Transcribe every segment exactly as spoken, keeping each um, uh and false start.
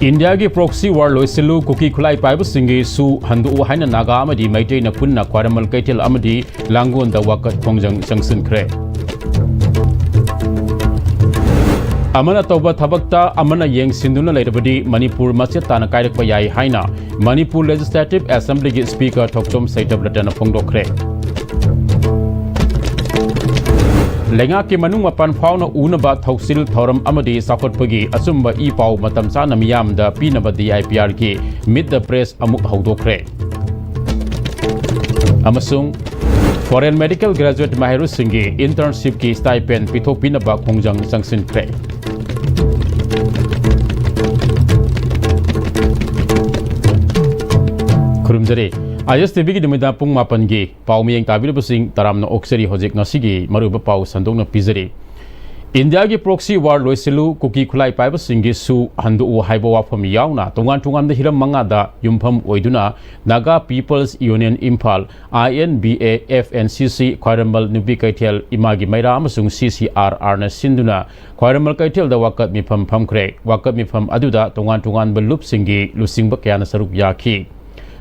ꯏꯟꯗꯤꯌꯥꯒꯤ proxy war ꯂꯣꯏꯁꯤꯜꯂꯨ, ꯀꯨꯀꯤ ꯈꯨꯠꯂꯥꯏ ꯄꯥꯏꯕꯁꯤꯡꯒꯤ ꯁꯨ ꯍꯟꯗꯣꯛꯎ ꯍꯥꯏꯅ ꯅꯥꯒꯥ ꯑꯃꯗꯤ ꯃꯩꯇꯩꯅ ꯄꯨꯟꯅ ꯈ꯭ꯋꯥꯏꯔꯝꯕꯟ ꯀꯩꯊꯦꯜ ꯑꯃꯗꯤ ꯂꯥꯡꯒꯣꯜꯗ ꯋꯥꯀꯠ ꯈꯣꯡꯖꯪ ꯆꯪꯁꯤꯟꯈ꯭ꯔꯦ꯫ ꯑꯃꯅ ꯇꯧꯕ ꯊꯕꯛꯇ ꯑꯃꯅ ꯌꯦꯡꯁꯤꯟꯗꯨꯅ ꯂꯩꯔꯕꯗꯤ ꯃꯅꯤꯄꯨꯔ ꯃꯆꯦꯠ ꯇꯥꯅ ꯀꯥꯏꯔꯛꯄ ꯌꯥꯏ ꯍꯥꯏꯅ ꯃꯅꯤꯄꯨꯔ Legislative Assemblyꯒꯤ Speaker ꯊꯣꯛꯆꯣꯝ ꯁꯩꯇꯕꯔꯇꯅ ꯐꯣꯡꯗꯣꯛꯈ꯭ꯔꯦ꯫ ꯂꯩꯉꯥꯛꯀꯤ ꯃꯅꯨꯡ ꯃꯄꯥꯟ ꯐꯥꯎꯅ ꯎꯅꯕ ꯊꯧꯁꯤꯜ ꯊꯧꯔꯝ ꯑꯃꯗꯤ ꯆꯥꯎꯈꯠꯄꯒꯤ ꯑꯆꯨꯝꯕ ꯏ ꯄꯥꯎ ꯃꯇꯝ ꯆꯥꯅ ꯃꯤꯌꯥꯝꯗ ꯄꯤꯅꯕ DIPRꯒꯤ Meet the Press ꯑꯃꯨꯛ ꯍꯧꯗꯣꯛꯈ꯭ꯔꯦ꯫ ꯑꯃꯁꯨꯡ foreign medical graduate ꯃꯍꯩꯔꯣꯏꯁꯤꯡꯒꯤ internshipꯀꯤ stipend ꯄꯤꯊꯣꯛꯄꯤꯅꯕ ꯈꯣꯡꯖꯪ ꯆꯪꯁꯤꯟꯈ꯭ꯔꯦ꯫ ꯈꯨꯔꯨꯝꯖꯔꯤ꯫ ISTVꯒꯤ ꯅꯨꯃꯤꯗꯥꯡ ꯄꯨꯡ ꯃꯥꯄꯟꯒꯤ ꯄꯥꯎ ꯃꯤꯠꯌꯦꯡ ꯇꯥꯕꯤꯔꯤꯕꯁꯤꯡ ꯇꯔꯥꯝꯅ ꯑꯣꯛꯆꯔꯤ꯫ ꯍꯧꯖꯤꯛ ꯉꯁꯤꯒꯤ ꯃꯔꯨꯑꯣꯏꯕ ꯄꯥꯎ ꯁꯟꯗꯣꯛꯅ ꯄꯤꯖꯔꯤ꯫ ꯏꯟꯗꯤꯌꯥꯒꯤ proxy war ꯂꯣꯏꯁꯤꯜꯂꯨ, ꯀꯨꯀꯤ ꯈꯨꯠꯂꯥꯏ ꯄꯥꯏꯕꯁꯤꯡꯒꯤ ꯁꯨ ꯍꯟꯗꯣꯛꯎ ꯍꯥꯏꯕ ꯋꯥꯐꯝ ꯌꯥꯎꯅ ꯇꯣꯉꯥꯟ ꯇꯣꯉꯥꯟꯕ ꯍꯤꯔꯝ ꯃꯉꯥꯗ ꯌꯨꯝꯐꯝ ꯑꯣꯏꯗꯨꯅ Naga People's Union Imphal, INBA, FNCC, ꯈ꯭ꯋꯥꯏꯔꯝꯕꯟ ꯅꯨꯄꯤ ꯀꯩꯊꯦꯜ, ꯏꯃꯥꯒꯤ ꯃꯩꯔꯥ ꯑꯃꯁꯨꯡ CCRRꯅ ꯁꯤꯟꯗꯨꯅ ꯈ꯭ꯋꯥꯏꯔꯝꯕꯟ ꯀꯩꯊꯦꯜꯗ ꯋꯥꯀꯠ ꯃꯤꯐꯝ ꯐꯝꯈ꯭ꯔꯦ꯫ ꯋꯥꯀꯠ ꯃꯤꯐꯝ ꯑꯗꯨꯗ ꯇꯣꯉꯥꯟ ꯇꯣꯉꯥꯟꯕ ꯂꯨꯞꯁꯤꯡꯒꯤ ꯂꯨꯆꯤꯡꯕ ꯀꯌꯥꯅ ꯁꯔꯨꯛ ꯌꯥꯈꯤ꯫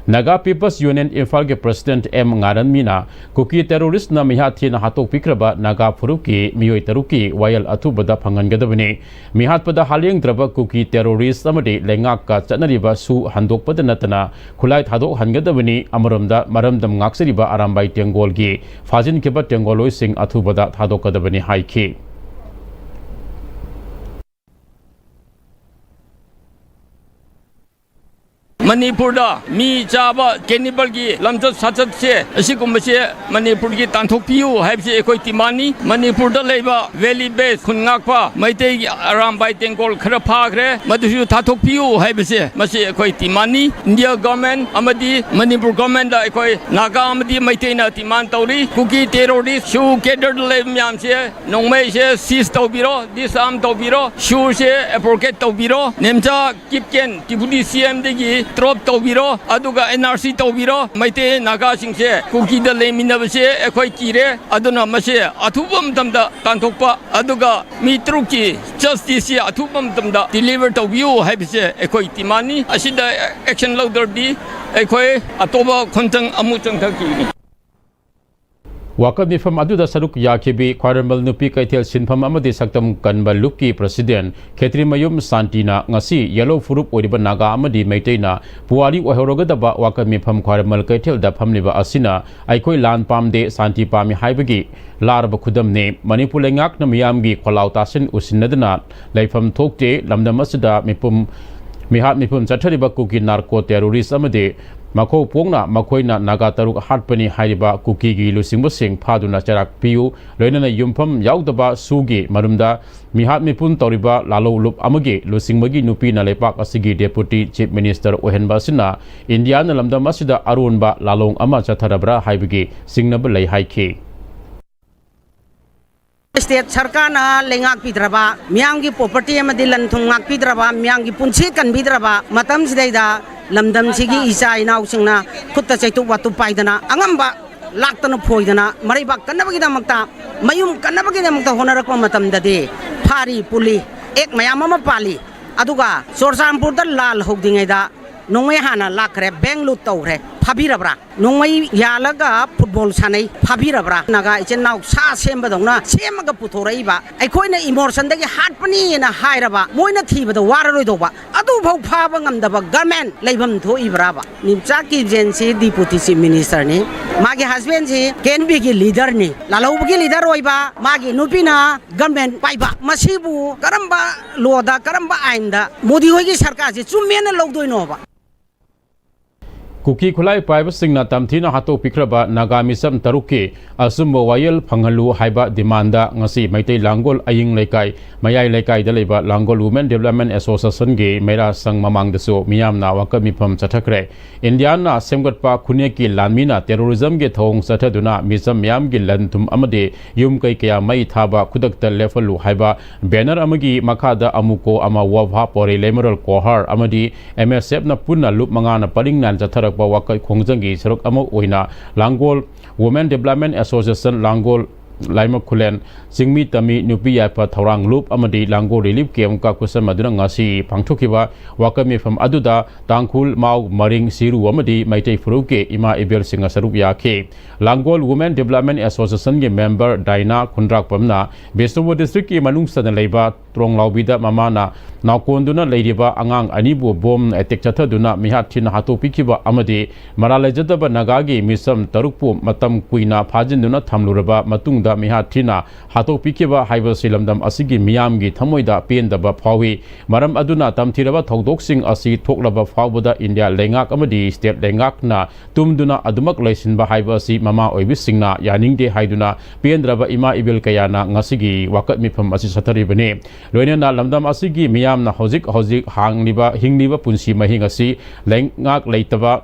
Naga People's Union ꯏꯝꯐꯥꯜꯒꯤ President M ꯉꯥꯔꯟꯃꯤꯅ ꯀꯨꯀꯤ terroristꯅ ꯃꯤꯍꯥꯠ ꯊꯤꯅ ꯍꯥꯠꯇꯣꯛꯄꯤꯈ꯭ꯔꯕ ꯅꯥꯒꯥ ꯐꯨꯔꯨꯞꯀꯤ ꯃꯤꯑꯣꯏ ꯇꯔꯨꯛꯀꯤ ꯋꯥꯌꯦꯜ ꯑꯊꯨꯕꯗ ꯐꯪꯍꯟꯒꯗꯕꯅꯤ꯫ ꯃꯤꯍꯥꯠꯄꯗ ꯍꯥꯠꯂꯦꯡꯗ꯭ꯔꯕ ꯀꯨꯀꯤ terrorist ꯑꯃꯗꯤ ꯂꯩꯉꯥꯛꯀ ꯆꯠꯅꯔꯤꯕ ꯁꯨ ꯍꯟꯗꯣꯛꯄꯗ ꯅꯠꯇꯅ ꯈꯨꯠꯂꯥꯏ ꯊꯥꯗꯣꯛꯍꯟꯒꯗꯕꯅꯤ꯫ ꯑꯃꯔꯣꯝꯗ ꯃꯔꯝꯗꯝ ꯉꯥꯛꯆꯔꯤꯕ ꯑꯔꯥꯝꯕꯥꯏ ꯇꯦꯡꯒꯣꯜꯒꯤ ꯐꯥꯖꯤꯟꯈꯤꯕ ꯇꯦꯡꯒꯣꯜꯂꯣꯏꯁꯤꯡ ꯑꯊꯨꯕꯗ ꯊꯥꯗꯣꯛꯀꯗꯕꯅꯤ ꯍꯥꯏꯈꯤ꯫ ꯃꯅꯤꯄꯨꯔꯗ ꯃꯤ ꯆꯥꯕ cannibalꯒꯤ ꯂꯝꯆꯠ ꯁꯥꯖꯠꯁꯦ, ꯑꯁꯤꯒꯨꯝꯕꯁꯦ ꯃꯅꯤꯄꯨꯔꯒꯤ ꯇꯥꯟꯊꯣꯛꯄꯤꯌꯨ ꯍꯥꯏꯕꯁꯤ ꯑꯩꯈꯣꯏ demand ꯅꯤ꯫ ꯃꯅꯤꯄꯨꯔꯗ ꯂꯩꯕ valley based ꯈꯨꯟ ꯉꯥꯛꯄ ꯃꯩꯇꯩꯒꯤ ꯑꯔꯥꯝꯕꯥꯏ ꯇꯦꯡꯒꯣꯜ ꯈꯔ ꯐꯥꯈ꯭ꯔꯦ, ꯃꯗꯨꯁꯨ ꯊꯥꯗꯣꯛꯄꯤꯌꯨ ꯍꯥꯏꯕꯁꯦ, ꯃꯁꯤ ꯑꯩꯈꯣꯏ demand ꯅꯤ꯫ India government ꯑꯃꯗꯤ ꯃꯅꯤꯄꯨꯔ governmentꯗ ꯑꯩꯈꯣꯏ ꯅꯥꯒꯥ ꯑꯃꯗꯤ ꯃꯩꯇꯩꯅ demand ꯇꯧꯔꯤ꯫ ꯀꯨꯀꯤ terrorist ꯁꯨ cadreꯗ ꯂꯩꯕ ꯃꯌꯥꯝꯁꯦ ꯅꯣꯡꯃꯩꯁꯦ seize ꯇꯧꯕꯤꯔꯣ, disarm ꯇꯧꯕꯤꯔꯣ, ꯁꯨꯁꯦ abrogate ꯇꯧꯕꯤꯔꯣ꯫ ꯅꯦꯝꯆꯥ ꯀꯤꯞꯀꯦꯟ, Deputy CMꯗꯒꯤ ꯗ꯭ꯔꯣꯞ ꯇꯧꯕꯤꯔꯣ, ꯑꯗꯨꯒ ꯑꯦꯟ ꯑꯥꯔ ꯁꯤ ꯇꯧꯕꯤꯔꯣ꯫ ꯃꯩꯇꯩ ꯅꯥꯒꯥꯁꯤꯡꯁꯦ ꯀꯨꯀꯤꯗ ꯂꯩꯃꯤꯟꯅꯕꯁꯦ ꯑꯩꯈꯣꯏ ꯀꯤꯔꯦ꯫ ꯑꯗꯨꯅ ꯃꯁꯦ ꯑꯊꯨꯕ ꯃꯇꯝꯗ ꯇꯥꯟꯊꯣꯛꯄ, ꯑꯗꯨꯒ ꯃꯤ ꯇꯔꯨꯛꯀꯤ ꯖꯁꯇꯤꯁꯁꯤ ꯑꯊꯨꯕ ꯃꯇꯝꯗ ꯗꯤꯂꯤꯚꯔ ꯇꯧꯕꯤꯌꯨ ꯍꯥꯏꯕꯁꯦ ꯑꯩꯈꯣꯏ ꯗꯤꯃꯥꯟꯅꯤ꯫ ꯑꯁꯤꯗ ꯑꯦꯛꯁꯟ ꯂꯧꯗ꯭ꯔꯗꯤ ꯑꯩꯈꯣꯏ ꯑꯇꯣꯞꯄ ꯈꯣꯟꯊꯪ ꯑꯃꯨꯛ ꯆꯪꯊꯈꯤꯒꯅꯤ꯫ ꯋꯥꯀꯠ ꯃꯤꯐꯝ ꯑꯗꯨꯗ ꯁꯔꯨꯛ ꯌꯥꯈꯤꯕꯤ ꯈ꯭ꯋꯥꯏꯔꯝꯕꯟ ꯅꯨꯄꯤ ꯀꯩꯊꯦꯜ ꯁꯤꯟꯐꯝ ꯑꯃꯗꯤ ꯁꯛꯇꯝ ꯀꯟꯕ ꯂꯨꯞꯀꯤ ꯄ꯭ꯔꯁꯤꯗꯦꯟ ꯈꯦꯇ꯭ꯔꯤꯃꯌꯨꯝ ꯁꯥꯟꯇꯤꯅ ꯉꯁꯤ ꯌꯦꯂꯣ ꯐꯨꯔꯨꯞ ꯑꯣꯏꯔꯤꯕ ꯅꯥꯒꯥ ꯑꯃꯗꯤ ꯃꯩꯇꯩꯅ ꯄꯨꯋꯥꯔꯤ ꯑꯣꯏꯍꯧꯔꯒꯗꯕ ꯋꯥꯀꯠ ꯃꯤꯐꯝ ꯈ꯭ꯋꯥꯏꯔꯝꯕꯟ ꯀꯩꯊꯦꯜꯗ ꯐꯝꯂꯤꯕ ꯑꯁꯤꯅ ꯑꯩꯈꯣꯏ ꯂꯥꯟ ꯄꯥꯝꯗꯦ, ꯁꯥꯟꯇꯤ ꯄꯥꯝꯃꯤ ꯍꯥꯏꯕꯒꯤ ꯂꯥꯔꯕ ꯈꯨꯗꯝꯅꯤ꯫ ꯃꯅꯤꯄꯨꯔ ꯂꯩꯉꯥꯛꯅ ꯃꯤꯌꯥꯝꯒꯤ ꯈꯣꯜꯂꯥꯎ ꯇꯥꯁꯤꯟ ꯎꯁꯤꯟꯅꯗꯅ ꯂꯩꯐꯝ ꯊꯣꯛꯇꯦ꯫ ꯂꯝꯗꯝ ꯑꯁꯤꯗ ꯃꯤꯄꯨꯝ, ꯃꯤꯍꯥꯠ ꯃꯤꯄꯨꯝ ꯆꯠꯊꯔꯤꯕ ꯀꯨꯀꯤ ꯅꯥꯔꯀꯣ ꯇꯦꯔꯣꯔꯤꯁ ꯑꯃꯗꯤ ꯃꯈꯧ ꯄꯣꯛꯅ ꯃꯈꯣꯏꯅ ꯅꯥꯒꯥ ꯇꯔꯨꯛ ꯍꯥꯠꯄꯅꯤ ꯍꯥꯏꯔꯤꯕ ꯀꯨꯀꯤꯒꯤ ꯂꯨꯆꯤꯡꯕꯁꯤꯡ ꯐꯥꯗꯨꯅ ꯆꯩꯔꯥꯛ ꯄꯤꯌꯨ꯫ ꯂꯣꯏꯅꯅ ꯌꯨꯝꯐꯝ ꯌꯥꯎꯗꯕ ꯁꯨꯒꯤ ꯃꯔꯨꯝꯗ ꯃꯤꯍꯥꯠ ꯃꯤꯄꯨꯟ ꯇꯧꯔꯤꯕ ꯂꯥꯂꯣꯡ ꯂꯨꯞ ꯑꯃꯒꯤ ꯂꯨꯆꯤꯡꯕꯒꯤ ꯅꯨꯄꯤꯅ ꯂꯩꯄꯥꯛ ꯑꯁꯤꯒꯤ ꯗꯦꯄꯨꯇꯤ ꯆꯤꯐ ꯃꯤꯅꯤꯁꯇꯔ ꯑꯣꯏꯍꯟꯕ ꯑꯁꯤꯅ ꯏꯟꯗꯤꯌꯥꯅ ꯂꯝꯗꯝ ꯑꯁꯤꯗ ꯑꯔꯣꯟꯕ ꯂꯥꯂꯣꯡ ꯑꯃ ꯆꯠꯊꯔꯕ꯭ꯔꯥ ꯍꯥꯏꯕꯒꯤ ꯆꯤꯡꯅꯕ ꯂꯩ ꯍꯥꯏꯈꯤ꯫ ꯁ꯭ꯇꯦꯠ ꯁꯔꯀꯥꯔꯅ ꯂꯩꯉꯥꯛꯄꯤꯗ꯭ꯔꯕ, ꯃꯤꯌꯥꯝꯒꯤ ꯄ꯭ꯔꯣꯄꯔꯇꯤ ꯑꯃꯗꯤ ꯂꯟ ꯊꯨꯝ ꯉꯥꯛꯄꯤꯗ꯭ꯔꯕ, ꯃꯤꯌꯥꯝꯒꯤ ꯄꯨꯟꯁꯤ ꯀꯟꯕꯤꯗ꯭ꯔꯕ ꯃꯇꯝꯁꯤꯗꯩꯗ ꯂꯝꯗꯝꯁꯤꯒꯤ ꯏꯆꯥ ꯏꯅꯥꯎꯁꯤꯡꯅ ꯈꯨꯠꯇ ꯆꯩꯇꯨꯞ ꯋꯥꯇꯨꯞ ꯄꯥꯏꯗꯅ ꯑꯉꯝꯕ ꯂꯥꯛꯇꯅ ꯐꯣꯏꯗꯅ ꯃꯔꯩꯕꯥꯛ ꯀꯟꯅꯕꯒꯤꯗꯃꯛꯇ, ꯃꯌꯨꯝ ꯀꯟꯅꯕꯒꯤꯗꯃꯛꯇ ꯍꯣꯠꯅꯔꯛꯄ ꯃꯇꯝꯗꯗꯤ ꯐꯥꯔꯤ ꯄꯨꯜꯂꯤ, ꯑꯦꯛ ꯃꯌꯥꯝ ꯑꯃ ꯄꯥꯜꯂꯤ꯫ ꯑꯗꯨꯒ ꯆꯨꯔꯆꯥꯟꯄꯨꯔꯗ ꯂꯥꯜ ꯍꯧꯗ꯭ꯔꯤꯉꯩꯗ ꯅꯣꯡꯃꯩ ꯍꯥꯟꯅ ꯂꯥꯛꯈ꯭ꯔꯦ, ꯕꯦꯡ ꯂꯨꯠ ꯇꯧꯈ꯭ꯔꯦ, ꯐꯥꯕꯤꯔꯕ꯭ꯔꯥ? ꯅꯣꯡꯃꯩ ꯌꯥꯜꯂꯒ ꯐꯨꯠꯕꯣꯜ ꯁꯥꯟꯅꯩ, ꯐꯥꯕꯤꯔꯕ꯭ꯔꯥ? ꯅꯥꯒꯥ ꯏꯆꯤꯟ ꯏꯅꯥꯎ ꯁꯥ ꯁꯦꯝꯕꯗꯧꯅ ꯁꯦꯝꯃꯒ ꯄꯨꯊꯣꯔꯛꯏꯕ, ꯑꯩꯈꯣꯏꯅ ꯏꯃꯣꯁꯟꯗꯒꯤ ꯍꯥꯠꯄꯅꯤꯅ ꯍꯥꯏꯔꯕ, ꯃꯣꯏꯅ ꯊꯤꯕꯗ ꯋꯥꯔꯔꯣꯏꯗꯧꯕ, ꯑꯗꯨꯐꯥꯎ ꯐꯥꯕ ꯉꯝꯗꯕ ꯒꯔꯃꯦꯟ ꯂꯩꯐꯝ ꯊꯣꯛꯏꯕ꯭ꯔꯥꯕ? ꯅꯤꯝꯆꯥ ꯀꯤꯞꯖꯦꯟꯁꯤ ꯗꯤꯄꯨꯇꯤ ꯆꯤꯐ ꯃꯤꯅꯤꯁꯇꯔꯅꯤ, ꯃꯥꯒꯤ ꯍꯁꯕꯦꯟꯁꯤ ꯀꯦ ꯑꯦꯟ ꯕꯤꯒꯤ ꯂꯤꯗꯔꯅꯤ, ꯂꯥꯜꯍꯧꯕꯒꯤ ꯂꯤꯗꯔ ꯑꯣꯏꯕ, ꯃꯥꯒꯤ ꯅꯨꯄꯤꯅ ꯒꯔꯃꯦꯟ ꯄꯥꯏꯕ꯫ ꯃꯁꯤꯕꯨ ꯀꯔꯝꯕ ꯂꯣꯗ, ꯀꯔꯝꯕ ꯑꯥꯏꯟꯗ ꯃꯣꯗꯤ ꯍꯣꯏꯒꯤ ꯁꯔꯀꯥꯔꯁꯤ ꯆꯨꯝꯃꯦꯅ ꯂꯧꯗꯣꯏꯅꯣꯕ? ꯀꯨꯀꯤ ꯈꯨꯠꯂꯥꯏ ꯄꯥꯏꯕꯁꯤꯡꯅ ꯇꯝꯊꯤꯅ ꯍꯥꯠꯇꯣꯛꯄꯤꯈ꯭ꯔꯕ ꯅꯥꯒꯥ ꯃꯤꯆꯝ ꯇꯔꯨꯛꯀꯤ ꯑꯆꯨꯝꯕ ꯋꯥꯌꯦꯜ ꯐꯪꯍꯜꯂꯨ ꯍꯥꯏꯕ ꯗꯤꯃꯥꯟꯗ ꯉꯁꯤ ꯃꯩꯇꯩ ꯂꯥꯡꯒꯣꯜ ꯑꯌꯤꯡ ꯂꯩꯀꯥꯏ, ꯃꯌꯥꯏ ꯂꯩꯀꯥꯏꯗ ꯂꯩꯕ ꯂꯥꯡꯒꯣꯜ Women Development Associationꯒꯤ ꯃꯩꯔꯥ ꯁꯪ ꯃꯃꯥꯡꯗꯁꯨ ꯃꯤꯌꯥꯝꯅ ꯋꯥꯀꯠ ꯃꯤꯐꯝ ꯆꯠꯊꯈ꯭ꯔꯦ꯫ ꯏꯟꯗꯤꯌꯥꯅ ꯁꯦꯝꯒꯠꯄ ꯈꯨꯟꯌꯦꯛꯀꯤ ꯂꯥꯟꯃꯤꯅ terrorismꯒꯤ ꯊꯧꯑꯣꯡ ꯆꯠꯊꯗꯨꯅ ꯃꯤꯆꯝ ꯃꯤꯌꯥꯝꯒꯤ ꯂꯟ ꯊꯨꯝ ꯑꯃꯗꯤ ꯌꯨꯝ ꯀꯩ ꯀꯌꯥ ꯃꯩ ꯊꯥꯕ ꯈꯨꯗꯛꯇ ꯂꯦꯞꯍꯜꯂꯨ ꯍꯥꯏꯕ banner ꯑꯃꯒꯤ ꯃꯈꯥꯗ ꯑꯃꯨꯀꯣ ꯑꯃ ꯋꯥꯚꯥ ꯄꯣꯔꯦ ꯂꯩꯃꯔꯦꯜ ꯀꯣꯍꯔ ꯑꯃꯗꯤ MSFꯅ ꯄꯨꯟꯅ ꯂꯨꯞ ꯃꯉꯥꯅ ꯄꯔꯤꯡ ꯅꯥꯏꯅ ꯆꯠꯊꯔꯛꯄ ꯋꯥꯀꯠ ꯈꯣꯡꯖꯪꯒꯤ ꯁꯔꯨꯛ ꯑꯃ ꯑꯣꯏꯅ ꯂꯥꯡꯒꯣꯜ Women Development Association ꯂꯥꯡꯒꯣꯜ ꯂꯥꯏꯃꯈꯨꯂꯦꯟ ꯆꯤꯡꯃꯤ ꯇꯝꯃꯤ ꯅꯨꯄꯤ ꯌꯥꯏꯐ ꯊꯧꯔꯥꯡ ꯂꯨꯞ ꯑꯃꯗꯤ ꯂꯥꯡꯒꯣꯜ relief camp ꯀ ꯈꯨꯠꯁꯝꯅꯗꯨꯅ ꯉꯁꯤ ꯄꯥꯡꯊꯣꯛꯈꯤꯕ ꯋꯥꯀꯠ ꯃꯤꯐꯝ ꯑꯗꯨꯗ ꯇꯥꯡꯈꯨꯜ, ꯃꯥꯎ, ꯃꯔꯤꯡ, ꯆꯤꯔꯨ ꯑꯃꯗꯤ ꯃꯩꯇꯩ ꯐꯨꯔꯨꯞꯀꯤ ꯏꯃꯥ ꯏꯕꯦꯜꯁꯤꯡꯅ ꯁꯔꯨꯛ ꯌꯥꯈꯤ꯫ ꯂꯥꯡꯒꯣꯜ Women Development Associationꯒꯤ member ꯗꯥꯏꯅꯥ ꯈꯨꯟꯗ꯭ꯔꯥꯛꯄꯝꯅ ꯕꯤꯁꯅꯨꯄꯨꯔ districtꯀꯤ ꯃꯅꯨꯡ ꯆꯟꯅ ꯂꯩꯕ ꯇ꯭ꯔꯣꯡꯂꯥꯎꯕꯤꯗ ꯃꯃꯥꯅ ꯅꯥꯎꯀꯣꯟꯗꯨꯅ ꯂꯩꯔꯤꯕ ꯑꯉꯥꯡ ꯑꯅꯤꯕꯨ bomb attack ꯆꯠꯊꯗꯨꯅ ꯃꯤꯍꯥꯠ ꯊꯤꯅ ꯍꯥꯠꯇꯣꯛꯄꯤꯈꯤꯕ ꯑꯃꯗꯤ ꯃꯔꯥꯜ ꯂꯩꯖꯗꯕ ꯅꯥꯒꯥꯒꯤ ꯃꯤꯆꯝ ꯇꯔꯨꯛꯄꯨ ꯃꯇꯝ ꯀꯨꯏꯅ ꯐꯥꯖꯤꯟꯗꯨꯅ ꯊꯝꯂꯨꯔꯕ ꯃꯇꯨꯡꯗ ꯃꯤꯍꯥꯠ ꯊꯤꯅ ꯍꯥꯠꯇꯣꯛꯄꯤꯈꯤꯕ ꯍꯥꯏꯕꯁꯤ ꯂꯝꯗꯝ ꯑꯁꯤꯒꯤ ꯃꯤꯌꯥꯝꯒꯤ ꯊꯃꯣꯏꯗ ꯄꯦꯟꯗꯕ ꯐꯥꯎꯏ꯫ ꯃꯔꯝ ꯑꯗꯨꯅ ꯇꯝꯊꯤꯔꯕ ꯊꯧꯗꯣꯛꯁꯤꯡ ꯑꯁꯤ ꯊꯣꯛꯂꯕ ꯐꯥꯎꯕꯗ ꯏꯟꯗꯤꯌꯥ ꯂꯩꯉꯥꯛ ꯑꯃꯗꯤ state ꯂꯩꯉꯥꯛꯅ ꯇꯨꯝꯗꯨꯅ ꯑꯗꯨꯃꯛ ꯂꯩꯁꯤꯟꯕ ꯍꯥꯏꯕ ꯑꯁꯤ ꯃꯃꯥ ꯑꯣꯏꯕꯤꯁꯤꯡꯅ ꯌꯥꯅꯤꯡꯗꯦ ꯍꯥꯏꯗꯨꯅ ꯄꯦꯟꯗ꯭ꯔꯕ ꯏꯃꯥ ꯏꯕꯦꯜ ꯀꯌꯥꯅ ꯉꯁꯤꯒꯤ ꯋꯥꯀꯠ ꯃꯤꯐꯝ ꯑꯁꯤ ꯆꯠꯊꯔꯤꯕꯅꯤ꯫ ꯂꯣꯏꯅꯅ ꯂꯝꯗꯝ ꯑꯁꯤꯒꯤ ꯃꯤꯌꯥꯝꯅ ꯍꯧꯖꯤꯛ ꯍꯧꯖꯤꯛ ꯍꯥꯡꯂꯤꯕ, ꯍꯤꯡꯂꯤꯕ ꯄꯨꯟꯁꯤ ꯃꯍꯤꯡ ꯑꯁꯤ ꯂꯩꯉꯥꯛ ꯂꯩꯇꯕ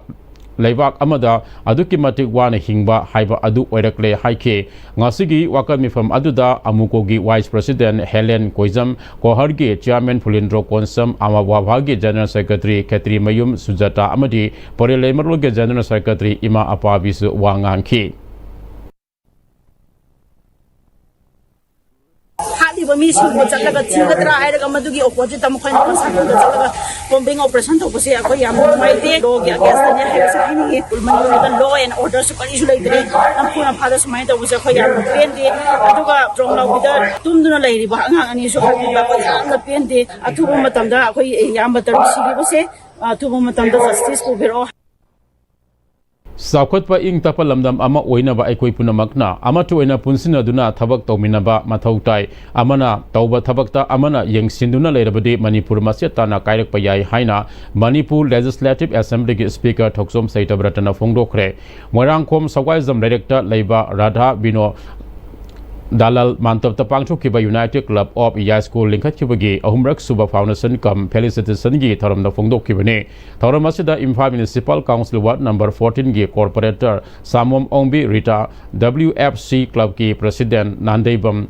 ꯂꯩꯕꯥꯛ ꯑꯃꯗ ꯑꯗꯨꯛꯀꯤ ꯃꯇꯤꯛ ꯋꯥꯅ ꯍꯤꯡꯕ ꯍꯥꯏꯕ ꯑꯗꯨ ꯑꯣꯏꯔꯛꯂꯦ ꯍꯥꯏꯈꯤ꯫ ꯉꯁꯤꯒꯤ ꯋꯥꯀꯠ ꯃꯤꯐꯝ ꯑꯗꯨꯗ ꯑꯃꯨꯀꯣꯒꯤ vice president ꯍꯦꯂꯦꯟ ꯀꯣꯏꯖꯝ, ꯀꯣꯍꯔꯒꯤ chairman ꯐꯨꯂꯤꯟꯗ꯭ꯔꯣ ꯀꯣꯟꯁꯝ, ꯑꯃꯋꯥꯚꯥꯒꯤ general secretary ꯈꯦꯇ꯭ꯔꯤꯃꯌꯨꯝ ꯁꯨꯖꯥꯇꯥ ꯑꯃꯗꯤ ꯄꯣꯔꯦꯜ ꯂꯩꯃꯔꯣꯜꯒꯤ general secretary ꯏꯃꯥ ꯑꯄꯥꯕꯤꯁꯨ ꯋꯥ ꯉꯥꯡꯈꯤ꯫ ꯍꯥꯠꯂꯤꯕ ꯃꯤꯁꯤꯡꯕꯨ ꯆꯠꯂꯒ ꯊꯤꯒꯗ꯭ꯔꯥ ꯍꯥꯏꯔꯒ ꯃꯗꯨꯒꯤ oppositeꯇ ꯃꯈꯣꯏꯅ concernꯗ ꯆꯠꯂꯒ combing operation ꯇꯧꯕꯁꯦ ꯑꯩꯈꯣꯏ ꯌꯥꯝꯅ ꯅꯨꯡꯉꯥꯏꯇꯦ꯫ Lawꯒꯤ againstꯅꯤ ꯍꯥꯏꯕꯁꯦ ꯍꯥꯏꯅꯤꯡꯉꯤ꯫ ꯃꯅꯤꯄꯨꯔꯗ law and orderꯁꯨ ꯀꯔꯤꯁꯨ ꯂꯩꯇ꯭ꯔꯦ꯫ ꯅꯝꯐꯨ ꯅꯝꯐꯥꯗ ꯁꯨꯃꯥꯏꯅ ꯇꯧꯕꯁꯦ ꯑꯩꯈꯣꯏ ꯌꯥꯝꯅ ꯄꯦꯟꯗꯦ꯫ ꯑꯗꯨꯒ ꯇ꯭ꯔꯣꯡꯂꯥꯎꯕꯤꯗ ꯇꯨꯝꯗꯨꯅ ꯂꯩꯔꯤꯕ ꯑꯉꯥꯡ ꯑꯅꯤꯁꯨ ꯍꯥꯠꯄꯤꯕ ꯑꯩꯈꯣꯏ ꯌꯥꯝꯅ ꯄꯦꯟꯗꯦ꯫ ꯑꯊꯨꯕ ꯃꯇꯝꯗ ꯑꯩꯈꯣꯏ ꯏꯌꯥꯝꯕ ꯇꯔꯨꯛ ꯁꯤꯔꯤꯕꯁꯦ ꯑꯊꯨꯕ ꯃꯇꯝꯗ justice ꯄꯨꯕꯤꯔꯛꯑꯣ꯫ ꯆꯥꯎꯈꯠꯄ ꯏꯪ ꯇꯞꯄ ꯂꯝꯗꯝ ꯑꯃ ꯑꯣꯏꯅꯕ ꯑꯩꯈꯣꯏ ꯄꯨꯝꯅꯃꯛꯅ ꯑꯃꯠꯇ ꯑꯣꯏꯅ ꯄꯨꯟꯁꯤꯟꯅꯗꯨꯅ ꯊꯕꯛ ꯇꯧꯃꯤꯟꯅꯕ ꯃꯊꯧ ꯇꯥꯏ꯫ ꯑꯃꯅ ꯇꯧꯕ ꯊꯕꯛꯇ ꯑꯃꯅ ꯌꯦꯡꯁꯤꯟꯗꯨꯅ ꯂꯩꯔꯕꯗꯤ ꯃꯅꯤꯄꯨꯔ ꯃꯆꯦꯠ ꯇꯥꯅ ꯀꯥꯏꯔꯛꯄ ꯌꯥꯏ ꯍꯥꯏꯅ ꯃꯅꯤꯄꯨꯔ ꯂꯦꯖꯤꯁꯂꯦꯇꯤꯚ ꯑꯦꯁꯦꯝꯕ꯭ꯂꯤꯒꯤ ꯁ꯭ꯄꯤꯀꯔ ꯊꯣꯛꯆꯣꯝ ꯁꯩꯇꯕ꯭ꯔꯇꯅ ꯐꯣꯡꯗꯣꯛꯈ꯭ꯔꯦ꯫ ꯃꯣꯏꯔꯥꯡꯈꯣꯝ ꯁꯒ꯭ꯋꯥꯏꯖꯝ ꯂꯩꯔꯛꯇ ꯂꯩꯕ ꯔꯥꯙꯥ ꯕꯤꯅꯣ ꯗꯥꯂꯥꯜ ꯃꯥꯟꯇꯞꯇ ꯄꯥꯡꯊꯣꯛꯈꯤꯕ ꯌꯨꯅꯥꯏꯇꯦꯗ ꯀ꯭ꯂꯕ ꯑꯣꯐ ꯌꯥꯏꯁ꯭ꯀꯨꯜ ꯂꯤꯡꯈꯠꯈꯤꯕꯒꯤ ꯑꯍꯨꯝꯔꯛ ꯁꯨꯕ ꯐꯥꯎꯟꯗꯦꯁꯟ ꯀꯝ ꯐꯦꯂꯤꯁꯤꯇꯦꯁꯟꯒꯤ ꯊꯧꯔꯝꯗ ꯐꯣꯡꯗꯣꯛꯈꯤꯕꯅꯤ꯫ ꯊꯧꯔꯝ ꯑꯁꯤꯗ Imphal municipal council ward number ꯐꯣꯔꯇꯤꯟꯒꯤ corporator Samom Ongbi Rita, W F C ꯀ꯭ꯂꯕꯀꯤ ꯄ꯭ꯔꯦꯁꯤꯗꯦꯟꯠ ꯅꯥꯟꯗꯩꯕꯝ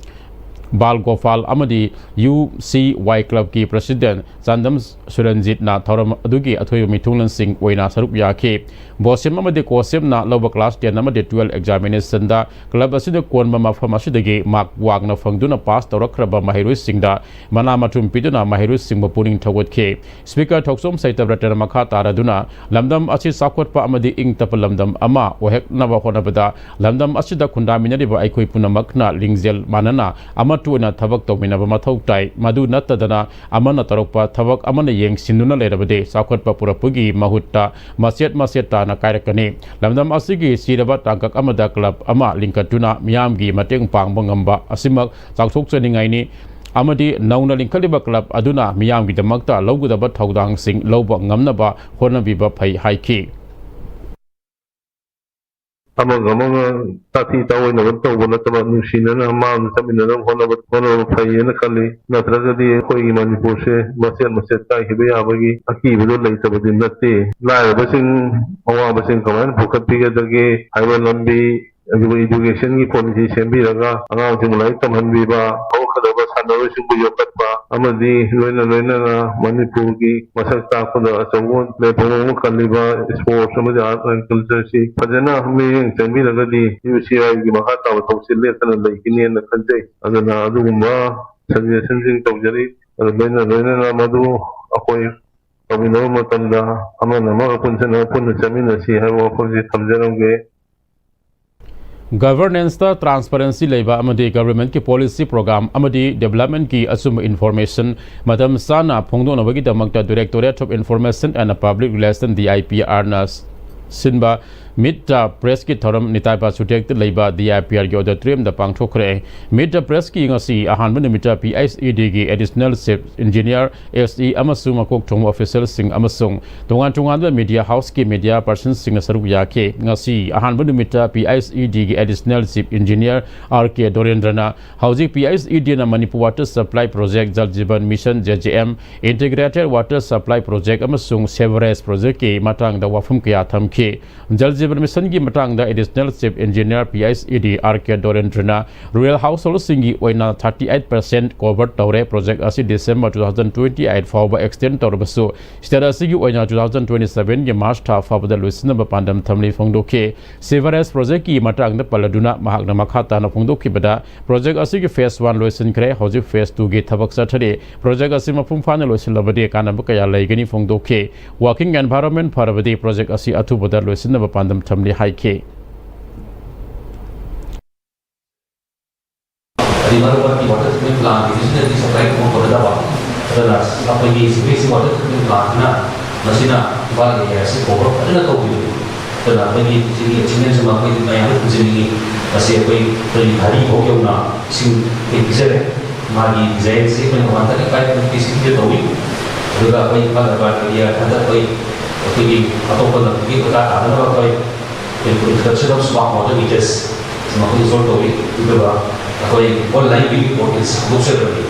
ꯕꯥꯜ ꯒꯣꯄꯥꯜ ꯑꯃꯗꯤ ꯌꯨ ꯁꯤ ꯋꯥꯏ ꯀ꯭ꯂꯕꯀꯤ ꯄ꯭ꯔꯦꯁꯤꯗꯦꯟꯠ ꯆꯥꯟꯗꯝ ꯁꯨꯔꯟꯖꯤꯠꯅ ꯊꯧꯔꯝ ꯑꯗꯨꯒꯤ ꯑꯊꯣꯏꯕ ꯃꯤꯊꯨꯡꯂꯦꯟꯁꯤꯡ ꯑꯣꯏꯅ ꯁꯔꯨꯛ ꯌꯥꯈꯤ꯫ ꯕꯣꯁꯦꯝ ꯑꯃꯗꯤ ꯀꯣꯁꯦꯝꯅ ꯂꯧꯕ ꯀ꯭ꯂꯥꯁ ꯇꯦꯟ ꯑꯃꯗꯤ ꯇꯨꯋꯦꯜꯐ ꯑꯦꯛꯖꯥꯃꯤꯅꯦꯁꯟꯗ ꯀ꯭ꯂꯕ ꯑꯁꯤꯗ ꯀꯣꯟꯕ ꯃꯐꯝ ꯑꯁꯤꯗꯒꯤ ꯃꯥꯔꯛ ꯋꯥꯡꯅ ꯐꯪꯗꯨꯅ ꯄꯥꯁ ꯇꯧꯔꯛꯈ꯭ꯔꯕ ꯃꯍꯩꯔꯣꯏꯁꯤꯡꯗ ꯃꯅꯥ ꯃꯊꯨꯝ ꯄꯤꯗꯨꯅ ꯃꯍꯩꯔꯣꯏꯁꯤꯡꯕꯨ ꯄꯨꯛꯅꯤꯡ ꯊꯧꯒꯠꯈꯤ꯫ ꯁ꯭ꯄꯤꯀꯔ ꯊꯣꯛꯆꯣꯝ ꯁꯩꯇꯕ꯭ꯔꯇꯅ ꯃꯈꯥ ꯇꯥꯔꯗꯨꯅ ꯂꯝꯗꯝ ꯑꯁꯤ ꯆꯥꯎꯈꯠꯄ ꯑꯃꯗꯤ ꯏꯪ ꯇꯞꯄ ꯂꯝꯗꯝ ꯑꯃ ꯑꯣꯏꯍꯟꯅꯕ ꯍꯣꯠꯅꯕꯗ ꯂꯝꯗꯝ ꯑꯁꯤꯗ ꯈꯨꯟꯗꯥꯃꯤꯟꯅꯔꯤꯕ ꯑꯩꯈꯣꯏ ꯄꯨꯝꯅꯃꯛꯅ ꯂꯤꯡꯖꯦꯜ ꯃꯥꯟꯅꯅ ꯑꯃꯠꯇ ꯑꯣꯏꯅ ꯊꯕꯛ ꯇꯧꯃꯤꯟꯅꯕ ꯃꯊꯧ ꯇꯥꯏ꯫ ꯃꯗꯨ ꯅꯠꯇꯗꯅ ꯑꯃꯅ ꯇꯧꯔꯛꯄ ꯊꯕꯛ ꯑꯃꯅ ꯌꯦꯡꯁꯤꯟꯗꯨꯅ ꯂꯩꯔꯕꯗꯤ ꯆꯥꯎꯈꯠꯄ ꯄꯨꯔꯛꯄꯒꯤ ꯃꯍꯨꯠꯇ ꯃꯆꯦꯠ ꯃꯆꯦꯠ ꯇꯥꯅ ꯀꯥꯏꯔꯛꯀꯅꯤ꯫ ꯂꯝꯗꯝ ꯑꯁꯤꯒꯤ ꯆꯤꯔꯕ ꯇꯥꯡꯀꯛ ꯑꯃꯗ ꯀ꯭ꯂꯕ ꯑꯃ ꯂꯤꯡꯈꯠꯇꯨꯅ ꯃꯤꯌꯥꯝꯒꯤ ꯃꯇꯦꯡ ꯄꯥꯡꯕ ꯉꯝꯕ ꯑꯁꯤꯃꯛ ꯆꯥꯎꯊꯣꯛꯆꯅꯤꯡꯉꯥꯏꯅꯤ ꯑꯃꯗꯤ ꯅꯧꯅ ꯂꯤꯡꯈꯠꯂꯤꯕ ꯀ꯭ꯂꯕ ꯑꯗꯨꯅ ꯃꯤꯌꯥꯝꯒꯤꯗꯃꯛꯇ ꯂꯧꯒꯗꯕ ꯊꯧꯗꯥꯡꯁꯤꯡ ꯂꯧꯕ ꯉꯝꯅꯕ ꯍꯣꯠꯅꯕꯤꯕ ꯐꯩ ꯍꯥꯏꯈꯤ꯫ ꯑꯃꯒ ꯑꯃꯒ ꯇꯥꯊꯤ ꯇꯥꯑꯣꯏꯅꯕ ꯇꯧꯕ ꯅꯠꯇꯕ, ꯅꯨꯡꯁꯤꯅꯅ ꯃꯥꯡꯗ ꯆꯠꯃꯤꯟꯅꯅꯕ ꯍꯣꯠꯅꯕ, ꯍꯣꯠꯅꯕ ꯐꯩꯌꯦꯅ ꯈꯜꯂꯤ꯫ ꯅꯠꯇ꯭ꯔꯒꯗꯤ ꯑꯩꯈꯣꯏꯒꯤ ꯃꯅꯤꯄꯨꯔꯁꯦ ꯃꯆꯦꯠ ꯃꯆꯦꯠ ꯀꯥꯏꯈꯤꯕ ꯌꯥꯕꯒꯤ ꯑꯀꯤꯕꯗꯣ ꯂꯩꯇꯕꯗꯤ ꯅꯠꯇꯦ꯫ ꯂꯥꯏꯔꯕꯁꯤꯡ, ꯑꯋꯥꯕꯁꯤꯡ ꯀꯃꯥꯏꯅ ꯄꯨꯈꯠꯄꯤꯒꯗꯒꯦ ꯍꯥꯏꯕ ꯂꯝꯕꯤ, ꯑꯗꯨꯒ ꯏꯗꯨꯀꯦꯁꯟꯒꯤ ꯄꯣꯂꯤꯁꯤ ꯁꯦꯝꯕꯤꯔꯒ ꯑꯉꯥꯡꯁꯤꯡꯕꯨ ꯂꯥꯏꯔꯤꯛ ꯇꯝꯍꯟꯕꯤꯕ, ꯍꯧꯔꯛꯀꯗꯕ ꯁꯥꯟꯅꯔꯣꯏꯁꯤꯡꯕꯨ ꯌꯣꯛꯈꯠꯄ ꯑꯃꯗꯤ ꯂꯣꯏꯅ ꯂꯣꯏꯅꯅ ꯃꯅꯤꯄꯨꯔꯒꯤ ꯃꯁꯛ ꯇꯥꯛꯄꯗ ꯑꯆꯧꯕ ꯄ꯭ꯂꯦꯠꯐꯣꯝ ꯑꯃ ꯀꯜꯂꯤꯕ ꯏꯁꯄꯣꯔꯠꯁ ꯑꯃꯗꯤ ꯑꯥꯔꯠ ꯑꯦꯟ ꯀꯜꯆꯔꯁꯤ ꯐꯖꯅ ꯃꯤꯠꯌꯦꯡ ꯆꯪꯕꯤꯔꯒꯗꯤ ꯌꯨ ꯁꯤ ꯑꯥꯏꯒꯤ ꯃꯈꯥ ꯇꯥꯕ ꯊꯕꯛꯁꯤ ꯂꯦꯞꯇꯅ ꯂꯩꯒꯅꯤꯅ ꯈꯟꯖꯩ꯫ ꯑꯗꯨꯅ ꯑꯗꯨꯒꯨꯝꯕ ꯁꯖꯦꯁꯟꯁꯤꯡ ꯇꯧꯖꯔꯤ꯫ ꯑꯗꯨ ꯂꯣꯏꯅ ꯂꯣꯏꯅꯅ ꯃꯗꯨ ꯑꯩꯈꯣꯏ ꯇꯧꯃꯤꯟꯅꯕ ꯃꯇꯝꯗ ꯑꯃꯅ ꯑꯃꯒ ꯄꯨꯟꯁꯤꯟꯅ ꯄꯨꯟꯅ ꯆꯠꯃꯤꯟꯅꯁꯤ ꯍꯥꯏꯕ ꯋꯥꯐꯝꯁꯤ ꯊꯝꯖꯔꯝꯒꯦ꯫ ꯒꯚꯔꯅꯦꯟꯁꯇ ꯇ꯭ꯔꯥꯟꯁꯄꯔꯦꯟꯁꯤ ꯂꯩꯕ ꯑꯃꯗꯤ ꯒꯚꯔꯟꯃꯦꯟꯠꯀꯤ ꯄꯣꯂꯤꯁꯤ, ꯄ꯭ꯔꯣꯒ꯭ꯔꯥꯝ ꯑꯃꯗꯤ ꯗꯤꯕꯦꯂꯞꯃꯦꯟꯠꯀꯤ ꯑꯆꯨꯝꯕ ꯏꯟꯐꯣꯔꯃꯦꯁꯟ ꯃꯇꯝ ꯆꯥꯅ ꯐꯣꯡꯗꯣꯛꯅꯕꯒꯤꯗꯃꯛꯇ Directorate of Information and Public Relation, D I P ꯑꯥꯔꯅ ꯁꯤꯟꯕ Meet the Press ꯀꯤ ꯊꯧꯔꯝ ꯅꯤꯇꯥꯏ ꯕꯥꯁꯨꯗꯦꯕꯇ ꯂꯩꯕ D I P R ꯒꯤ auditorium the ꯄꯥꯡꯊꯣꯛꯈ꯭ꯔꯦ꯫ Meet the Press ꯀꯤ ꯉꯁꯤ ꯑꯍꯥꯟꯕ ꯅꯨꯃꯤꯠꯇ P I S E D ꯒꯤ Additional Chief Engineer, S E ꯑꯃꯁꯨꯡ ꯃꯀꯣꯛ ꯊꯣꯡꯕ official ꯁꯤꯡ ꯑꯃꯁꯨꯡ ꯇꯣꯉꯥꯟ ꯇꯣꯉꯥꯟꯕ media house ꯀꯤ media person ꯁꯤꯡꯅ ꯁꯔꯨꯛ ꯌꯥꯈꯤ꯫ ꯉꯁꯤ ꯑꯍꯥꯟꯕ ꯅꯨꯃꯤꯠꯇ P I S E D ꯒꯤ Additional Chief Engineer R K ꯗꯣꯔꯦꯟꯗ꯭ꯔꯅ ꯍꯧꯖꯤꯛ P I S E D ꯅ Manipur Water Supply Project, Jal Jeevan Mission, J J M, Integrated Water Supply Project ꯑꯃꯁꯨꯡ Sewerage Project ꯀꯤ ꯃꯇꯥꯡꯗ ꯋꯥꯐꯝ ꯀꯌꯥ ꯊꯝꯈꯤ꯫ Jal Jeevan Mission ꯒꯤ ꯃꯇꯥꯡꯗ Additional Chief Engineer P I S E D R K ꯗꯣꯔꯦꯟꯗ꯭ꯔꯅ rural household ꯁꯤꯡꯒꯤ ꯑꯣꯏꯅ thirty eight percent cover ꯇꯧꯔꯦ꯫ Project ꯑꯁꯤ December two thousand twenty eight ꯐꯥꯎꯕ extend ꯇꯧꯔꯕꯁꯨ, state ꯑꯁꯤꯒꯤ ꯑꯣꯏꯅ two thousand twenty seven ꯒꯤ March ꯊꯥ ꯐꯥꯎꯕꯗ ꯂꯣꯏꯁꯤꯟꯅꯕ ꯄꯥꯟꯗꯝ ꯊꯝꯂꯤ ꯐꯣꯡꯗꯣꯛꯈꯤ꯫ Sewerage Project ꯀꯤ ꯃꯇꯥꯡꯗ ꯄꯜꯂꯗꯨꯅ ꯃꯍꯥꯛꯅ ꯃꯈꯥ ꯇꯥꯅ ꯐꯣꯡꯗꯣꯛꯈꯤꯕꯗ, Project ꯑꯁꯤꯒꯤ phase one ꯂꯣꯏꯁꯤꯟꯈ꯭ꯔꯦ, ꯍꯧꯖꯤꯛ phase two ꯒꯤ ꯊꯕꯛ ꯆꯠꯊꯔꯤ꯫ Project ꯑꯁꯤ ꯃꯄꯨꯡ ꯐꯥꯅ ꯂꯣꯏꯁꯤꯜꯂꯕꯗꯤ ꯀꯥꯟꯅꯕ ꯀꯌꯥ ꯂꯩꯒꯅꯤ ꯐꯣꯡꯗꯣꯛꯈꯤ꯫ Working environment ꯐꯔꯕꯗꯤ project ꯑꯁꯤ ꯑꯊꯨꯕꯗ ꯂꯣꯏꯁꯤꯟꯅꯕ ꯄꯥꯟꯗꯝ ꯊꯝꯂꯤ ꯍꯥꯏꯈꯤ꯫ ꯑꯗꯩ ꯃꯔꯛ ꯃꯔꯛꯀꯤ water treatment plant ꯒꯤꯁꯤꯅꯗꯤ supply ꯇꯧꯕ ꯐꯒꯗꯕ, ꯑꯗꯨꯅ ꯑꯩꯈꯣꯏꯒꯤ sewage water treatment plant ꯁꯤꯅ ꯃꯁꯤꯅ ꯏꯝꯐꯥꯜ area ꯑꯁꯤ cover ꯐꯖꯅ ꯇꯧꯕꯤꯔꯤ꯫ ꯑꯗꯨꯅ ꯑꯩꯈꯣꯏꯒꯤ ꯁꯤꯒꯤ achievement ꯁꯤꯃ ꯑꯩꯈꯣꯏ ꯃꯌꯥꯝꯗ ꯊꯝꯖꯅꯤꯡꯉꯤ꯫ ꯃꯁꯤ ꯑꯩꯈꯣꯏ, ꯑꯩꯈꯣꯏꯒꯤ ꯘꯔꯤ ꯐꯥꯎ ꯌꯧꯅ ꯏꯁꯤꯡ ꯑꯩꯈꯣꯏ ꯄꯤꯖꯔꯦ꯫ ꯃꯥꯒꯤ design ꯁꯤ ꯑꯩꯈꯣꯏꯅ one thirty five rupees ꯄꯤꯔ ꯇꯧꯏ꯫ ꯑꯗꯨꯒ ꯑꯩꯈꯣꯏ ꯏꯝꯐꯥꯜ urban area ꯍꯟꯗꯛ ꯑꯩꯈꯣꯏ, ꯑꯩꯈꯣꯏꯒꯤ ꯑꯇꯣꯞꯄ ꯂꯝꯗꯒꯤ ꯃꯈꯥ ꯇꯥꯗꯅꯕ ꯑꯩꯈꯣꯏ introduction of smart water meters ꯁꯤ ꯃꯈꯣꯏ install ꯇꯧꯏ꯫ ꯑꯗꯨꯒ ꯑꯩꯈꯣꯏ online billing portals ꯍꯧꯗꯣꯛꯆꯔꯕꯅꯤ꯫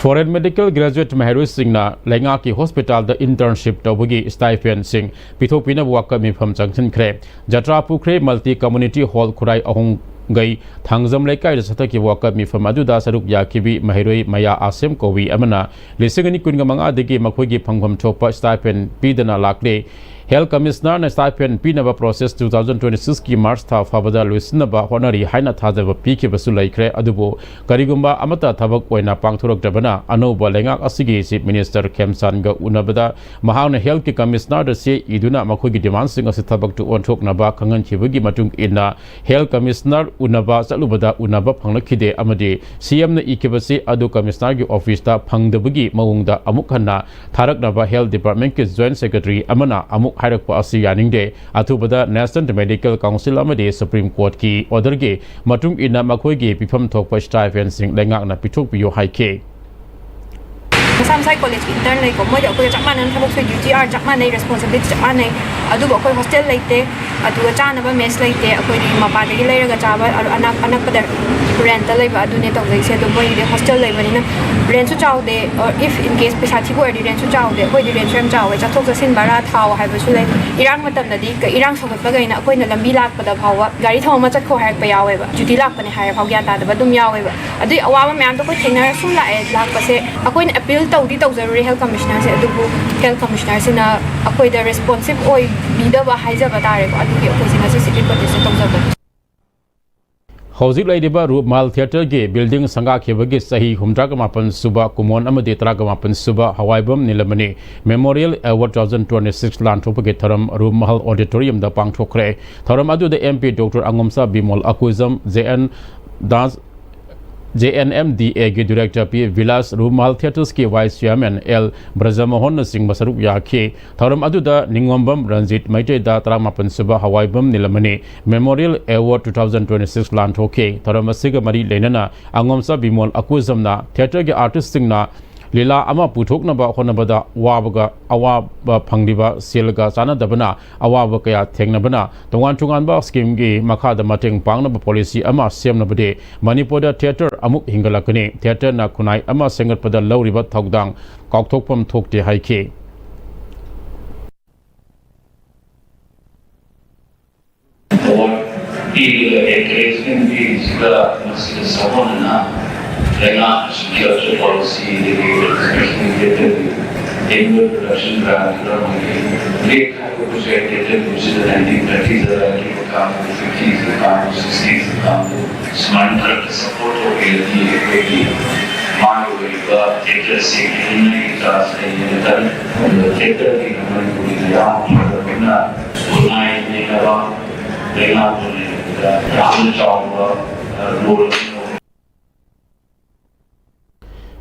Foreign medical graduate ꯃꯍꯩꯔꯣꯏꯁꯤꯡꯅ ꯂꯩꯉꯥꯛꯀꯤ hospital ꯗ internship ꯇꯧꯕꯒꯤ stipend ꯁꯤꯡ ꯄꯤꯊꯣꯛꯄꯤꯅꯕ ꯋꯥꯀꯠ ꯃꯤꯐꯝ ꯆꯪꯁꯤꯟꯈ꯭ꯔꯦ꯫ ꯖꯇ꯭ꯔꯥ ꯄꯨꯈ꯭ꯔꯦ Multi Community Hall ꯈꯨꯔꯥꯏ ꯑꯍꯨꯝꯒꯩ ꯊꯥꯡꯖꯝ ꯂꯩꯀꯥꯏꯗ ꯆꯠꯊꯈꯤꯕ ꯋꯥꯀꯠ ꯃꯤꯐꯝ ꯑꯗꯨꯗ ꯁꯔꯨꯛ ꯌꯥꯈꯤꯕꯤ ꯃꯍꯩꯔꯣꯏ ꯃꯌꯥ ꯑꯁꯦꯝ ꯀꯧꯕꯤ ꯑꯃꯅ ꯂꯤꯁꯤꯡ ꯑꯅꯤ ꯀꯨꯟꯒ ꯃꯉꯥꯗꯒꯤ ꯃꯈꯣꯏꯒꯤ ꯐꯪꯐꯝ ꯊꯣꯛꯄ stipend ꯄꯤꯗꯅ ꯂꯥꯛꯂꯦ꯫ Health Commissioner ꯅ stipend ꯄꯤꯅꯕ process two thousand twenty six ꯀꯤ March ꯊꯥ ꯐꯥꯎꯕꯗ ꯂꯣꯏꯁꯤꯟꯅꯕ ꯍꯣꯠꯅꯔꯤ ꯍꯥꯏꯅ ꯊꯥꯖꯕ ꯄꯤꯈꯤꯕꯁꯨ ꯂꯩꯈ꯭ꯔꯦ꯫ ꯑꯗꯨꯕꯨ ꯀꯔꯤꯒꯨꯝꯕ ꯑꯃꯠꯇ ꯊꯕꯛ ꯑꯣꯏꯅ ꯄꯥꯡꯊꯣꯔꯛꯇꯕꯅ ꯑꯅꯧꯕ ꯂꯩꯉꯥꯛ ꯑꯁꯤꯒꯤ Chief Minister ꯈꯦꯝꯆꯥꯟꯒ ꯎꯅꯕꯗ ꯃꯍꯥꯛꯅ Health ꯀꯤ Commissioner ꯗ ꯆꯦ ꯏꯗꯨꯅ ꯃꯈꯣꯏꯒꯤ demand ꯁꯤꯡ ꯑꯁꯤ ꯊꯕꯛꯇ ꯑꯣꯟꯊꯣꯛꯅꯕ ꯈꯪꯍꯟꯈꯤꯕꯒꯤ ꯃꯇꯨꯡ ꯏꯟꯅ Health Commissioner ꯎꯅꯕ ꯆꯠꯂꯨꯕꯗ ꯎꯅꯕ ꯐꯪꯂꯛꯈꯤꯗꯦ ꯑꯃꯗꯤ C M ꯅ ꯏꯈꯤꯕꯁꯤ ꯑꯗꯨ Commissioner ꯒꯤ office ꯇ ꯐꯪꯗꯕꯒꯤ ꯃꯑꯣꯡꯗ ꯑꯃꯨꯛ ꯍꯟꯅ ꯊꯥꯔꯛꯅꯕ Health Department ꯀꯤ Joint Secretary ꯑꯃꯅ ꯑꯃꯨꯛ ꯍꯥꯏꯔꯛꯄ ꯑꯁꯤ ꯌꯥꯅꯤꯡꯗꯦ꯫ ꯑꯊꯨꯕꯗ National Medical Council ꯑꯃꯗꯤ Supreme Courtꯀꯤ orderꯒꯤ ꯃꯇꯨꯡ ꯏꯟꯅ ꯃꯈꯣꯏꯒꯤ ꯄꯤꯐꯝ ꯊꯣꯛꯄ stipendꯁꯤꯡ ꯂꯩꯉꯥꯛꯅ ꯄꯤꯊꯣꯛꯄꯤꯌꯨ ꯍꯥꯏꯈꯤ꯫ ꯃꯁꯥ ꯃꯁꯥꯒꯤ ꯀꯣꯂꯦꯖꯀꯤ intern ꯂꯩꯀꯣ, ꯃꯣꯏꯗꯤ ꯑꯩꯈꯣꯏꯒ ꯆꯞ ꯃꯥꯟꯅꯅ ꯊꯕꯛ ꯁꯨꯏ, duty hour ꯆꯞ ꯃꯥꯟꯅꯩ, responsibility ꯆꯞ ꯃꯥꯟꯅꯩ꯫ ꯑꯗꯨꯕꯨ ꯑꯩꯈꯣꯏ hostel ꯂꯩꯇꯦ, ꯑꯗꯨꯒ ꯆꯥꯅꯕ mess ꯂꯩꯇꯦ, ꯑꯩꯈꯣꯏꯗꯤ ꯃꯄꯥꯟꯗꯒꯤ ꯂꯩꯔꯒ ꯆꯥꯕ, ꯑ-, ꯑꯅꯛ-, ꯑꯅꯛꯄꯗ rentꯇ ꯂꯩꯕ ꯑꯗꯨꯅꯦ ꯇꯧꯖꯩꯁꯦ꯫ ꯑꯗꯣ ꯃꯣꯏꯒꯤꯗꯤ hostel ꯂꯩꯕꯅꯤꯅ rentꯁꯨ ꯆꯥꯎꯗꯦ, or if in case ꯄꯩꯁꯥ ꯊꯤꯕ ꯑꯣꯏꯔꯗꯤ rentꯁꯨ ꯆꯥꯎꯗꯦ, ꯑꯩꯈꯣꯏꯗꯤ rentꯁꯨ ꯌꯥꯝ ꯆꯥꯎꯋꯦ, ꯆꯠꯊꯣꯛ ꯆꯠꯁꯤꯟ ꯚꯔꯥ ꯊꯥꯎ ꯍꯥꯏꯕꯁꯨ ꯂꯩ꯫ ꯏꯔꯥꯡ ꯃꯇꯝꯗꯗꯤ ꯀ-, ꯏꯔꯥꯡ ꯁꯧꯒꯠꯄꯈꯩꯅ ꯑꯩꯈꯣꯏꯅ ꯂꯝꯕꯤ ꯂꯥꯛꯄꯗ ꯐꯥꯎꯕ ꯒꯥꯔꯤ ꯊꯧꯔꯝꯃ ꯆꯠꯈꯣ ꯍꯥꯏꯔꯛꯄ ꯌꯥꯎꯋꯦꯕ, duty ꯂꯥꯛꯄꯅꯦ ꯍꯥꯏꯔ ꯐꯥꯎ ꯒ꯭ꯌꯥꯟ ꯇꯥꯗꯕ ꯑꯗꯨꯝ ꯌꯥꯎꯋꯦꯕ꯫ ꯑꯗꯨꯏ ꯑꯋꯥꯕ ꯃꯌꯥꯝꯗꯣ ꯑꯩꯈꯣꯏ ꯊꯦꯡꯅꯔ ꯁꯨꯝ ꯂꯥꯛꯑꯦ, ꯂꯥꯛꯄꯁꯦ ꯑꯩꯈꯣꯏꯅ appeal ꯇꯧꯗꯤ ꯇꯧꯖꯔꯨꯔꯦ health commissionerꯁꯦ, ꯑꯗꯨꯕꯨ health commissionerꯁꯤꯅ ꯑꯩꯈꯣꯏꯗ responsive ꯑꯣꯏꯕꯤꯗꯕ ꯍꯥꯏꯖꯕ ꯇꯥꯔꯦꯀꯣ, ꯑꯗꯨꯒꯤ ꯑꯩꯈꯣꯏꯁꯦ ꯉꯁꯤ sit-in protestꯁꯦ ꯇꯧꯖꯕꯅꯤ꯫ ꯍꯧꯖꯤꯛ ꯂꯩꯔꯤꯕ ꯔꯨꯞꯃꯍꯜ ꯊꯤꯌꯦꯇꯔꯒꯤ building ꯁꯪꯒꯥꯈꯤꯕꯒꯤ ꯆꯍꯤ ꯍꯨꯝꯗ꯭ꯔꯥꯒ ꯃꯥꯄꯟ ꯁꯨꯕ ꯀꯨꯃꯣꯟ ꯑꯃꯗꯤ ꯇꯔꯥꯒ ꯃꯥꯄꯟ ꯁꯨꯕ ꯍꯋꯥꯏꯕꯝ ꯅꯤꯂꯃꯅꯤ Memorial Award two thousand twenty-six ꯂꯥꯟꯊꯣꯛꯄꯒꯤ ꯊꯧꯔꯝ ꯔꯨꯞꯃꯍꯜ Auditoriumꯗ ꯄꯥꯡꯊꯣꯛꯈ꯭ꯔꯦ꯫ ꯊꯧꯔꯝ ꯑꯗꯨꯗ MP Doctor ꯑꯉꯣꯝꯆꯥ Bimol ꯑꯀꯨꯖꯝ, JN Das, JNMDAꯒꯤ director P Vilas, ꯔꯨꯞꯃꯍꯜ Theatresꯀꯤ vice chairman L ꯕ꯭ꯔꯖꯃꯣꯍꯟꯅꯆꯤꯡꯕ ꯁꯔꯨꯛ ꯌꯥꯈꯤ꯫ ꯊꯧꯔꯝ ꯑꯗꯨꯗ ꯅꯤꯉꯣꯝꯕꯝ ꯔꯟꯖꯤꯠ ꯃꯩꯇꯩꯗ ꯇꯔꯥꯃꯥꯄꯟ ꯁꯨꯕ ꯍꯋꯥꯏꯕꯝ ꯅꯤꯂꯃꯅꯤ Memorial Award two thousand twenty-six ꯂꯥꯟꯊꯣꯛꯈꯤ꯫ ꯊꯧꯔꯝ ꯑꯁꯤꯒ ꯃꯔꯤ ꯂꯩꯅꯅ ꯑꯉꯣꯝꯆꯥ ꯕꯤꯃꯣꯜ ꯑꯀꯨꯖꯝꯅ theatreꯒꯤ artistꯁꯤꯡꯅ ꯂꯤꯂꯥ ꯑꯃ ꯄꯨꯊꯣꯛꯅꯕ ꯍꯣꯠꯅꯕꯗ ꯋꯥꯕꯒ, ꯑꯋꯥꯕ ꯐꯪꯂꯤꯕ ꯁꯦꯜꯒ ꯆꯥꯟꯅꯗꯕꯅ ꯑꯋꯥꯕ ꯀꯌꯥ ꯊꯦꯡꯅꯕꯅ ꯇꯣꯉꯥꯟ ꯇꯣꯉꯥꯟꯕ schemeꯒꯤ ꯃꯈꯥꯗ ꯃꯇꯦꯡ ꯄꯥꯡꯅꯕ policy ꯑꯃ ꯁꯦꯝꯂꯕꯗꯤ ꯃꯅꯤꯄꯨꯔꯗ theatre ꯑꯃꯨꯛ ꯍꯤꯡꯒꯠꯂꯛꯀꯅꯤ꯫ Theatreꯅ ꯈꯨꯟꯅꯥꯏ ꯑꯃ ꯁꯦꯝꯒꯠꯄꯗ ꯂꯧꯔꯤꯕ ꯊꯧꯗꯥꯡ ꯀꯥꯎꯊꯣꯛꯐꯝ ꯊꯣꯛꯇꯦ ꯍꯥꯏꯈꯤ꯫ Award ꯄꯤꯔꯤꯕ encouragement ꯄꯤꯔꯤꯁꯤꯒ ꯃꯁꯤꯒ ꯁꯥꯒꯣꯟꯅꯅ ꯂꯩꯉꯥꯛꯅꯁꯨ culture policyꯗꯒꯤ specially theatreꯒꯤ annual production grantꯗ ꯃꯣꯏꯒꯤ ꯂꯦꯛ ꯈꯥꯏꯗꯣꯛꯄꯁꯨ ꯌꯥꯏ꯫ Theatreꯒꯨꯝꯕꯁꯤꯗ nineteen thirtyꯗ ꯂꯩꯈꯤꯕ ꯀꯥꯡꯕꯨ, fiftyꯁ ꯀꯥꯡꯕꯨ, sixtysꯀꯤ ꯀꯥꯡꯕꯨ ꯁꯨꯃꯥꯏꯅ ꯈꯔ support ꯇꯧꯕꯤꯔꯗꯤ ꯑꯩꯈꯣꯏꯒꯤ ꯃꯥꯒꯤ ꯑꯣꯏꯔꯤꯕ theatreꯁꯤꯡ ꯍꯤꯡꯅꯉꯥꯏꯒꯤ chance ꯂꯩꯒꯅꯤ ꯈꯜꯂꯤ꯫ ꯑꯗꯨꯒ theatreꯒꯤ ꯃꯅꯤꯄꯨꯔꯒꯤ ꯌꯥꯝ ꯐꯖꯕꯅ ꯈꯨꯟꯅꯥꯏ ꯂꯩꯅꯕ ꯂꯩꯉꯥꯛꯄꯨ ꯂꯩꯕꯗ ꯌꯥꯝꯅ ꯆꯥꯎꯕ, ꯑ, role ꯑꯃ ꯂꯧꯏ꯫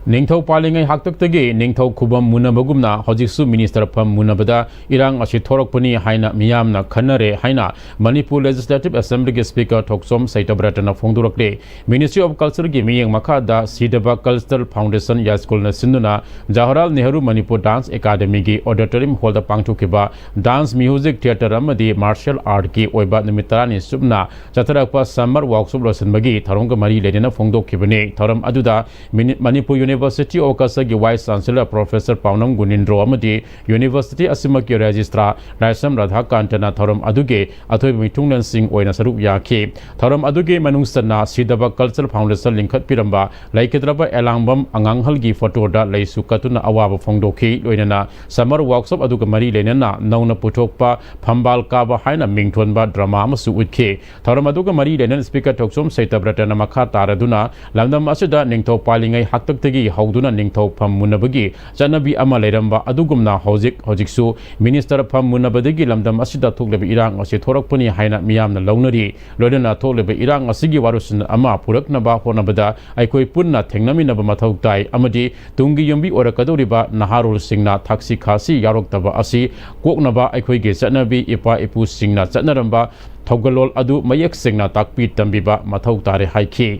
ꯅꯤꯡꯊꯧ ꯄꯥꯜꯂꯤꯉꯩ ꯍꯥꯛꯇꯛꯇꯒꯤ ꯅꯤꯡꯊꯧ ꯈꯨꯕꯝ ꯃꯨꯟꯅꯕꯒꯨꯝꯅ ꯍꯧꯖꯤꯛꯁꯨ ꯃꯤꯅꯤꯁꯇꯔ ꯐꯝ ꯃꯨꯟꯅꯕꯗ ꯏꯔꯥꯡ ꯑꯁꯤ ꯊꯣꯔꯛꯄꯅꯤ ꯍꯥꯏꯅ ꯃꯤꯌꯥꯝꯅ ꯈꯟꯅꯔꯦ ꯍꯥꯏꯅ ꯃꯅꯤꯄꯨꯔ ꯂꯦꯖꯤꯁꯂꯦꯇꯤꯚ ꯑꯦꯁꯦꯝꯕ꯭ꯂꯤꯒꯤ ꯁ꯭ꯄꯤꯀꯔ ꯊꯣꯛꯆꯣꯝ ꯁꯩꯇꯕ꯭ꯔꯇꯅ ꯐꯣꯡꯗꯣꯔꯛꯂꯤ꯫ ꯃꯤꯅꯤꯁꯇ꯭ꯔꯤ ꯑꯣꯐ ꯀꯜꯆꯔꯒꯤ ꯃꯤꯠꯌꯦꯡ ꯃꯈꯥꯗ ꯁꯤꯗꯕ ꯀꯜꯆꯔꯦꯜ ꯐꯥꯎꯟꯗꯦꯁꯟ ꯌꯥꯏꯁ꯭ꯀꯨꯜꯅ ꯁꯤꯟꯗꯨꯅ ꯖꯋꯥꯍꯔꯂꯥꯜ ꯅꯦꯍꯔꯨ ꯃꯅꯤꯄꯨꯔ ꯗꯥꯟꯁ ꯑꯦꯀꯥꯗꯃꯤꯒꯤ ꯑꯣꯗꯤꯇꯣꯔꯤꯌꯝ ꯍꯣꯜꯗ ꯄꯥꯡꯊꯣꯛꯈꯤꯕ ꯗꯥꯟꯁ, ꯃ꯭ꯌꯨꯖꯤꯛ, ꯊꯤꯌꯦꯇꯔ ꯑꯃꯗꯤ ꯃꯥꯔꯁꯤꯌꯦꯜ ꯑꯥꯔꯠꯀꯤ ꯑꯣꯏꯕ ꯅꯨꯃꯤꯠ ꯇꯔꯥꯅꯤ ꯆꯨꯞꯅ ꯆꯠꯊꯔꯛꯄ ꯁꯝꯃꯔ ꯋꯥꯔꯛꯁꯣꯞ ꯂꯣꯏꯁꯤꯟꯕꯒꯤ ꯊꯧꯔꯝꯒ ꯃꯔꯤ ꯂꯩꯅꯅ ꯐꯣꯡꯗꯣꯛꯈꯤꯕꯅꯤ꯫ ꯊꯧꯔꯝ ꯑꯗꯨꯗ ꯃꯤꯅꯤ-, ꯃꯅꯤꯄꯨꯔ ꯌꯨꯅꯤꯚꯔꯁꯤꯇꯤ ꯑꯣꯐ ꯀꯜꯆꯔꯒꯤ ꯋꯥꯏꯁ ꯆꯥꯟꯁꯦꯂꯔ ꯄ꯭ꯔꯣꯐꯦꯁꯔ ꯄꯥꯎꯅꯝ ꯒꯨꯅꯤꯟꯗ꯭ꯔꯣ ꯑꯃꯗꯤ ꯌꯨꯅꯤꯚꯔꯁꯤꯇꯤ ꯑꯁꯤꯃꯛꯀꯤ ꯔꯦꯖꯤꯁꯇ꯭ꯔꯥꯔ ꯂꯥꯏꯁ꯭ꯔꯝ ꯔꯥꯙꯥꯀꯥꯟꯇꯅ ꯊꯧꯔꯝ ꯑꯗꯨꯒꯤ ꯑꯊꯣꯏꯕ ꯃꯤꯊꯨꯡꯂꯦꯟꯁꯤꯡ ꯑꯣꯏꯅ ꯁꯔꯨꯛ ꯌꯥꯈꯤ꯫ ꯊꯧꯔꯝ ꯑꯗꯨꯒꯤ ꯃꯅꯨꯡ ꯆꯟꯅ ꯁꯤꯗꯕ ꯀꯜꯆꯔꯦꯜ ꯐꯥꯎꯟꯗꯦꯁꯟ ꯂꯤꯡꯈꯠꯄꯤꯔꯝꯕ ꯂꯩꯈꯤꯗ꯭ꯔꯕ ꯑꯦꯂꯥꯡꯕꯝ ꯑꯉꯥꯡꯍꯜꯒꯤ ꯐꯣꯇꯣꯗ ꯂꯩꯁꯨ ꯀꯠꯇꯨꯅ ꯑꯋꯥꯕ ꯐꯣꯡꯗꯣꯛꯈꯤ꯫ ꯂꯣꯏꯅꯅ ꯁꯝꯃꯔ ꯋꯥꯔꯛꯁꯣꯞ ꯑꯗꯨꯒ ꯃꯔꯤ ꯂꯩꯅꯅ ꯅꯧꯅ ꯄꯨꯊꯣꯛꯄ ꯐꯝꯕꯥꯜ ꯀꯥꯕ ꯍꯥꯏꯅ ꯃꯤꯡꯊꯣꯟꯕ ꯗ꯭ꯔꯃꯥ ꯑꯃꯁꯨ ꯎꯠꯈꯤ꯫ ꯊꯧꯔꯝ ꯑꯗꯨꯒ ꯃꯔꯤ ꯂꯩꯅꯅ ꯁ꯭ꯄꯤꯀꯔ ꯊꯣꯛꯆꯣꯝ ꯁꯩꯇꯕ꯭ꯔꯇꯅ ꯃꯈꯥ ꯇꯥꯔꯗꯨꯅ ꯂꯝꯗꯝ ꯑꯁꯤꯗ ꯅꯤꯡꯊꯧ ꯄꯥꯜꯂꯤꯉꯩ ꯍꯥꯛꯇꯛꯇꯒꯤ ꯍꯧꯗꯨꯅ ꯅꯤꯡꯊꯧ ꯐꯝ ꯃꯨꯟꯅꯕꯒꯤ ꯆꯠꯅꯕꯤ ꯑꯃ ꯂꯩꯔꯝꯕ ꯑꯗꯨꯒꯨꯝꯅ ꯍꯧꯖꯤꯛ ꯍꯧꯖꯤꯛꯁꯨ ꯃꯤꯅꯤꯁꯇꯔ ꯐꯝ ꯃꯨꯟꯅꯕꯗꯒꯤ ꯂꯝꯗꯝ ꯑꯁꯤꯗ ꯊꯣꯛꯂꯤꯕ ꯏꯔꯥꯡ ꯑꯁꯤ ꯊꯣꯔꯛꯄꯅꯤ ꯍꯥꯏꯅ ꯃꯤꯌꯥꯝꯅ ꯂꯧꯅꯔꯤ꯫ ꯂꯣꯏꯅꯅ ꯊꯣꯛꯂꯤꯕ ꯏꯔꯥꯡ ꯑꯁꯤꯒꯤ ꯋꯥꯔꯣꯏꯁꯤꯟ ꯑꯃ ꯄꯨꯔꯛꯅꯕ ꯍꯣꯠꯅꯕꯗ ꯑꯩꯈꯣꯏ ꯄꯨꯟꯅ ꯊꯦꯡꯅꯃꯤꯟꯅꯕ ꯃꯊꯧ ꯇꯥꯏ ꯑꯃꯗꯤ ꯇꯨꯡꯒꯤ ꯌꯨꯝꯕꯤ ꯑꯣꯏꯔꯛꯀꯗꯧꯔꯤꯕ ꯅꯍꯥꯔꯣꯜꯁꯤꯡꯅ ꯊꯛꯁꯤ ꯈꯥꯁꯤ ꯌꯥꯎꯔꯛꯇꯕ ꯑꯁꯤ ꯀꯣꯛꯅꯕ ꯑꯩꯈꯣꯏꯒꯤ ꯆꯠꯅꯕꯤ ꯏꯄꯥ ꯏꯄꯨꯁꯤꯡꯅ ꯆꯠꯅꯔꯝꯕ ꯊꯧꯒꯜꯂꯣꯟ ꯑꯗꯨ ꯃꯌꯦꯛ ꯁꯦꯡꯅ ꯇꯥꯛꯄꯤ ꯇꯝꯕꯤꯕ ꯃꯊꯧ ꯇꯥꯔꯦ ꯍꯥꯏꯈꯤ꯫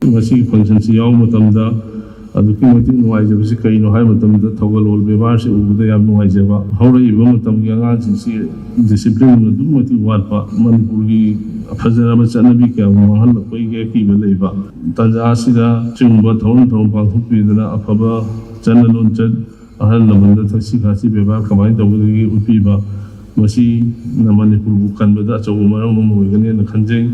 ꯃꯁꯤꯒꯤ ꯐꯪꯁꯟꯁꯤ ꯌꯥꯎꯕ ꯃꯇꯝꯗ ꯑꯗꯨꯛꯀꯤ ꯃꯇꯤꯛ ꯅꯨꯡꯉꯥꯏꯖꯕꯁꯤ ꯀꯩꯅꯣ ꯍꯥꯏꯕ ꯃꯇꯝꯗ ꯊꯧꯒꯜꯂꯣꯟ ꯕꯦꯕꯥꯔꯁꯤ ꯎꯕꯗ ꯌꯥꯝ ꯅꯨꯡꯉꯥꯏꯖꯕ꯫ ꯍꯧꯔꯛꯏꯕ ꯃꯇꯝꯒꯤ ꯑꯉꯥꯡꯁꯤꯡꯁꯤ ꯗꯤꯁꯤꯄ꯭ꯂꯤꯟ ꯑꯗꯨꯛꯀꯤ ꯃꯇꯤꯛ ꯋꯥꯠꯄ, ꯃꯅꯤꯄꯨꯔꯒꯤ ꯐꯖꯔꯕ ꯆꯠꯅꯕꯤ ꯀꯌꯥꯕꯨ ꯃꯥꯡꯍꯜꯂꯛꯄꯒꯤ ꯑꯀꯤꯕ ꯂꯩꯕ ꯇꯥꯟꯖꯥ ꯑꯁꯤꯗ ꯁꯤꯒꯨꯝꯕ ꯊꯧꯔꯝ ꯊꯧꯔꯝ ꯄꯥꯡꯊꯣꯛꯄꯤꯗꯨꯅ ꯑꯐꯕ ꯆꯠꯅ ꯂꯣꯟꯆꯠ, ꯑꯍꯜ ꯂꯃꯟꯗ ꯊꯛꯁꯤ ꯈꯥꯁꯤ ꯕꯦꯕꯥꯔ ꯀꯃꯥꯏꯅ ꯇꯧꯒꯗꯒꯦ ꯎꯠꯄꯤꯕ, ꯃꯁꯤꯅ ꯃꯅꯤꯄꯨꯔꯕꯨ ꯀꯟꯕꯗ ꯑꯆꯧꯕ ꯃꯔꯝ ꯑꯃ ꯑꯣꯏꯒꯅꯦꯅ ꯈꯟꯖꯩ꯫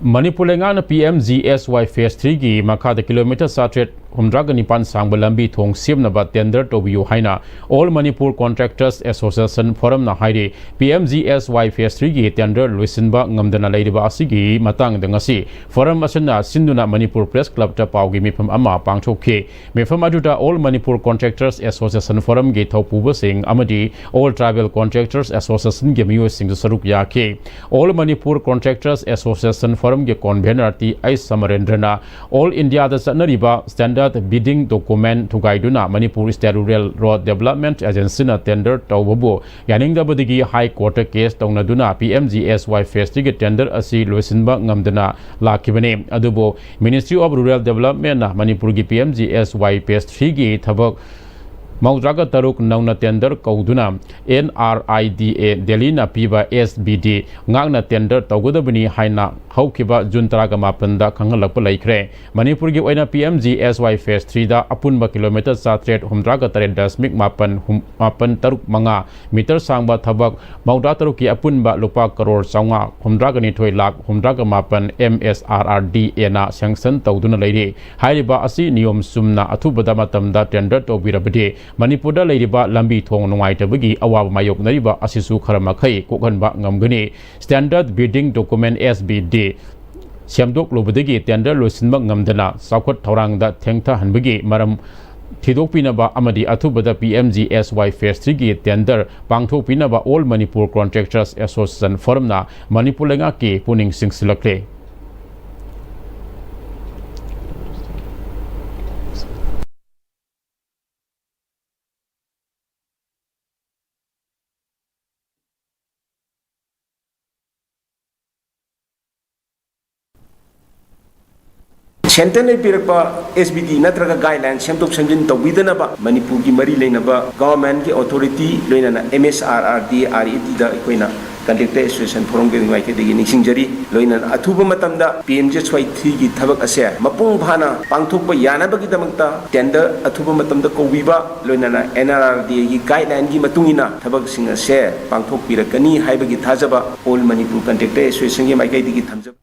ꯃꯅꯤꯄꯨꯔ ꯂꯩꯉꯥꯛꯅ ꯄꯤ ꯑꯦꯝ ꯖꯤ ꯑꯦꯁ ꯋꯥꯏ ꯐꯦꯁ ꯊ꯭ꯔꯤꯒꯤ ꯃꯈꯥꯗ ꯀꯤꯂꯣꯃꯤꯇꯔ ꯆꯥꯇ꯭ꯔꯦꯠ ꯍꯨꯝꯗ꯭ꯔꯥꯒ ꯅꯤꯄꯥꯟ ꯁꯥꯡꯕ ꯂꯝꯕꯤ ꯊꯣꯡ ꯁꯦꯝꯅꯕ tender ꯇꯧꯕꯤꯌꯨ ꯍꯥꯏꯅ All Manipur Contractors Association Forumꯅ ꯍꯥꯏꯔꯤ꯫ P M G S Y Phase Threeꯒꯤ tender ꯂꯣꯏꯁꯤꯟꯕ ꯉꯝꯗꯅ ꯂꯩꯔꯤꯕ ꯑꯁꯤꯒꯤ ꯃꯇꯥꯡꯗ ꯉꯁꯤ Forum ꯑꯁꯤꯅ ꯁꯤꯟꯗꯨꯅ Manipur Press Clubꯇ ꯄꯥꯎꯒꯤ ꯃꯤꯐꯝ ꯑꯃ ꯄꯥꯡꯊꯣꯛꯈꯤ꯫ ꯃꯤꯐꯝ ꯑꯗꯨꯗ All Manipur Contractors Association Forumꯒꯤ ꯊꯧꯄꯨꯕꯁꯤꯡ ꯑꯃꯗꯤ All Tribal Contractors Associationꯒꯤ ꯃꯤꯑꯣꯏꯁꯤꯡꯁꯨ ꯁꯔꯨꯛ ꯌꯥꯈꯤ꯫ All Manipur Contractors Association Forumꯒꯤ convener T H Samarendra ꯅ All Indiaꯗ ꯆꯠꯅꯔꯤꯕ standard bidding document ꯊꯨꯒꯥꯏꯗꯨꯅ Manipur State Rural Road Development Agencyꯅ tender ꯇꯧꯕꯕꯨ ꯌꯥꯅꯤꯡꯗꯕꯗꯒꯤ High Courtꯇ case ꯇꯧꯅꯗꯨꯅ P M G S Y Phase Threeꯒꯤ tender ꯑꯁꯤ ꯂꯣꯏꯁꯤꯟꯕ ꯉꯝꯗꯅ ꯂꯥꯛꯈꯤꯕꯅꯤ꯫ ꯑꯗꯨꯕꯨ Ministry of Rural Developmentꯅ ꯃꯅꯤꯄꯨꯔꯒꯤ P M G S Y Phase Threeꯒꯤ ꯊꯕꯛ ꯃꯧꯗ꯭ꯔꯥꯒ ꯇꯔꯨꯛ ꯅꯧꯅ tender ꯀꯧꯗꯨꯅ N R I D A ꯗꯦꯜꯂꯤꯅ ꯄꯤꯕ S B D ꯉꯥꯛꯅ tender ꯇꯧꯒꯗꯕꯅꯤ ꯍꯥꯏꯅ ꯍꯧꯈꯤꯕ June ꯇꯔꯥꯒ ꯃꯥꯄꯟꯗ ꯈꯪꯍꯜꯂꯛꯄ ꯂꯩꯈ꯭ꯔꯦ꯫ ꯃꯅꯤꯄꯨꯔꯒꯤ ꯑꯣꯏꯅ P M G S Y Phase Threeꯗ ꯑꯄꯨꯟꯕ kilometre ꯆꯥꯇ꯭ꯔꯦꯠ ꯍꯨꯝꯗ꯭ꯥꯒ ꯇꯔꯦꯠ ꯗꯁꯃꯤꯛ ꯃꯥꯄꯟ ꯍꯨꯝ-, ꯃꯥꯄꯟ ꯇꯔꯨꯛ ꯃꯉꯥ metre ꯁꯥꯡꯕ ꯊꯕꯛ ꯃꯧꯗ꯭ꯔꯥ ꯇꯔꯨꯛꯀꯤ ꯑꯄꯨꯟꯕ ꯂꯨꯄꯥ ꯀꯔꯣꯔ ꯆꯥꯝꯃꯉꯥ ꯍꯨꯝꯗ꯭ꯔꯥꯒ ꯅꯤꯊꯣꯏ ꯂꯥꯈ ꯍꯨꯝꯗ꯭ꯔꯥꯒ ꯃꯥꯄꯟ M S R R D Aꯅ sanction ꯇꯧꯗꯨꯅ ꯂꯩꯔꯤ꯫ ꯍꯥꯏꯔꯤꯕ ꯑꯁꯤ ꯅꯤꯌꯣꯝ ꯆꯨꯝꯅ ꯑꯊꯨꯕꯗ ꯃꯇꯝꯗ tender ꯇꯧꯕꯤꯔꯕꯗꯤ ꯃꯅꯤꯄꯨꯔꯗ ꯂꯩꯔꯤꯕ ꯂꯝꯕꯤ ꯊꯣꯡ ꯅꯨꯡꯉꯥꯏꯇꯕꯒꯤ ꯑꯋꯥꯕ ꯃꯥꯌꯣꯛꯅꯔꯤꯕ ꯑꯁꯤꯁꯨ ꯈꯔ ꯃꯈꯩ ꯀꯣꯛꯍꯟꯕ ꯉꯝꯒꯅꯤ꯫ Standard Bidding Document S B D ꯁꯦꯝꯗꯣꯛꯂꯨꯕꯗꯒꯤ tender ꯂꯣꯏꯁꯤꯟꯕ ꯉꯝꯗꯅ ꯆꯥꯎꯈꯠ ꯊꯧꯔꯥꯡꯗ ꯊꯦꯡꯊꯍꯟꯕꯒꯤ ꯃꯔꯝ ꯊꯤꯗꯣꯛꯄꯤꯅꯕ ꯑꯃꯗꯤ ꯑꯊꯨꯕꯗ P M G S Y Phase Threeꯒꯤ tender ꯄꯥꯡꯊꯣꯛꯄꯤꯅꯕ All Manipur Contractors Association Forumꯅ Manipur ꯂꯩꯉꯥꯛꯀꯤ ꯄꯨꯛꯅꯤꯡ ꯆꯤꯡꯁꯤꯜꯂꯛꯂꯤ꯫ Centreꯅ ꯄꯤꯔꯛꯄ S B D ꯅꯠꯇ꯭ꯔꯒ guideline ꯁꯦꯝꯗꯣꯛ ꯁꯦꯝꯖꯤꯟ ꯇꯧꯕꯤꯗꯅꯕ ꯃꯅꯤꯄꯨꯔꯒꯤ ꯃꯔꯤ ꯂꯩꯅꯕ governmentꯀꯤ authority ꯂꯣꯏꯅꯅ M S R R D R E Dꯗ ꯑꯩꯈꯣꯏꯅ Contractor Association Forumꯒꯤ ꯃꯥꯏꯀꯩꯗꯒꯤ ꯅꯤꯡꯁꯤꯡꯖꯔꯤ꯫ ꯂꯣꯏꯅꯅ ꯑꯊꯨꯕ ꯃꯇꯝꯗ P M G S Y Threeꯒꯤ ꯊꯕꯛ ꯑꯁꯦ ꯃꯄꯨꯡ ꯐꯥꯅ ꯄꯥꯡꯊꯣꯛꯄ ꯌꯥꯅꯕꯒꯤꯗꯃꯛꯇ tender ꯑꯊꯨꯕ ꯃꯇꯝꯗ ꯀꯧꯕꯤꯕ, ꯂꯣꯏꯅꯅ N R R Dꯒꯤ guidelineꯒꯤ ꯃꯇꯨꯡ ꯏꯟꯅ ꯊꯕꯛꯁꯤꯡ ꯑꯁꯦ ꯄꯥꯡꯊꯣꯛꯄꯤꯔꯛꯀꯅꯤ ꯍꯥꯏꯕꯒꯤ ꯊꯥꯖꯕ All Manipur Contractor Associationꯒꯤ ꯃꯥꯏꯀꯩꯗꯒꯤ ꯊꯝꯖꯕ꯫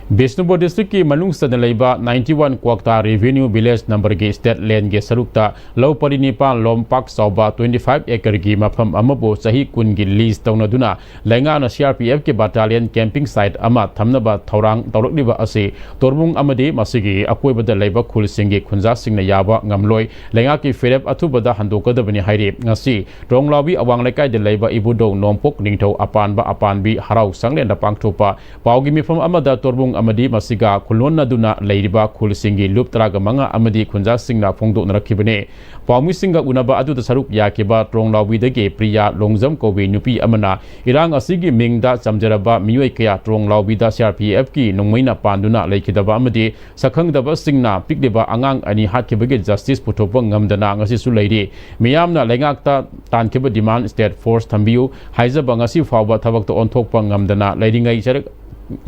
ꯕꯤꯁꯅꯨꯄꯨꯔ ꯗꯤꯁꯇ꯭ꯔꯤꯛꯀꯤ ꯃꯅꯨꯡ ꯆꯟꯅ ꯂꯩꯕ ninety one ꯀ꯭ꯋꯥꯛꯇꯥ ꯔꯦꯚꯤꯅ꯭ꯌꯨ ꯚꯤꯂꯦꯖ ꯅꯝꯕꯔꯒꯤ ꯁ꯭ꯇꯦꯠ ꯂꯦꯟꯒꯤ ꯁꯔꯨꯛꯇ ꯂꯧ ꯄꯔꯤ ꯅꯤꯄꯥꯟ ꯂꯣꯝ ꯄꯥꯛ ꯆꯥꯎꯕ twenty five ꯑꯦꯀꯔꯒꯤ ꯃꯐꯝ ꯑꯃꯕꯨ ꯆꯍꯤ ꯀꯨꯟꯒꯤ ꯂꯤꯖ ꯇꯧꯅꯗꯨꯅ ꯂꯩꯉꯥꯛꯅ CRPFꯀꯤ ꯕꯥꯇꯥꯂꯤꯌꯟ ꯀꯦꯝꯄꯤꯡ ꯁꯥꯏꯠ ꯑꯃ ꯊꯝꯅꯕ ꯊꯧꯔꯥꯡ ꯇꯧꯔꯛꯂꯤꯕ ꯑꯁꯤ ꯇꯣꯔꯕꯨꯡ ꯑꯃꯗꯤ ꯃꯁꯤꯒꯤ ꯑꯀꯣꯏꯕꯗ ꯂꯩꯕ ꯈꯨꯜꯁꯤꯡꯒꯤ ꯈꯨꯟꯖꯥꯁꯤꯡꯅ ꯌꯥꯕ ꯉꯝꯂꯣꯏ꯫ ꯂꯩꯉꯥꯛꯀꯤ ꯐꯤꯔꯦꯞ ꯑꯊꯨꯕꯗ ꯍꯟꯗꯣꯛꯀꯗꯕꯅꯤ ꯍꯥꯏꯔꯤ꯫ ꯉꯁꯤ ꯇ꯭ꯔꯣꯡꯂꯥꯎꯕꯤ ꯑꯋꯥꯡ ꯂꯩꯀꯥꯏꯗ ꯂꯩꯕ ꯏꯕꯨꯙꯧ ꯅꯣꯡꯄꯣꯛ ꯅꯤꯡꯊꯧ ꯑꯄꯥꯟꯕ ꯑꯄꯥꯟꯕꯤ ꯍꯔꯥꯎ ꯆꯥꯡꯂꯦꯟꯗ ꯄꯥꯡꯊꯣꯛꯄ ꯄꯥꯎꯒꯤ ꯃꯤꯐꯝ ꯑꯃꯗ ꯇꯣꯔꯕꯨꯡ ꯑꯃꯗꯤ ꯃꯁꯤꯒ ꯈꯨꯜꯂꯣꯟꯅꯗꯨꯅ ꯂꯩꯔꯤꯕ ꯈꯨꯜꯁꯤꯡꯒꯤ ꯂꯨꯞ ꯇꯔꯥꯒ ꯃꯉꯥ ꯑꯃꯗꯤ ꯈꯨꯟꯖꯥꯁꯤꯡꯅ ꯐꯣꯡꯗꯣꯛꯅꯔꯛꯈꯤꯕꯅꯤ꯫ ꯄꯥꯎꯃꯤꯁꯤꯡꯒ ꯎꯅꯕ ꯑꯗꯨꯗ ꯁꯔꯨꯛ ꯌꯥꯈꯤꯕ ꯇ꯭ꯔꯣꯡꯂꯥꯎꯕꯤꯗꯒꯤ ꯄ꯭ꯔꯤꯌꯥ ꯂꯣꯡꯖꯝ ꯀꯧꯕꯤ ꯅꯨꯄꯤ ꯑꯃꯅ ꯏꯔꯥꯡ ꯑꯁꯤꯒꯤ ꯃꯤꯡꯗ ꯆꯝꯖꯔꯕ ꯃꯤꯑꯣꯏ ꯀꯌꯥ ꯇ꯭ꯔꯣꯡꯂꯥꯎꯕꯤꯗ CRPFꯀꯤ ꯅꯣꯡꯃꯩꯅ ꯄꯥꯟꯗꯨꯅ ꯂꯩꯈꯤꯗꯕ ꯑꯃꯗꯤ ꯁꯛꯈꯪꯗꯕꯁꯤꯡꯅ ꯄꯤꯛꯂꯤꯕ ꯑꯉꯥꯡ ꯑꯅꯤ ꯍꯥꯠꯈꯤꯕꯒꯤ ꯖꯁꯇꯤꯁ ꯄꯨꯊꯣꯛꯄ ꯉꯝꯗꯅ ꯉꯁꯤꯁꯨ ꯂꯩꯔꯤ꯫ ꯃꯤꯌꯥꯝꯅ ꯂꯩꯉꯥꯛꯇ ꯇꯥꯟꯈꯤꯕ ꯗꯤꯃꯥꯟ ꯁ꯭ꯇꯦꯠ ꯐꯣꯔꯁ ꯊꯝꯕꯤꯌꯨ ꯍꯥꯏꯖꯕ ꯉꯁꯤ ꯐꯥꯎꯕ ꯊꯕꯛꯇ ꯑꯣꯟꯊꯣꯛꯄ ꯉꯝꯗꯅ ꯂꯩꯔꯤꯉꯩ ꯆꯩꯔꯛ-,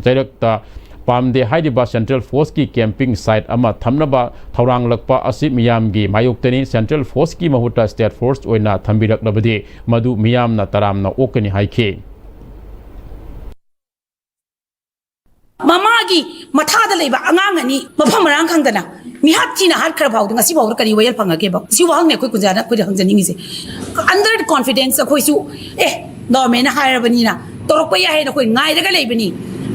ꯆꯩꯔꯛꯇ ꯄꯥꯝꯗꯦ ꯍꯥꯏꯔꯤꯕ ꯁꯦꯟꯇ꯭ꯔꯦꯜ ꯐꯣꯔꯁꯀꯤ ꯀꯦꯝꯄꯤꯡ ꯁꯥꯏꯠ ꯑꯃ ꯊꯝꯅꯕ ꯊꯧꯔꯥꯡꯂꯛꯄ ꯑꯁꯤ ꯃꯤꯌꯥꯝꯒꯤ ꯃꯥꯌꯣꯛꯇꯅꯤ꯫ ꯁꯦꯟꯇ꯭ꯔꯦꯜ ꯐꯣꯔꯁꯀꯤ ꯃꯍꯨꯠꯇ ꯁ꯭ꯇꯦꯠ ꯐꯣꯔꯁ ꯑꯣꯏꯅ ꯊꯝꯕꯤꯔꯛꯂꯕꯗꯤ ꯃꯗꯨ ꯃꯤꯌꯥꯝꯅ ꯇꯔꯥꯝꯅ ꯑꯣꯛꯀꯅꯤ ꯍꯥꯏꯈꯤ꯫ ꯃꯃꯥꯒꯤ ꯃꯊꯥꯗ ꯂꯩꯕ ꯑꯉꯥꯡ ꯑꯅꯤ ꯃꯐꯝ ꯃꯔꯥꯡ ꯈꯪꯗꯅ ꯃꯤꯍꯥꯠ ꯊꯤꯅ ꯍꯥꯠꯈ꯭ꯔ ꯐꯥꯎꯗ ꯉꯁꯤ ꯐꯥꯎꯗ ꯀꯔꯤ ꯋꯥꯌꯦꯜ ꯐꯪꯉꯒꯦꯕ? ꯁꯤ ꯋꯥꯍꯪꯅꯦ ꯑꯩꯈꯣꯏ ꯀꯨꯟꯖꯥꯅ ꯑꯩꯈꯣꯏꯗ ꯍꯪꯖꯅꯤꯡꯉꯤꯁꯦ꯫ Under confidence ꯑꯩꯈꯣꯏꯁꯨ, ꯑꯦ, ꯒꯣꯔꯃꯦꯟꯅ ꯍꯥꯏꯔꯕꯅꯤꯅ ꯇꯧꯔꯛꯄ ꯌꯥꯏ ꯍꯥꯏꯅ ꯑꯩꯈꯣꯏ ꯉꯥꯏꯔꯒ ꯂꯩꯕꯅꯤ꯫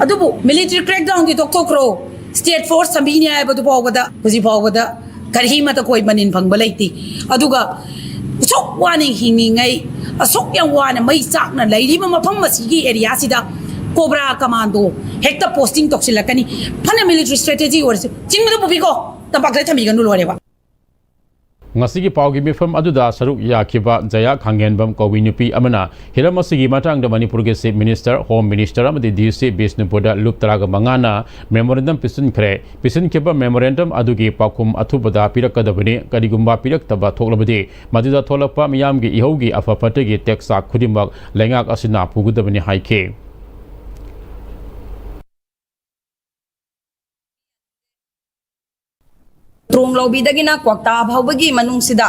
ꯑꯗꯨꯕꯨ ꯃꯤꯂꯤꯇꯔꯤ ꯀ꯭ꯔꯦꯛꯗꯥꯎꯟꯗꯤ ꯇꯣꯛꯊꯣꯛꯈ꯭ꯔꯣ, ꯁ꯭ꯇꯦꯠ ꯐꯣꯔꯁ ꯊꯝꯕꯤꯅꯤ ꯍꯥꯏꯕꯗꯨ ꯐꯥꯎꯕꯗ ꯍꯧꯖꯤꯛ ꯐꯥꯎꯕꯗ ꯀꯔꯤꯃꯠꯇ ꯑꯩꯈꯣꯏ ꯃꯅꯤꯟ ꯐꯪꯕ ꯂꯩꯇꯦ꯫ ꯑꯗꯨꯒ ꯑꯁꯨꯛ ꯋꯥꯅ ꯍꯤꯡꯉꯤꯉꯩ, ꯑꯁꯨꯛ ꯌꯥꯝ ꯋꯥꯅ ꯃꯩ ꯆꯥꯛꯅ ꯂꯩꯔꯤꯕ ꯃꯐꯝ ꯑꯁꯤꯒꯤ ꯑꯦꯔꯤꯌꯥꯁꯤꯗ ꯀꯣꯕ꯭ꯔꯥ ꯀꯃꯥꯟꯗꯣ ꯍꯦꯛꯇ ꯄꯣꯁꯇꯤꯡ ꯇꯧꯁꯤꯜꯂꯛꯀꯅꯤ꯫ ꯐꯅ ꯃꯤꯂꯤꯇꯔꯤ ꯁ꯭ꯇ꯭ꯔꯦꯇꯦꯖꯤ ꯑꯣꯏꯔꯁꯨ ꯆꯤꯡꯗ ꯄꯨꯕꯤꯈꯣ, ꯇꯝꯄꯥꯛꯇ ꯊꯝꯕꯤꯒꯅꯨ, ꯂꯣꯏꯔꯦꯕ꯫ ꯉꯁꯤꯒꯤ ꯄꯥꯎꯒꯤ ꯃꯤꯐꯝ ꯑꯗꯨꯗ ꯁꯔꯨꯛ ꯌꯥꯈꯤꯕ ꯖꯌꯥ ꯈꯥꯡꯉꯦꯟꯕꯝ ꯀꯧꯕꯤ ꯅꯨꯄꯤ ꯑꯃꯅ ꯍꯤꯔꯝ ꯑꯁꯤꯒꯤ ꯃꯇꯥꯡꯗ ꯃꯅꯤꯄꯨꯔꯒꯤ ꯆꯤꯐ ꯃꯤꯅꯤꯁꯇꯔ, ꯍꯣꯝ ꯃꯤꯅꯤꯁꯇꯔ ꯑꯃꯗꯤ DC ꯕꯤꯁꯅꯨꯄꯨꯔꯗ ꯂꯨꯞ ꯇꯔꯥꯒ ꯃꯉꯥꯅ ꯃꯦꯃꯣꯔꯦꯟꯗꯝ ꯄꯤꯁꯤꯟꯈ꯭ꯔꯦ꯫ ꯄꯤꯁꯤꯟꯈꯤꯕ ꯃꯦꯃꯣꯔꯦꯟꯗꯝ ꯑꯗꯨꯒꯤ ꯄꯥꯎꯈꯨꯝ ꯑꯊꯨꯕꯗ ꯄꯤꯔꯛꯀꯗꯕꯅꯤ꯫ ꯀꯔꯤꯒꯨꯝꯕ ꯄꯤꯔꯛꯇꯕ ꯊꯣꯛꯂꯕꯗꯤ ꯃꯗꯨꯗ ꯊꯣꯛꯂꯛꯄ ꯃꯤꯌꯥꯝꯒꯤ ꯏꯍꯧꯒꯤ ꯑꯐ ꯐꯠꯇꯒꯤ ꯇꯦꯛꯆꯥꯛ ꯈꯨꯗꯤꯡꯃꯛ ꯂꯩꯉꯥꯛ ꯑꯁꯤꯅ ꯄꯨꯒꯗꯕꯅꯤ ꯍꯥꯏꯈꯤ꯫ ꯇ꯭ꯔꯣꯡꯂꯧꯕꯤꯗꯒꯤꯅ ꯀ꯭ꯋꯥꯛꯇꯥ ꯐꯥꯎꯕꯒꯤ ꯃꯅꯨꯡꯁꯤꯗ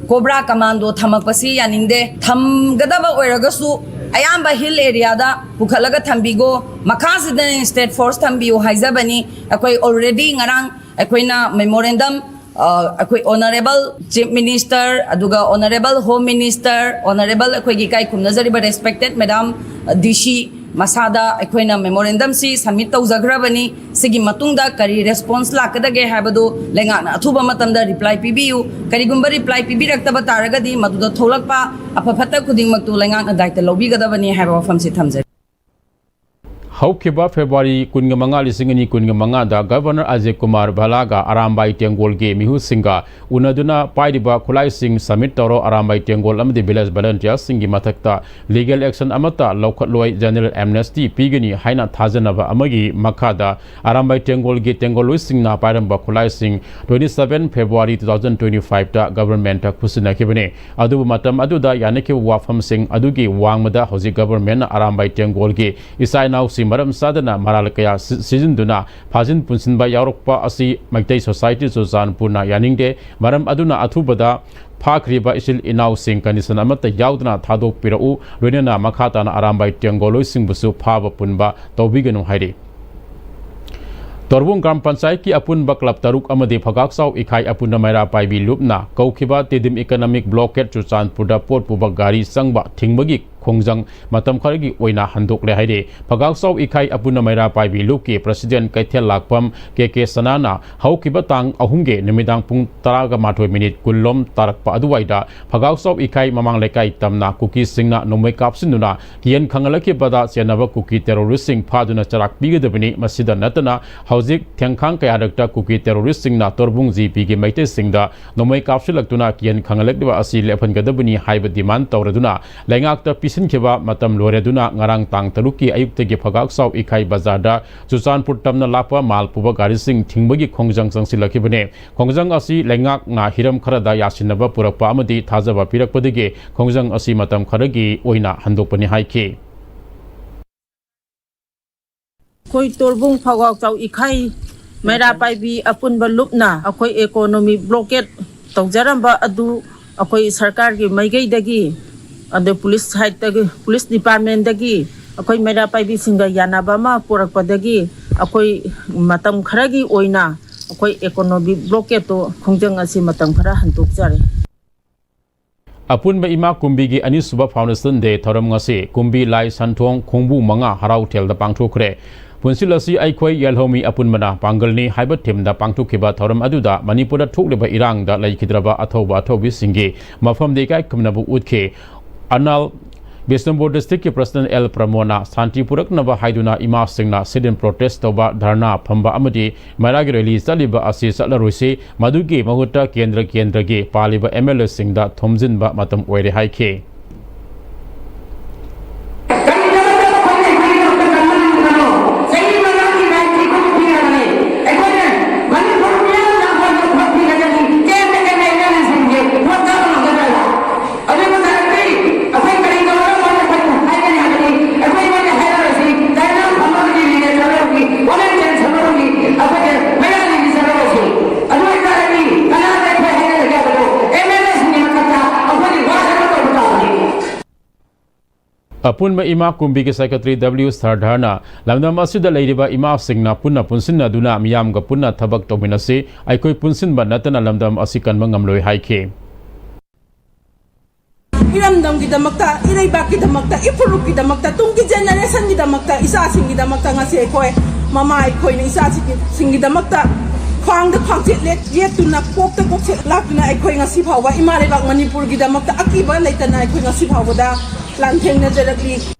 ꯀꯣꯕ꯭ꯔꯥ ꯀꯃꯥꯟꯗꯣ ꯊꯝꯃꯛꯄꯁꯤ ꯌꯥꯅꯤꯡꯗꯦ꯫ ꯊꯝꯒꯗꯕ ꯑꯣꯏꯔꯒꯁꯨ ꯑꯌꯥꯝꯕ ꯍꯤꯜ ꯑꯦꯔꯤꯌꯥꯗ ꯄꯨꯈꯠꯂꯒ ꯊꯝꯕꯤꯒꯣ, ꯃꯈꯥꯁꯤꯗꯅ ꯁ꯭ꯇꯦꯠ ꯐꯣꯔꯁ ꯊꯝꯕꯤꯌꯨ ꯍꯥꯏꯖꯕꯅꯤ꯫ ꯑꯩꯈꯣꯏ ꯑꯣꯜꯔꯦꯗꯤ ꯉꯔꯥꯡ ꯑꯩꯈꯣꯏꯅ ꯃꯦꯃꯣꯔꯦꯟꯗꯝ ꯑꯩꯈꯣꯏ ꯑꯣꯅꯔꯦꯕꯜ ꯆꯤꯐ ꯃꯤꯅꯤꯁꯇꯔ, ꯑꯗꯨꯒ ꯑꯣꯅꯔꯦꯕꯜ ꯍꯣꯝ ꯃꯤꯅꯤꯁꯇꯔ, ꯑꯣꯅꯔꯦꯕꯜ ꯑꯩꯈꯣꯏꯒꯤ ꯏꯀꯥꯏ ꯈꯨꯝꯅꯖꯔꯤꯕ ꯔꯦꯁꯄꯦꯛꯇꯦꯠ ꯃꯦꯗꯥꯝ ꯗꯤ ꯁꯤ ꯃꯁꯥꯗ ꯑꯩꯈꯣꯏꯅ ꯃꯦꯃꯣꯔꯦꯟꯗꯝꯁꯤ ꯁꯕꯃꯤꯠ ꯇꯧꯖꯈ꯭ꯔꯕꯅꯤ꯫ ꯁꯤꯒꯤ ꯃꯇꯨꯡꯗ ꯀꯔꯤ ꯔꯦꯁꯄꯣꯟꯁ ꯂꯥꯛꯀꯗꯒꯦ ꯍꯥꯏꯕꯗꯨ ꯂꯩꯉꯥꯛꯅ ꯑꯊꯨꯕ ꯃꯇꯝꯗ ꯔꯤꯄ꯭ꯂꯥꯏ ꯄꯤꯕꯤꯌꯨ꯫ ꯀꯔꯤꯒꯨꯝꯕ ꯔꯤꯄ꯭ꯂꯥꯏ ꯄꯤꯕꯤꯔꯛꯇꯕ ꯇꯥꯔꯒꯗꯤ ꯃꯗꯨꯗ ꯊꯣꯛꯂꯛꯄ ꯑꯐ ꯐꯠꯇ ꯈꯨꯗꯤꯡꯃꯛꯇꯨ ꯂꯩꯉꯥꯛꯅ ꯗꯥꯏꯇ ꯂꯧꯕꯤꯒꯗꯕꯅꯤ ꯍꯥꯏꯕ ꯋꯥꯐꯝꯁꯤ ꯊꯝꯖꯔꯤ꯫ ꯍꯧꯈꯤꯕ ꯐꯦꯕ꯭ꯔꯨꯋꯥꯔꯤ ꯀꯨꯟꯃꯉꯥ, ꯂꯤꯁꯤꯡ ꯑꯅꯤ ꯀꯨꯟꯃꯉꯥꯗ ꯒꯕꯔꯅꯔ ꯑꯖꯌ ꯀꯨꯃꯥꯔ ꯚꯜꯂꯥꯒ ꯑꯔꯥꯝꯕꯥꯏ ꯇꯦꯡꯒꯣꯜꯒꯤ ꯃꯤꯍꯨꯠꯁꯤꯡꯒ ꯎꯅꯗꯨꯅ ꯄꯥꯏꯔꯤꯕ ꯈꯨꯠꯂꯥꯏꯁꯤꯡ ꯁꯕꯃꯤꯠ ꯇꯧꯔꯣ, ꯑꯔꯥꯝꯕꯥꯏ ꯇꯦꯡꯒꯣꯜ ꯑꯃꯗꯤ ꯚꯤꯂꯦꯖ ꯚꯂꯟꯇꯤꯌꯔꯁꯤꯡꯒꯤ ꯃꯊꯛꯇ ꯂꯤꯒꯦꯜ ꯑꯦꯛꯁꯟ ꯑꯃꯠꯇ ꯂꯧꯈꯠꯂꯣꯏ, ꯖꯦꯅꯔꯦꯜ ꯑꯦꯝꯅꯦꯁꯇꯤ ꯄꯤꯒꯅꯤ ꯍꯥꯏꯅ ꯊꯥꯖꯅꯕ ꯑꯃꯒꯤ ꯃꯈꯥꯗ ꯑꯔꯥꯝꯕꯥꯏ ꯇꯦꯡꯒꯣꯜꯒꯤ ꯇꯦꯡꯒꯣꯜꯂꯨꯏꯁꯤꯡꯅ ꯄꯥꯏꯔꯝꯕ ꯈꯨꯠꯂꯥꯏꯁꯤꯡ twenty seven February two thousand twenty five ꯇ ꯒꯕꯔꯟꯃꯦꯟꯠꯇ ꯈꯨꯠꯁꯤꯟꯅꯈꯤꯕꯅꯤ꯫ ꯑꯗꯨꯕꯨ ꯃꯇꯝ ꯑꯗꯨꯗ ꯌꯥꯅꯈꯤꯕ ꯋꯥꯐꯝꯁꯤꯡ ꯑꯗꯨꯒꯤ ꯋꯥꯡꯃꯗ ꯍꯧꯖꯤꯛ ꯒꯕꯔꯟꯃꯦꯟꯠꯅ ꯑꯔꯥꯝꯕꯥꯏ ꯇꯦꯡꯒꯣꯜꯒꯤ ꯏꯆꯥ ꯏꯅꯥꯎꯁꯤꯡ ꯃꯔꯝ ꯆꯥꯗꯅ ꯃꯔꯥꯜ ꯀꯌꯥ ꯁꯤ-, ꯁꯤꯖꯤꯟꯗꯨꯅ ꯐꯥꯖꯤꯟ ꯄꯨꯟꯁꯤꯟꯕ ꯌꯥꯎꯔꯛꯄ ꯑꯁꯤ ꯃꯩꯇꯩ ꯁꯣꯁꯥꯏꯇꯤ ꯆꯨꯔꯆꯥꯟꯄꯨꯔꯅ ꯌꯥꯅꯤꯡꯗꯦ꯫ ꯃꯔꯝ ꯑꯗꯨꯅ ꯑꯊꯨꯕꯗ ꯐꯥꯈ꯭ꯔꯤꯕ ꯏꯆꯤꯜ ꯏꯅꯥꯎꯁꯤꯡ ꯀꯟꯗꯤꯁꯟ ꯑꯃꯠꯇ ꯌꯥꯎꯗꯅ ꯊꯥꯗꯣꯛꯄꯤꯔꯛꯎ, ꯂꯣꯏꯅꯅ ꯃꯈꯥ ꯇꯥꯅ ꯑꯔꯥꯝꯕꯥꯏ ꯇꯦꯡꯒꯣꯜꯂꯨꯏꯁꯤꯡꯕꯨꯁꯨ ꯐꯥꯕ ꯄꯨꯟꯕ ꯇꯧꯕꯤꯒꯅꯨ ꯍꯥꯏꯔꯤ꯫ ꯇꯣꯔꯕꯨꯡ ꯒ꯭ꯔꯥꯝ ꯄꯟꯆꯥꯌꯠꯀꯤ ꯑꯄꯨꯟꯕ ꯀ꯭ꯂꯕ ꯇꯔꯨꯛ ꯑꯃꯗꯤ ꯐꯒꯥꯛꯆꯥꯎ ꯏꯈꯥꯏ ꯑꯄꯨꯟꯕ ꯃꯩꯔꯥ ꯄꯥꯏꯕꯤ ꯂꯨꯞꯅ ꯀꯧꯈꯤꯕ ꯇꯤꯗꯤꯝ ꯏꯀꯅꯃꯤꯛ ꯕ꯭ꯂꯣꯀꯦꯠ ꯆꯨꯔꯆꯥꯟꯄꯨꯔꯗ ꯄꯣꯠ ꯄꯨꯕ ꯒꯥꯔꯤ ꯆꯪꯕ ꯊꯤꯡꯕꯒꯤ ꯈꯣꯡꯖꯪ ꯃꯇꯝ ꯈꯔꯒꯤ ꯑꯣꯏꯅ ꯍꯟꯗꯣꯛꯂꯦ ꯍꯥꯏꯔꯤ꯫ ꯐꯒꯥꯛꯆꯥꯎ ꯏꯈꯥꯏ ꯑꯄꯨꯟꯕ ꯃꯩꯔꯥ ꯄꯥꯏꯕꯤ ꯂꯨꯞꯀꯤ ꯄ꯭ꯔꯁꯤꯗꯦꯟꯠ ꯀꯩꯊꯦꯜ ꯂꯥꯛꯄꯝ ꯀꯦ ꯀꯦ ꯁꯅꯥꯅ ꯍꯧꯈꯤꯕ ꯇꯥꯡ ꯑꯍꯨꯝꯒꯤ ꯅꯨꯃꯤꯗꯥꯡ ꯄꯨꯡ ꯇꯔꯥꯒ ꯃꯥꯊꯣꯏ ꯃꯤꯅꯤꯠ ꯀꯨꯟꯂꯣꯝ ꯇꯥꯔꯛꯄ ꯑꯗꯨꯋꯥꯏꯗ ꯐꯒꯥꯎꯆꯥꯎ ꯏꯈꯥꯏ ꯃꯃꯥꯡ ꯂꯩꯀꯥꯏ ꯇꯝꯅ ꯀꯨꯀꯤꯁꯤꯡꯅ ꯅꯣꯡꯃꯩ ꯀꯥꯞꯁꯤꯟꯗꯨꯅ ꯀꯤꯍꯟ ꯈꯪꯍꯜꯂꯛꯈꯤꯕꯗ ꯆꯦꯟꯅꯕ ꯀꯨꯀꯤ ꯇꯦꯔꯣꯔꯤꯁꯁꯤꯡ ꯐꯥꯗꯨꯅ ꯆꯔꯥꯛ ꯄꯤꯒꯗꯕꯅꯤ꯫ ꯃꯁꯤꯗ ꯅꯠꯇꯅ ꯍꯧꯖꯤꯛ ꯊꯦꯡꯈꯥꯡ ꯀꯌꯥꯔꯛꯇ ꯀꯨꯀꯤ ꯇꯦꯔꯣꯔꯤꯁꯁꯤꯡꯅ ꯇꯣꯔꯕꯨꯡ ꯖꯤ ꯄꯤꯒꯤ ꯃꯩꯇꯩꯁꯤꯡꯗ ꯅꯣꯡꯃꯩ ꯀꯥꯞꯁꯤꯜꯂꯛꯇꯨꯅ ꯀꯤꯍꯟ ꯈꯪꯍꯜꯂꯛꯂꯤꯕ ꯑꯁꯤ ꯂꯦꯞꯍꯟꯒꯗꯕꯅꯤ ꯍꯥꯏꯕ ꯗꯤꯃꯥꯟ ꯇꯧꯔꯗꯨꯅ ꯂꯩꯉꯥꯛꯇ ꯄꯤꯁꯤꯟꯈꯤꯕ ꯃꯇꯝ ꯂꯣꯏꯔꯗꯨꯅ ꯉꯔꯥꯡ ꯇꯥꯡ ꯇꯔꯨꯛꯀꯤ ꯑꯌꯨꯛꯇꯒꯤ ꯐꯒꯥꯛꯆꯥꯎ ꯏꯈꯥꯏ ꯕꯖꯥꯔꯗ ꯆꯨꯔꯆꯥꯟꯄꯨꯔ ꯇꯝꯅ ꯂꯥꯛꯄ ꯃꯥꯜ ꯄꯨꯕ ꯒꯥꯔꯤꯁꯤꯡ ꯊꯤꯡꯕꯒꯤ ꯈꯣꯡꯖꯪ ꯆꯪꯁꯤꯜꯂꯛꯈꯤꯕꯅꯤ꯫ ꯈꯣꯡꯖꯪ ꯑꯁꯤ ꯂꯩꯉꯥꯛꯅ ꯍꯤꯔꯝ ꯈꯔꯗ ꯌꯥꯁꯤꯟꯅꯕ ꯄꯨꯔꯛꯄ ꯑꯃꯗꯤ ꯊꯥꯖꯕ ꯄꯤꯔꯛꯄꯗꯒꯤ ꯈꯣꯡꯖꯪ ꯑꯁꯤ ꯃꯇꯝ ꯈꯔꯒꯤ ꯑꯣꯏꯅ ꯍꯟꯗꯣꯛꯄꯅꯤ ꯍꯥꯏꯈꯤ꯫ ꯑꯩꯈꯣꯏ ꯇꯣꯔꯕꯨꯡ ꯐꯥꯎꯒꯥꯎꯆꯥꯎ ꯏꯈꯥꯏ ꯃꯩꯔꯥ ꯄꯥꯏꯕꯤ ꯑꯄꯨꯟꯕ ꯂꯨꯞꯅ ꯑꯩꯈꯣꯏ ꯏꯀꯣꯅꯣꯃꯤ ꯕ꯭ꯂꯣꯀꯦꯠ ꯇꯧꯖꯔꯝꯕ ꯑꯗꯨ ꯑꯩꯈꯣꯏ ꯁꯔꯀꯥꯔꯒꯤ ꯃꯥꯏꯀꯩꯗꯒꯤ ꯑꯗꯨ ꯄꯨꯂꯤꯁ ꯁꯥꯏꯠꯇꯒꯤ, ꯄꯨꯂꯤꯁ ꯗꯤꯄꯥꯔꯠꯃꯦꯟꯗꯒꯤ ꯑꯩꯈꯣꯏ ꯃꯩꯔꯥ ꯄꯥꯏꯕꯤꯁꯤꯡꯒ ꯌꯥꯅꯕ ꯑꯃ ꯄꯨꯔꯛꯄꯗꯒꯤ ꯑꯩꯈꯣꯏ ꯃꯇꯝ ꯈꯔꯒꯤ ꯑꯣꯏꯅ ꯑꯩꯈꯣꯏ ꯏꯀꯣꯅꯣꯃꯤꯛ ꯕ꯭ꯂꯣꯀꯦꯠꯇꯣ ꯈꯣꯡꯖꯪ ꯑꯁꯤ ꯃꯇꯝ ꯈꯔ ꯍꯟꯗꯣꯛꯆꯔꯦ꯫ ꯑꯄꯨꯟꯕ ꯏꯃꯥ ꯀꯨꯝꯕꯤꯒꯤ ꯑꯅꯤꯁꯨꯕ Foundation Day ꯊꯧꯔꯝ ꯉꯁꯤ ꯀꯨꯝꯕꯤ ꯂꯥꯏ ꯁꯟꯊꯣꯡ ꯈꯣꯡꯕꯨ ꯃꯉꯥ ꯍꯔꯥꯎ ꯍꯣꯇꯦꯜꯗ ꯄꯥꯡꯊꯣꯛꯈ꯭ꯔꯦ꯫ ꯄꯨꯟꯁꯤꯜꯂꯁꯤ ꯑꯩꯈꯣꯏ ꯌꯦꯜꯍꯧꯃꯤ ꯑꯄꯨꯟꯕꯅ ꯄꯥꯡꯒꯜꯅꯤ ꯍꯥꯏꯕ ꯊꯤꯝꯗ ꯄꯥꯡꯊꯣꯛꯈꯤꯕ ꯊꯧꯔꯝ ꯑꯗꯨꯗ ꯃꯅꯤꯄꯨꯔꯗ ꯊꯣꯛꯂꯤꯕ ꯏꯔꯥꯡꯗ ꯂꯩꯈꯤꯗ꯭ꯔꯕ ꯑꯊꯧꯕ ꯑꯊꯧꯕꯤꯁꯤꯡꯒꯤ ꯃꯐꯝꯗ ꯏꯀꯥꯏ ꯈꯨꯝꯅꯕ ꯎꯠꯈꯤ꯫ ꯑꯅꯥꯜ ꯕꯤꯁꯅꯨꯄꯨꯔ ꯗꯤꯁꯇ꯭ꯔꯤꯛꯀꯤ ꯄ꯭ꯔꯁꯤꯗꯦꯟ ꯑꯦꯜ ꯄ꯭ꯔꯃꯣꯗꯅ ꯁꯥꯟꯇꯤ ꯄꯨꯔꯛꯅꯕ ꯍꯥꯏꯗꯨꯅ ꯏꯃꯥꯁꯤꯡꯅ sit-in protest ꯇꯧꯕ, ꯙꯔꯅꯥ ꯐꯝꯕ ꯑꯃꯗꯤ ꯃꯩꯔꯥꯒꯤ ꯔꯦꯂꯤ ꯆꯠꯂꯤꯕ ꯑꯁꯤ ꯆꯠꯂꯔꯣꯏꯁꯤ, ꯃꯗꯨꯒꯤ ꯃꯍꯨꯠꯇ ꯀꯦꯟꯗ꯭ꯔ ꯀꯦꯟꯗ꯭ꯔꯒꯤ ꯄꯥꯜꯂꯤꯕ MLAꯁꯤꯡꯗ ꯊꯣꯝꯖꯤꯟꯕ ꯃꯇꯝ ꯑꯣꯏꯔꯦ ꯍꯥꯏꯈꯤ꯫ ꯑꯄꯨꯟꯕ ꯏꯃꯥ ꯀꯨꯝꯕꯤꯒꯤ secretary W ꯁꯔꯗꯥꯔꯅ ꯂꯝꯗꯝ ꯑꯁꯤꯗ ꯂꯩꯔꯤꯕ ꯏꯃꯥꯁꯤꯡꯅ ꯄꯨꯟꯅ ꯄꯨꯟꯁꯤꯟꯅꯗꯨꯅ ꯃꯤꯌꯥꯝꯒ ꯄꯨꯟꯅ ꯊꯕꯛ ꯇꯧꯃꯤꯟꯅꯁꯤ, ꯑꯩꯈꯣꯏ ꯄꯨꯟꯁꯤꯟꯕ ꯅꯠꯇꯅ ꯂꯝꯗꯝ ꯑꯁꯤ ꯀꯟꯕ ꯉꯝꯂꯣꯏ ꯍꯥꯏꯈꯤ꯫ ꯏꯔꯝꯗꯝꯒꯤꯗꯃꯛꯇ, ꯏꯔꯩꯕꯥꯛꯀꯤꯗꯃꯛꯇ, ꯏꯐꯨꯔꯨꯞꯀꯤꯗꯃꯛꯇ, ꯇꯨꯡꯒꯤ generationꯒꯤꯗꯃꯛꯇ, ꯏꯆꯥꯁꯤꯡꯒꯤꯗꯃꯛꯇ ꯉꯁꯤ ꯑꯩꯈꯣꯏ ꯃꯃꯥ ꯑꯩꯈꯣꯏꯅ ꯏꯆꯥꯁꯤꯡꯒꯤꯗꯃꯛꯇ ꯈ꯭ꯋꯥꯡꯗ ꯈ꯭ꯋꯥꯡꯆꯦꯠ ꯂꯦꯠ-, ꯌꯦꯠꯇꯨꯅ, ꯀꯣꯛꯇ ꯀꯣꯛꯆꯦꯠ ꯂꯥꯛꯇꯨꯅ ꯑꯩꯈꯣꯏ ꯉꯁꯤ ꯐꯥꯎꯕ ꯏꯃꯥ ꯂꯩꯕꯥꯛ ꯃꯅꯤꯄꯨꯔꯒꯤꯗꯃꯛꯇ ꯑꯀꯤꯕ ꯂꯩꯇꯅ ꯑꯩꯈꯣꯏ ꯉꯁꯤ ꯐꯥꯎꯕꯗ ꯂꯥꯟꯊꯦꯡꯅꯖꯔꯛꯂꯤ꯫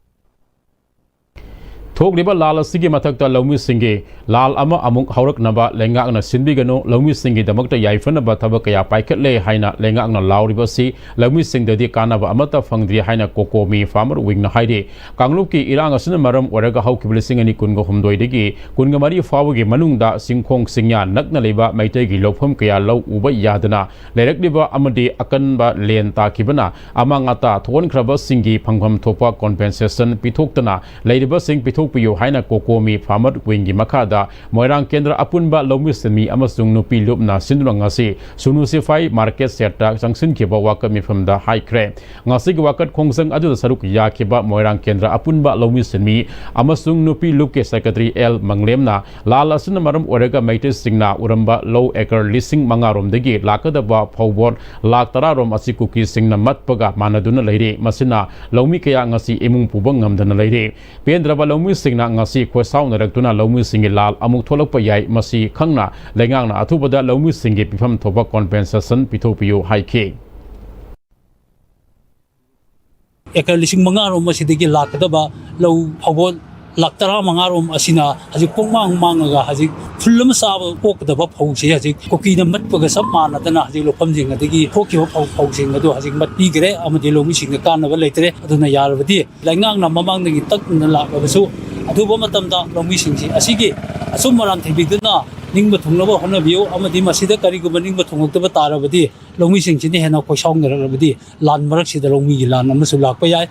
ꯊꯣꯛꯂꯤꯕ ꯂꯥꯜ ꯑꯁꯤꯒꯤ ꯃꯊꯛꯇ ꯂꯧꯃꯤꯁꯤꯡꯒꯤ ꯂꯥꯜ ꯑꯃ ꯑꯃꯨꯛ ꯍꯧꯔꯛꯅꯕ ꯂꯩꯉꯥꯛꯅ ꯁꯤꯟꯕꯤꯒꯅꯨ, ꯂꯧꯃꯤꯁꯤꯡꯒꯤꯗꯃꯛꯇ ꯌꯥꯏꯐꯅꯕ ꯊꯕꯛ ꯀꯌꯥ ꯄꯥꯏꯈꯠꯂꯦ ꯍꯥꯏꯅ ꯂꯩꯉꯥꯛꯅ ꯂꯥꯎꯔꯤꯕ ꯑꯁꯤ ꯂꯧꯃꯤꯁꯤꯡꯗꯗꯤ ꯀꯥꯟꯅꯕ ꯑꯃꯠꯇ ꯐꯪꯗ꯭ꯔꯤ ꯍꯥꯏꯅ ꯀꯣꯀꯣꯃꯤ farmer wingꯅ ꯍꯥꯏꯔꯤ꯫ ꯀꯥꯡꯂꯨꯞꯀꯤ ꯏꯔꯥꯡ ꯑꯁꯤꯅ ꯃꯔꯝ ꯑꯣꯏꯔꯒ ꯍꯧꯈꯤꯕ ꯂꯤꯁꯤꯡ ꯑꯅꯤ ꯀꯨꯟꯒ ꯍꯨꯝꯗꯣꯏꯗꯒꯤ ꯀꯨꯟꯒ ꯃꯔꯤ ꯐꯥꯎꯕꯒꯤ ꯃꯅꯨꯡꯗ ꯆꯤꯡꯈꯣꯡ ꯆꯤꯡꯌꯥ ꯅꯛꯅ ꯂꯩꯕ ꯃꯩꯇꯩꯒꯤ ꯂꯧꯐꯝ ꯀꯌꯥ ꯂꯧ ꯎꯕ ꯌꯥꯗꯅ ꯂꯩꯔꯛꯂꯤꯕ ꯑꯃꯗꯤ ꯑꯀꯟꯕ ꯂꯦꯟ ꯇꯥꯈꯤꯕꯅ ꯑꯃꯥꯡ ꯑꯇꯥ ꯊꯣꯛꯍꯟꯈ꯭ꯔꯕꯁꯤꯡꯒꯤ ꯐꯪꯐꯝ ꯊꯣꯛꯄ compensation ꯄꯤꯊꯣꯛꯇꯅ ꯂꯩꯔꯤꯕꯁꯤꯡ ꯄꯤꯊꯣꯛ ꯄꯤꯌꯨ ꯍꯥꯏꯅ ꯀꯣꯀꯣꯃꯤ ꯐꯥꯔꯃꯔ ꯋꯤꯡꯒꯤ ꯃꯈꯥꯗ ꯃꯣꯏꯔꯥꯡ ꯀꯦꯟꯗ꯭ꯔ ꯑꯄꯨꯟꯕ ꯂꯧꯃꯤ ꯁꯤꯟꯃꯤ ꯑꯃꯁꯨꯡ ꯅꯨꯄꯤ ꯂꯨꯞꯅ ꯁꯤꯟꯗꯨꯅ ꯉꯁꯤ ꯁꯨꯅꯨ ꯁꯤꯐꯥꯏ ꯃꯥꯔꯀꯦꯠ ꯁꯦꯠꯇ ꯆꯪꯁꯤꯟꯈꯤꯕ ꯋꯥꯀꯠ ꯃꯤꯐꯝꯗ ꯍꯥꯏꯈ꯭ꯔꯦ꯫ ꯉꯁꯤꯒꯤ ꯋꯥꯀꯠ ꯈꯣꯡꯖꯪ ꯑꯗꯨꯗ ꯁꯔꯨꯛ ꯌꯥꯈꯤꯕ ꯃꯣꯏꯔꯥꯡ ꯀꯦꯟꯗ꯭ꯔ ꯑꯄꯨꯟꯕ ꯂꯧꯃꯤ ꯁꯤꯟꯃꯤ ꯑꯃꯁꯨꯡ ꯅꯨꯄꯤ ꯂꯨꯞꯀꯤ ꯁꯦꯀ꯭ꯔꯦꯇꯔꯤ ꯑꯦꯜ ꯃꯪꯂꯦꯝꯅ ꯂꯥꯜ ꯑꯁꯤꯅ ꯃꯔꯝ ꯑꯣꯏꯔꯒ ꯃꯩꯇꯩꯁꯤꯡꯅ ꯎꯔꯝꯕ ꯂꯧ ꯑꯦꯀꯔ ꯂꯤꯁꯤꯡ ꯃꯉꯥ ꯔꯣꯝꯗꯒꯤ ꯂꯥꯛꯀꯗꯕ ꯐꯧꯕꯣꯠ ꯂꯥꯈ ꯇꯔꯥ ꯔꯣꯝ ꯑꯁꯤ ꯀꯨꯀꯤꯁꯤꯡꯅ ꯃꯠꯄꯒ ꯃꯥꯟꯅꯗꯨꯅ ꯂꯩꯔꯦ꯫ ꯃꯁꯤꯅ ꯂꯧꯃꯤ ꯀꯌꯥ ꯉꯁꯤ ꯏꯃꯨꯡ ꯄꯨꯕ ꯉꯝꯗꯅ ꯂꯩꯔꯦ꯫ ꯄꯦꯟꯗ꯭ꯔꯕ ꯂꯧꯃꯤꯁꯤꯡꯅ ꯉꯁꯤ ꯈꯣꯏꯁꯥꯎꯅꯔꯛꯇꯨꯅ ꯂꯧꯃꯤꯁꯤꯡꯒꯤ ꯂꯥꯜ ꯑꯃꯨꯛ ꯊꯣꯛꯂꯛꯄ ꯌꯥꯏ꯫ ꯃꯁꯤ ꯈꯪꯅ ꯂꯩꯉꯥꯛꯅ ꯑꯊꯨꯕꯗ ꯂꯧꯃꯤꯁꯤꯡꯒꯤ ꯄꯤꯐꯝ ꯊꯣꯛꯄ ꯀꯣꯝꯄꯦꯟꯁꯦꯁꯟ ꯄꯤꯊꯣꯛꯄꯤꯌꯨ ꯍꯥꯏꯈꯤ꯫ ꯑꯦꯀꯔ ꯂꯤꯁꯤꯡ ꯃꯉꯥ ꯔꯣꯝ ꯑꯁꯤꯗꯒꯤ ꯂꯥꯛꯀꯗꯕ ꯂꯧ ꯐꯧꯕꯣꯠ ꯂꯥꯈ ꯇꯔꯥ ꯃꯉꯥ ꯔꯣꯝ ꯑꯁꯤꯅ ꯍꯧꯖꯤꯛ ꯄꯨꯡꯃꯥꯡ ꯃꯥꯡꯉꯒ ꯍꯧꯖꯤꯛ ꯐꯨꯜ ꯑꯃ ꯆꯥꯕ ꯀꯣꯛꯀꯗꯕ ꯐꯧꯁꯤ ꯍꯧꯖꯤꯛ ꯀꯨꯀꯤꯅ ꯃꯠꯄꯒ ꯆꯞ ꯃꯥꯟꯅꯗꯅ ꯍꯧꯖꯤꯛ ꯂꯧꯐꯝꯁꯤꯡ ꯑꯗꯒꯤ ꯊꯣꯛꯈꯤꯕ ꯐꯧ, ꯐꯧꯁꯤꯡ ꯑꯗꯨ ꯍꯧꯖꯤꯛ ꯃꯠꯄꯤꯈ꯭ꯔꯦ ꯑꯃꯗꯤ ꯂꯧꯃꯤꯁꯤꯡꯗ ꯀꯥꯟꯅꯕ ꯂꯩꯇ꯭ꯔꯦ꯫ ꯑꯗꯨꯅ ꯌꯥꯔꯕꯗꯤ ꯂꯩꯉꯥꯛꯅ ꯃꯃꯥꯡꯗꯒꯤ ꯇꯛꯇꯨꯅ ꯂꯥꯛꯂꯕꯁꯨ ꯑꯊꯨꯕ ꯃꯇꯝꯗ ꯂꯧꯃꯤꯁꯤꯡꯁꯤ ꯑꯁꯤꯒꯤ ꯑꯆꯨꯝ ꯑꯔꯥꯟ ꯊꯤꯕꯤꯗꯨꯅ ꯅꯤꯡꯕ ꯊꯨꯡꯅꯕ ꯍꯣꯠꯅꯕꯤꯌꯨ꯫ ꯑꯃꯗꯤ ꯃꯁꯤꯗ ꯀꯔꯤꯒꯨꯝꯕ ꯅꯤꯡꯕ ꯊꯨꯡꯂꯛꯇꯕ ꯇꯥꯔꯕꯗꯤ ꯂꯧꯃꯤꯁꯤꯡꯁꯤꯅ ꯍꯦꯟꯅ ꯈꯣꯏꯁꯥꯎꯅꯔꯛꯂꯕꯗꯤ ꯂꯥꯟ ꯃꯔꯛꯁꯤꯗ ꯂꯧꯃꯤꯒꯤ ꯂꯥꯟ ꯑꯃꯁꯨ ꯂꯥꯛꯄ ꯌꯥꯏ꯫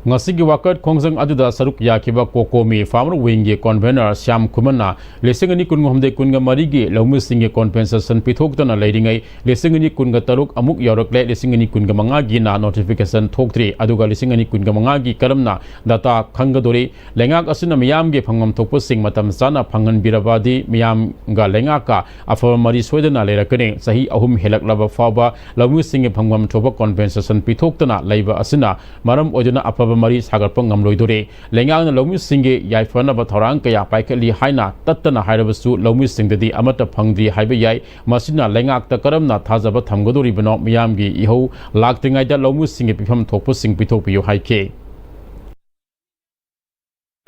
ꯉꯁꯤꯒꯤ ꯋꯥꯀꯠ ꯈꯣꯡꯖꯪ ꯑꯗꯨꯗ ꯁꯔꯨꯛ ꯌꯥꯈꯤꯕ ꯀꯣꯀꯣꯃꯤ ꯐꯥꯔꯃꯔ ꯋꯤꯡꯒꯤ ꯀꯣꯟꯚꯦꯅꯔ ꯁ꯭ꯌꯥꯝ ꯈꯨꯃꯟꯅ ꯂꯤꯁꯤꯡ ꯑꯅꯤ ꯀꯨꯟꯍꯨꯝꯗꯣꯏ ꯀꯨꯟꯃꯔꯤꯒꯤ ꯂꯧꯃꯤꯁꯤꯡꯒꯤ ꯀꯣꯝꯄꯦꯟꯁꯦꯁꯟ ꯄꯤꯊꯣꯛꯇꯅ ꯂꯩꯔꯤꯉꯩ ꯂꯤꯁꯤꯡ ꯑꯅꯤ ꯀꯨꯟꯇꯔꯨꯛ ꯑꯃꯨꯛ ꯌꯧꯔꯛꯂꯦ꯫ ꯂꯤꯁꯤꯡ ꯑꯅꯤ ꯀꯨꯟꯃꯉꯥꯒꯤꯅ ꯅꯣꯇꯤꯐꯤꯀꯦꯁꯟ ꯊꯣꯛꯇ꯭ꯔꯤ꯫ ꯑꯗꯨꯒ ꯂꯤꯁꯤꯡ ꯑꯅꯤ ꯀꯨꯟꯃꯉꯥꯒꯤ ꯀꯔꯝꯅ ꯗꯇꯥ ꯈꯪꯒꯗꯣꯔꯤ? ꯂꯩꯉꯥꯛ ꯑꯁꯤꯅ ꯃꯤꯌꯥꯝꯒꯤ ꯐꯪꯐꯝ ꯊꯣꯛꯄꯁꯤꯡ ꯃꯇꯝ ꯆꯥꯅ ꯐꯪꯍꯟꯕꯤꯔꯕꯗꯤ ꯃꯤꯌꯥꯝꯒ ꯂꯩꯉꯥꯛꯀ ꯑꯐꯕ ꯃꯔꯤ ꯁꯣꯏꯗꯅ ꯂꯩꯔꯛꯀꯅꯤ꯫ ꯆꯍꯤ ꯑꯍꯨꯝ ꯍꯦꯜꯂꯛꯂꯕ ꯐꯥꯎꯕ ꯂꯧꯃꯤꯁꯤꯡꯒꯤ ꯐꯪꯐꯝ ꯊꯣꯛꯄ ꯀꯣꯝꯄꯦꯟꯁꯦꯁꯟ ꯄꯤꯊꯣꯛꯇꯅ ꯂꯩꯕ ꯑꯁꯤꯅ ꯃꯔꯝ ꯑꯣꯏꯗꯨꯅ ꯑꯐꯕ ꯃꯔꯤ ꯁꯥꯒꯠꯄ ꯉꯝꯂꯣꯏꯗꯣꯔꯤ꯫ ꯂꯩꯉꯥꯛꯅ ꯂꯧꯃꯤꯁꯤꯡꯒꯤ ꯌꯥꯏꯐꯅꯕ ꯊꯧꯔꯥꯡ ꯀꯌꯥ ꯄꯥꯏꯈꯠꯂꯤ ꯍꯥꯏꯅ ꯇꯠꯇꯅ ꯍꯥꯏꯔꯕꯁꯨ ꯂꯧꯃꯤꯁꯤꯡꯗꯗꯤ ꯑꯃꯠꯇ ꯐꯪꯗ꯭ꯔꯤ ꯍꯥꯏꯕ ꯌꯥꯏ꯫ ꯃꯁꯤꯅ ꯂꯩꯉꯥꯛꯇ ꯀꯔꯝꯅ ꯊꯥꯖꯕ ꯊꯝꯒꯗꯣꯔꯤꯕꯅꯣ? ꯃꯤꯌꯥꯝꯒꯤ ꯏꯍꯧ ꯂꯥꯛꯇ꯭ꯔꯤꯉꯩꯗ ꯂꯧꯃꯤꯁꯤꯡꯒꯤ ꯄꯤꯐꯝ ꯊꯣꯛꯄꯁꯤꯡ ꯄꯤꯊꯣꯛꯄꯤꯌꯨ ꯍꯥꯏꯈꯤ꯫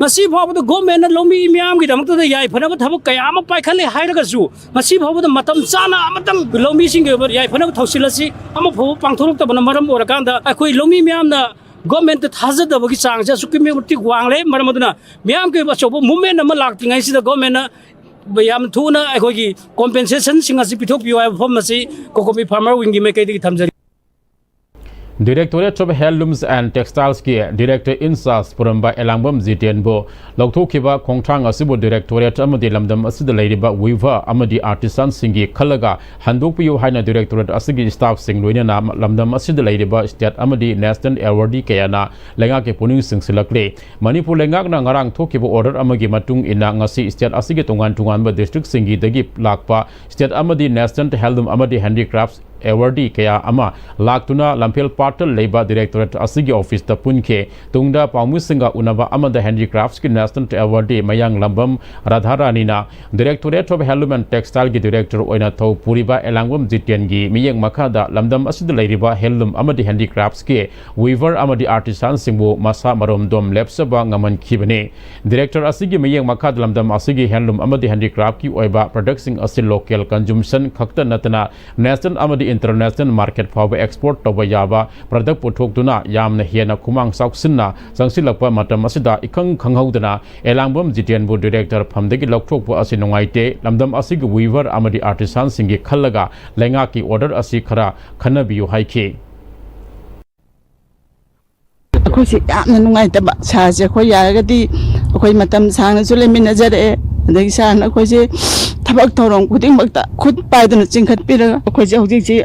ꯉꯁꯤ ꯐꯥꯎꯕꯗ ꯒꯣꯔꯃꯦꯟꯅ ꯂꯧꯃꯤ ꯃꯤꯌꯥꯝꯒꯤꯗꯃꯛꯇꯗ ꯌꯥꯏꯐꯅꯕ ꯊꯕꯛ ꯀꯌꯥ ꯑꯃ ꯄꯥꯏꯈꯠꯂꯦ ꯍꯥꯏꯔꯒꯁꯨ, ꯉꯁꯤ ꯐꯥꯎꯕꯗ ꯃꯇꯝ ꯆꯥꯅ ꯑꯃꯇꯪ ꯂꯧꯃꯤꯁꯤꯡꯒꯤ ꯑꯣꯏꯕ ꯌꯥꯏꯐꯅꯕ ꯊꯧꯁꯤꯜ ꯑꯁꯤ ꯑꯃꯐꯥꯎꯕ ꯄꯥꯡꯊꯣꯔꯛꯇꯕꯅ ꯃꯔꯝ ꯑꯣꯏꯔꯀꯥꯟꯗ, ꯑꯩꯈꯣꯏ ꯂꯧꯃꯤ ꯃꯤꯌꯥꯝꯅ ꯒꯣꯔꯃꯦꯟꯗ ꯊꯥꯖꯗꯕꯒꯤ ꯆꯥꯡꯁꯦ ꯑꯁꯨꯛꯀꯤ ꯃꯇꯤꯛ ꯋꯥꯡꯂꯦ꯫ ꯃꯔꯝ ꯑꯗꯨꯅ ꯃꯤꯌꯥꯝꯒꯤ ꯑꯣꯏꯕ ꯑꯆꯧꯕ ꯃꯨꯞꯃꯦꯟ ꯑꯃ ꯂꯥꯛꯇ꯭ꯔꯤꯉꯩꯁꯤꯗ ꯒꯣꯔꯃꯦꯟꯅ ꯌꯥꯝ ꯊꯨꯅ ꯑꯩꯈꯣꯏꯒꯤ ꯀꯣꯝꯄꯦꯟꯁꯦꯁꯟꯁꯤꯡ ꯑꯁꯤ ꯄꯤꯊꯣꯛꯄꯤꯌꯨ ꯍꯥꯏꯕ ꯋꯥꯐꯝ ꯑꯁꯤ ꯀꯣꯀꯣꯃꯤ ꯐꯥꯔꯃꯔ ꯋꯤꯡꯒꯤ ꯃꯥꯏꯀꯩꯗꯒꯤ ꯊꯝꯖꯔꯤ꯫ Directorate of Handlooms and Textiles ꯀꯤ Director in Charge ꯄꯨꯔꯝꯕ ꯑꯦꯂꯥꯡꯕꯝ ꯖꯤꯇꯦꯟꯕꯨ ꯂꯧꯊꯣꯛꯈꯤꯕ ꯈꯣꯡꯊꯥꯡ ꯑꯁꯤꯕꯨ Directorate ꯑꯃꯗꯤ ꯂꯝꯗꯝ ꯑꯁꯤꯗ ꯂꯩꯔꯤꯕ weaver ꯑꯃꯗꯤ artisan ꯁꯤꯡꯒꯤ ꯈꯜꯂꯒ ꯍꯟꯗꯣꯛꯄꯤꯌꯨ ꯍꯥꯏꯅ Directorate ꯑꯁꯤꯒꯤ staff ꯁꯤꯡ ꯂꯣꯏꯅꯅ ꯂꯝꯗꯝ ꯑꯁꯤꯗ ꯂꯩꯔꯤꯕ state ꯑꯃꯗꯤ national awardee ꯀꯌꯥꯅ ꯂꯩꯉꯥꯛꯀꯤ ꯄꯨꯛꯅꯤꯡ ꯆꯤꯡꯁꯤꯜꯂꯛꯂꯤ꯫ ꯃꯅꯤꯄꯨꯔ ꯂꯩꯉꯥꯛꯅ ꯉꯔꯥꯡ ꯊꯣꯛꯈꯤꯕ order ꯑꯃꯒꯤ ꯃꯇꯨꯡ ꯏꯟꯅ ꯉꯁꯤ state ꯑꯁꯤꯒꯤ ꯇꯣꯉꯥꯟ ꯇꯣꯉꯥꯟꯕ district ꯁꯤꯡꯒꯤꯗꯒꯤ ꯂꯥꯛꯄ state ꯑꯃꯗꯤ national handloom ꯑꯃꯗꯤ handicrafts awardee ꯀꯌꯥ ꯑꯃ ꯂꯥꯛꯇꯨꯅ ꯂꯝꯐꯦꯜ ꯄꯥꯠꯇ ꯂꯩꯕ Directorate ꯑꯁꯤꯒꯤ office ꯇ ꯄꯨꯟꯈꯤ꯫ ꯇꯨꯡꯗ ꯄꯥꯎꯃꯤꯁꯤꯡꯒ ꯎꯅꯕ ꯑꯃꯗ handicrafts ꯀꯤ national awardee Mayanglambam ꯔꯥꯙꯥꯔꯥꯅꯤꯅ Directorate of Handloom and Textile ꯒꯤ director ꯑꯣꯏꯅ ꯊꯧ ꯄꯨꯔꯤꯕ ꯑꯦꯂꯥꯡꯕꯝ ꯖꯤꯇꯦꯟꯒꯤ ꯃꯤꯠꯌꯦꯡ ꯃꯈꯥꯗ ꯂꯝꯗꯝ ꯑꯁꯤꯗ ꯂꯩꯔꯤꯕ handloom ꯑꯃꯗꯤ handicrafts ꯀꯤ weaver ꯑꯃꯗꯤ artisan ꯁꯤꯡꯕꯨ ꯃꯁꯥ ꯃꯔꯣꯝꯗꯣꯝ ꯂꯦꯞꯆꯕ ꯉꯝꯍꯟꯈꯤꯕꯅꯤ꯫ Director ꯑꯁꯤꯒꯤ ꯃꯤꯠꯌꯦꯡ ꯃꯈꯥꯗ ꯂꯝꯗꯝ ꯑꯁꯤꯒꯤ handloom ꯑꯃꯗꯤ handicraft ꯀꯤ ꯑꯣꯏꯕ product ꯁꯤꯡ ꯑꯁꯤ local consumption ꯈꯛꯇ ꯅꯠꯇꯅ national ꯑꯃꯗꯤ international market ꯐꯥꯎꯕ export ꯇꯧꯕ ꯌꯥꯕ product ꯄꯨꯊꯣꯛꯇꯨꯅ ꯌꯥꯝꯅ ꯍꯦꯟꯅ ꯈꯨꯃꯥꯡ ꯆꯥꯎꯁꯤꯟꯅ ꯆꯪꯁꯤꯜꯂꯛꯄ ꯃꯇꯝ ꯑꯁꯤꯗ ꯏꯈꯪ ꯈꯪꯍꯧꯗꯅ ꯑꯦꯂꯥꯡꯕꯝ ꯖꯤꯇꯦꯟꯕꯨ director ꯐꯝꯗꯒꯤ ꯂꯧꯊꯣꯛꯄ ꯑꯁꯤ ꯅꯨꯡꯉꯥꯏꯇꯦ꯫ ꯂꯝꯗꯝ ꯑꯁꯤꯒꯤ weaver ꯑꯃꯗꯤ artisan ꯁꯤꯡꯒꯤ ꯈꯜꯂꯒ ꯂꯩꯉꯥꯛꯀꯤ order ꯑꯁꯤ ꯈꯔ ꯈꯟꯅꯕꯤꯌꯨ ꯍꯥꯏꯈꯤ꯫ ꯑꯩꯈꯣꯏꯁꯦ ꯌꯥꯝꯅ ꯅꯨꯡꯉꯥꯏꯇꯕ꯫ ꯁꯥꯔꯁꯦ ꯑꯩꯈꯣꯏ ꯌꯥꯔꯒꯗꯤ ꯑꯩꯈꯣꯏ ꯃꯇꯝ ꯁꯥꯡꯅꯁꯨ ꯂꯩꯃꯤꯟꯅꯖꯔꯛꯑꯦ꯫ ꯑꯗꯒꯤ ꯁꯥꯔꯅ ꯑꯩꯈꯣꯏꯁꯦ ꯊꯕꯛ ꯊꯧꯔꯝ ꯈꯨꯗꯤꯡꯃꯛꯇ ꯈꯨꯠ ꯄꯥꯏꯗꯨꯅ ꯆꯤꯡꯈꯠꯄꯤꯔꯒ ꯑꯩꯈꯣꯏꯁꯦ ꯍꯧꯖꯤꯛꯁꯤ